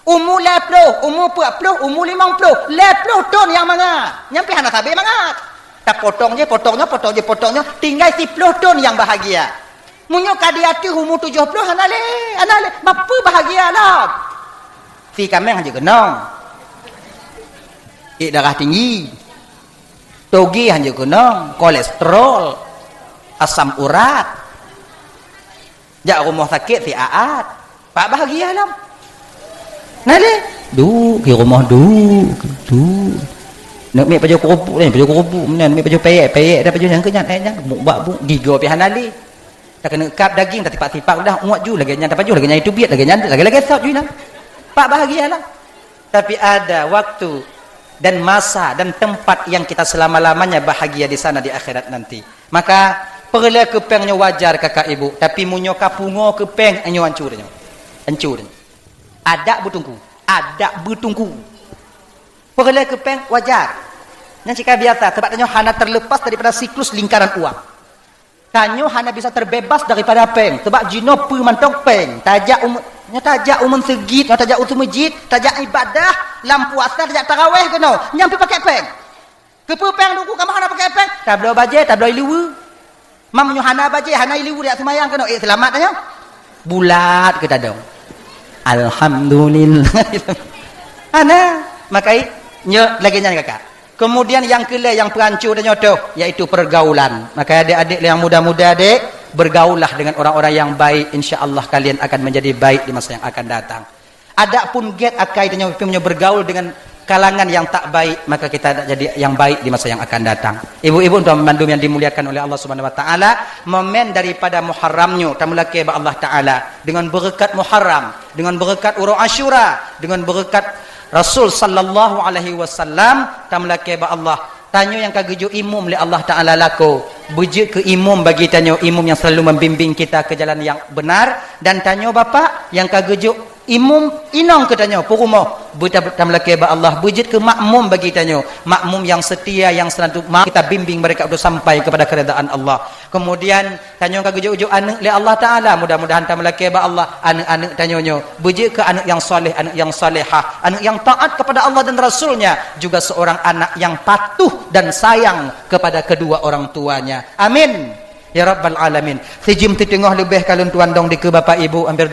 Umu lhèe ploh, umu peuet ploh, umu limong ploh, lhèe ploh thon nyang mangat. Nyan pih hana sabé mangat. Tapotong jih, potong nyoe, potong jih, potong nyoe, tinggai siploh thon nyang bahagia. Meunyoe ka di ateueh umu tujoh ploh hana lé, hana lé, bapeue bahagia lom. Si kaméng hanjeuet keunong. Ék darah tinggi. Toge hanjeuet keunong, kolesterol, asam urat. Jak rumoh sakét siat-at. Pak bahagia lom. Nah lé, duek di rumoh, duek, duek. Neuk miet pajoh keurupuk, neuk pajoh keurupuk, meunan miet pajoh pèyek, pèyek dah pajoh nyang keu nyan, eh, nyan, mubak bu, gigoe pih hana lé. Takeuneuk kab daging, tatipak-tipak udah, uet ju lagèe nyan, tapajoh lagèe nyan, itu biet lagèe nyan, lagèe-lagèe sot ju nyan. Pak bahagia lom. Tapi ada waktu dan masa dan tempat yang kita selama-lamanya bahagia di sana di akhirat nanti. Maka, peureulèe keu pèng nyoe wajar, kakak ibu, tapi meunyoe ka pungo keu pèng, nyoe hancô nyoe. Hancô nyoe. Adak beuteungku, adak beuteungku. Peureulèe keu pèng wajar. Nyan cit ka biasa, sebab tanyoe hana terlepas daripada siklus lingkaran uang. Tanyoe hana bisa terbebas daripada pèng, sebab jinoe peue mantong pèng. Tajak u, nyoe tajak u meuseujid, nyoe tajak u seumeujid, tajak ibadah, lam puasa tajak taraweh keunoe, nyan pih pakèk pèng. Keupeue pèng, Teungku, kamoe hana pakèk pèng? Tabloe bajèe, tabloe ié liweue. Meunyoe hana bajèe, hana ié liweue, jak seumayang keunoe, ék seulamat tanyoe? Bulat keu tadong. Alhamdulillah. Hana. Maka i, nyoe lagèe nyan, kakak. Kemudian nyang keulhèe nyang peuhanco tanyoe toh, yaitu pergaulan. Maka adék-adék nyang muda-muda dek, bergaullah dengan orang-orang yang baik, insya Allah kalian akan menjadi baik di masa yang akan datang. Adapun gèt akai tanyoe, meunyoe bergaul dengan kalangan yang tak baik, maka kita tak jadi yang baik di masa yang akan datang. Ibu-ibu dan mandum yang dimuliakan oleh Allah Subhanahu wa taala, momen daripada Muharram nyoe tameulakèe bak Allah Taala dengan berkat Muharram, dengan berkat uroe Asyura, dengan berkat Rasul sallallahu alaihi wasallam, tameulakèe bak Allah. Tanyoe nyang ka geujok imum lé Allah Taala lakoe, beujeuet keu imum bagi tanyoe, imum yang selalu membimbing kita ke jalan yang benar, dan tanyoe bapak nyang ka geujok imum inong keu tanyoe, peurumoh, beuta-, tameulakèe bak Allah, beujeuet keu makmum bagi tanyoe, makmum yang setia, yang selalu ma-, kita bimbing mereka untuk sampai kepada keridaan Allah. Kemudian, tanyoe ka geujok-jok aneuk lé Allah Taala, mudah-mudahan tameulakèe bak Allah, aneuk-aneuk tanyoe nyoe beujeuet keu aneuk yang saleh, aneuk yang salehah, aneuk yang taat kepada Allah dan Rasul-Nya, juga seorang anak yang patuh dan sayang kepada kedua orang tuanya. Amin ya rabbal alamin. Sijeuem siteungoh leubeh ka lôn tuan dong dikeue bapak ibu, hampir